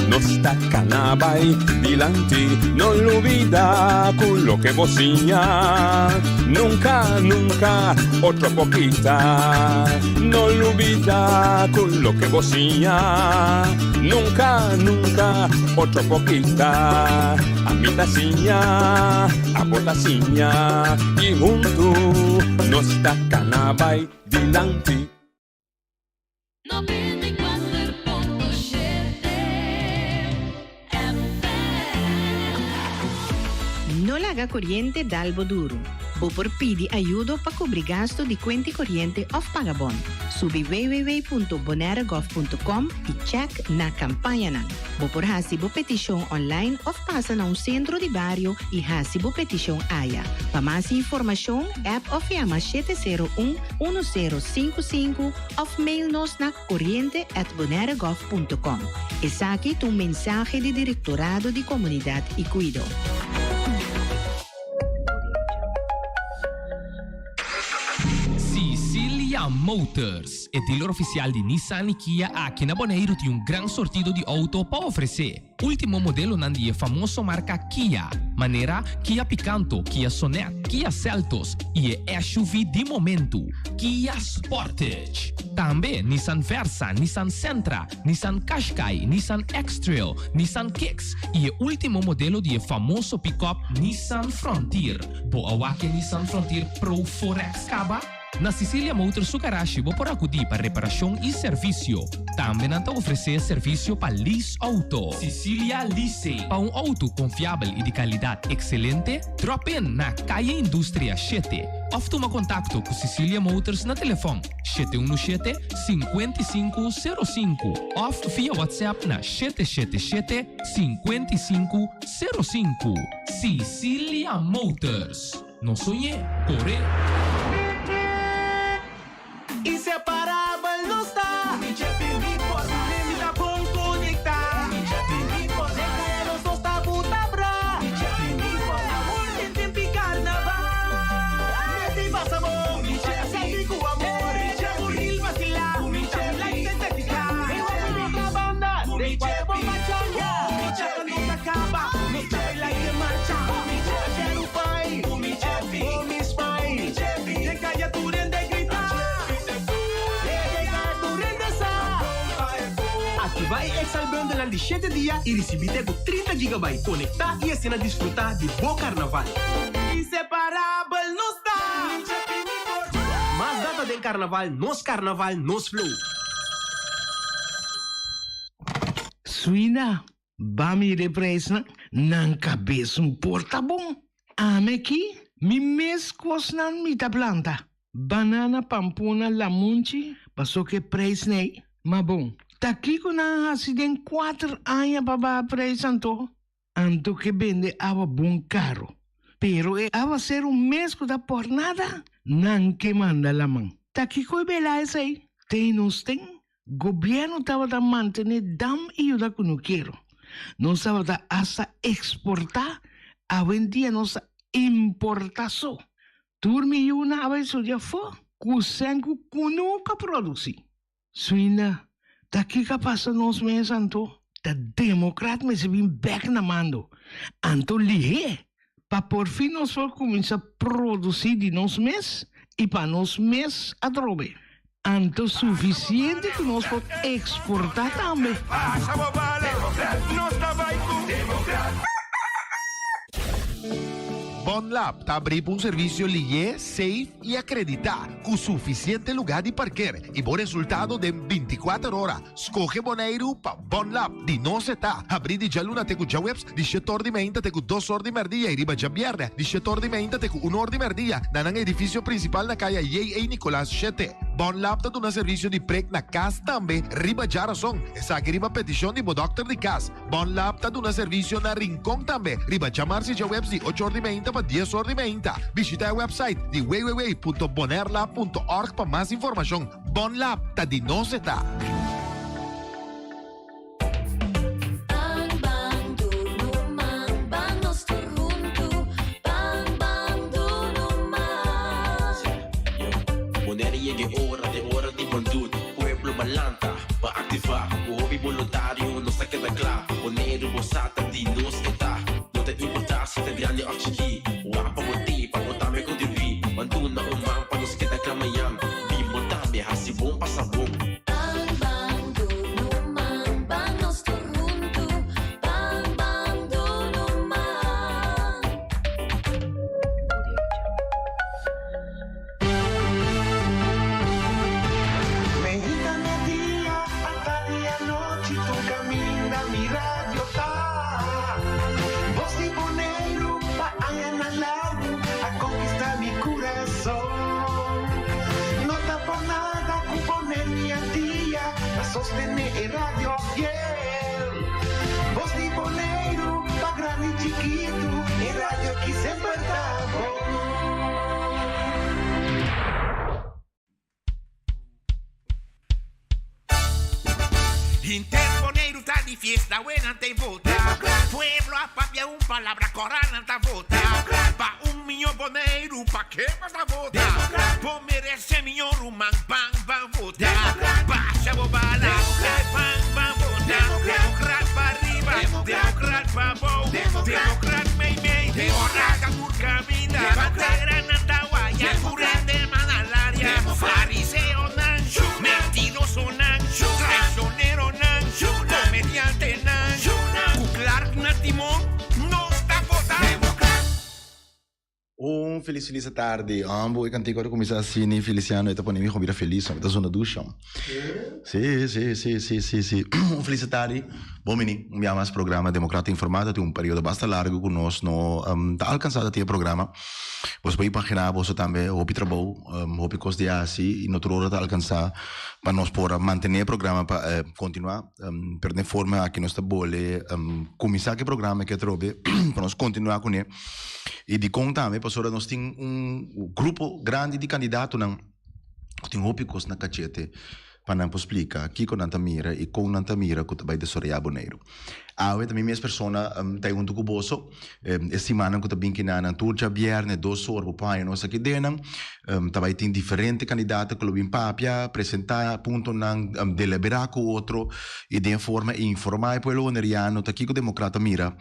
Speaker 12: nos ta cana bay dilanti. No lubida cu loke bo siña nunca, nunca otro por kita. No lubida cu loke bo siña nunca, nunca otro por kita. Ami ta siña, abo ta siña y huntu nos ta cana bay dilanti.
Speaker 6: No laga koriente dal bo duru. Bo por pidi ayudo pa kubri gastu di kuenti koriente òf paga bon. Subi www.bonairegov.com i chèk na kampañanan. Bo por hasi bo petishon online òf pasa na un sentro di bario i hasi bo petishon aya. Pa mas informashon, app òf yama 701 1055 òf mail nos na koriente at bonairegov punto com. Esaki ta un mensahe di Direktorado di Komunidat i Kuido.
Speaker 8: Sicilia Motors, e dealer oficial di Nissan y Kia aki na Boneiru tin un gran sortido di auto pa ofrece. Ultimo modelonan di e famoso marca Kia, manera Kia Picanto, Kia Sonet, Kia Seltos y e SUV di momento, Kia Sportage. Tambe Nissan Versa, Nissan Sentra, Nissan Qashqai, Nissan X-Trail, Nissan Kicks y e ultimo modelo di e famoso pick-up Nissan Frontier. Bo a wak e Nissan Frontier Pro 4X caba? Na Sicilia Motors su garashi bo por acudi pa reparacion y servicio. Tambe nan ta ofrece servicio pa lease auto. Sicilia Leasing. Pa un auto confiabel y di calidad excelente, drop in na Calle Industria shete of tuma contacto cu Sicilia Motors na telefon 717 5505 of via WhatsApp na 777 5505. Sicilia Motors. No soñ'é, cor'é!
Speaker 1: Inseparabel nos ta. Mi Chepi mi por Mi ta bon conecta. Mi Chepi mi por Den kaya nos dos ta buta bra. Mi Chepi mi por Amor den tempi carnaval. Meti pasa bon. Mi Chepi Senti cu amor. Mi Chepi Buril vacila. Mi Chepi Like te sexy. Mi Chepi Mi ta banda. Mi Chepi Bon pachanga. Mi Chepi No ta caba. Mi Chepi Like te marcha. Mi Chepi
Speaker 23: Activa e Exile Bundlenan di shete dia y ricibi te cu 30 gigabyte. Conecta y asina disfruta di bo carnaval.
Speaker 1: Inseparabel nos ta!
Speaker 23: Mas data den Carnaval, nos Carnaval, nos flow.
Speaker 9: Suina, Ba mira e prijsnan, nan kabes un por ta bon. Ami aki, mi mes kosnan mi ta planta. Banana, pampuna, lamunchi, pasobra e prijsnan ei. Ma bon, ta kiko nan a hasi den kuater aña pa baha prijs anto? Anto ke bende awa bon karo. Pero e awaseru mes ku ta por nada, nan ke manda laman. Ta kiko e bela esei? Te nos ten Gobierno tabata mantene dam y yuda cunukero. Nos tabata hasta exporta, awendia nos ta importa so. Tur mi yunan a bay studia afo cu cen cu cunuca produci. Suina, ta kico a pasa nos mes anto? Ta democrat mester bin bek na mando. Anto lihe pa por fin nos por cuminsa produci di nos mes y pa nos mes atrobe. Anto suficiente cu nos por exporta tambe.
Speaker 1: Bon Lab ta abrí pa un servisio lié, safe i akreditá, ku sufisiente lugá di parker i bo resultado den bintikuater ora. Skohe Boneiru pa Bon Lab di nos e ta. Habrí di djaluna te ku djaweps di shete or di meinta te ku dos or di mèrdia i riba djabièrnè di shete or di meinta te ku un or di mèrdia na nan edifisio prinsipal na kaya J.A. Nicolaas shete. Bon Lab ta duna servisio di prek na kas tambe riba djarason, esaki riba petishon di bo dòkter di kas. Bon Lab ta duna servisio na Rincon tambe riba djamars i djaweps di ocho or di meinta pa dies or di meinta. Bishita e website di www.bonairlab.org pa mas informashon. Bon Lab ta di nos e ta.
Speaker 7: Ban ban dunu man, ban nos tur huntu, ban ban dunu man.
Speaker 10: Wanneer yega e ora, t'e ora di ban dun. Pueblo ban lanta, ban aktivá. Ku hopi boluntario nos ta keda kla. Boneiru bo sa ta di nos e ta. No ta importá si ta grandi òf chikí. Wak pa bo tei pa bo tambe kontribuí. Ban duna un man pa nos keda kla mañan. Bin bo tambe hasi bon pasa bon.
Speaker 7: Ban ban dunu man, ban nos tur huntu, ban ban dunu man.
Speaker 1: Meinta media, atardi anochi, tur caminda mi radio ta. Bos di Boneiru pa añanan largu a conquista mi curason. No ta por nada cu Boneiru y Antia ta sostene e radio fiel. Bos di Boneiru pa grandi y chikitu, e radio aki semper ta bon.
Speaker 11: Henter Boneiru ta di fiesta, we nan ta e vota. Pueblo a papia un palabra, kora nan ta vota. Pa un miño Boneiru, pa ke bo ta vota? Bo merese miño ruman, ban ban vota. Basha bo bala, ban ban vota. Democrat pa riba, democrat pa bou, democrat mei mei, ora ta tur kaminda. Bandera nan ta waya, tur hende man alaria. Fariseonan, mentirosonan, traicioneronan, komediantenan, ku Clark na timon, nos ta vota.
Speaker 24: Un felis felis atardi. Ambo e kantika ora kuminsá asina Feliciano e ta pone mi bira felis mi ta zona dusha. Si si si si si si un felis atardi. Bon bini un bia mas programa Democrata Informado tin un periodo basta largo ku nos no ta alkansa ta tin e programa. Boso por imaginá boso tambe hopi trabou hopi kos di hasi i no tur ora ta alkansa pa nos por a mantené e programa pa kontinuá. Pero den forma aki nos ta bole kuminsá ku e programa aki atrobe pa nos kontinuá kuné. I dikon tambe? Pasobra nos tin un grupo grandi di kandidatonan ku tin hopi kos na kachete pa nan por splika kiko nan ta mira i kon nan ta mira ku ta bai desaroyá Boneiru. Awe ta mi mes persona ta ei huntu ku boso. E simannan ku ta bin kinanan tur djabièrnè dos or bo por haña nos aki den. Ta bai tin diferente kandidato ku lo bin papia, presentá puntonan, deliberá ku otro i den e forma informá e pueblo boneriano ta kiko Demokrat ta mira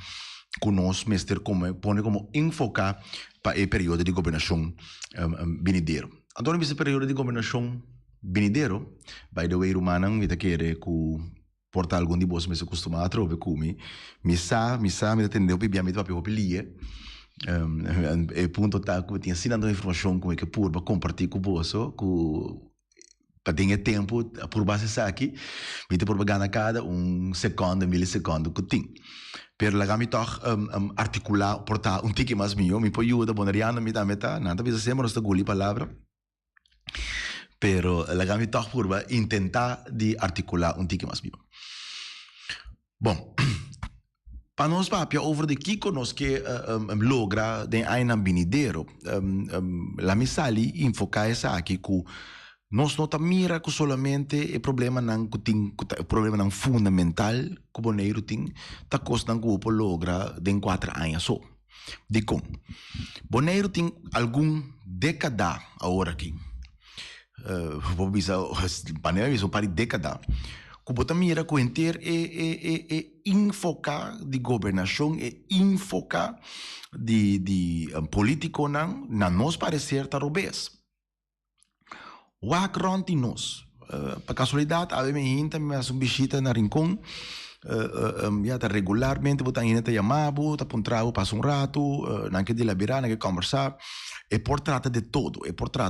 Speaker 24: ku nos mester kome pone komo enfoká pa e periodo di gobernashon binidero. Anto mi bisa periodo di gobernashon binidero, by the way rumannan mi ta kere ku por ta algun di boso mester kustumá atrobe ku mi, mi sa, mi sa mi ta tende hopi bia mi ta papia hopi lie, e punto ta ku mi tin asina tantu informashon ku mi ke purba kompartí ku boso ku Pa den e tempu a purba hasi esaki, mi ta purba gana kada un sekondo, milisekondo ku tin. Pero laga mi tòg artikulá por ta un tiki mas mihó. Mi por yuda boneriano mi tambe ta. Nan ta bisa semper nos ta guli palabra. Pero laga mi tòg purba intentá di artikulá un tiki mas mihó. Bon, pa nos papia over di kiko nos ke logra den añanan binidero, la mi sali infoká esaki ku nos no ta mira ku solamente e problemanan ku tin, ku ta e problemanan fundamental ku Boneiru tin, ta kosnan ku bo por logra den kuater aña so. Dikon? Boneiru tin algun dékada awor aki, bo por bisa, manera mi bisa un par di dékada, ku bo ta mira ku henter e e e e infoká di gobernashon, e infoká di di politikonan, na nos pareser ta robes. Wak rònt di nos. Pa kasualidat awe mi hinta mi hasi un bishita na Rincon. Ya ta regularmente bo ta hende ta yama bo, ta puntra bo pasa un ratu, nan ke delabera, nan ke kombersá. E por trata de todo, e por trata.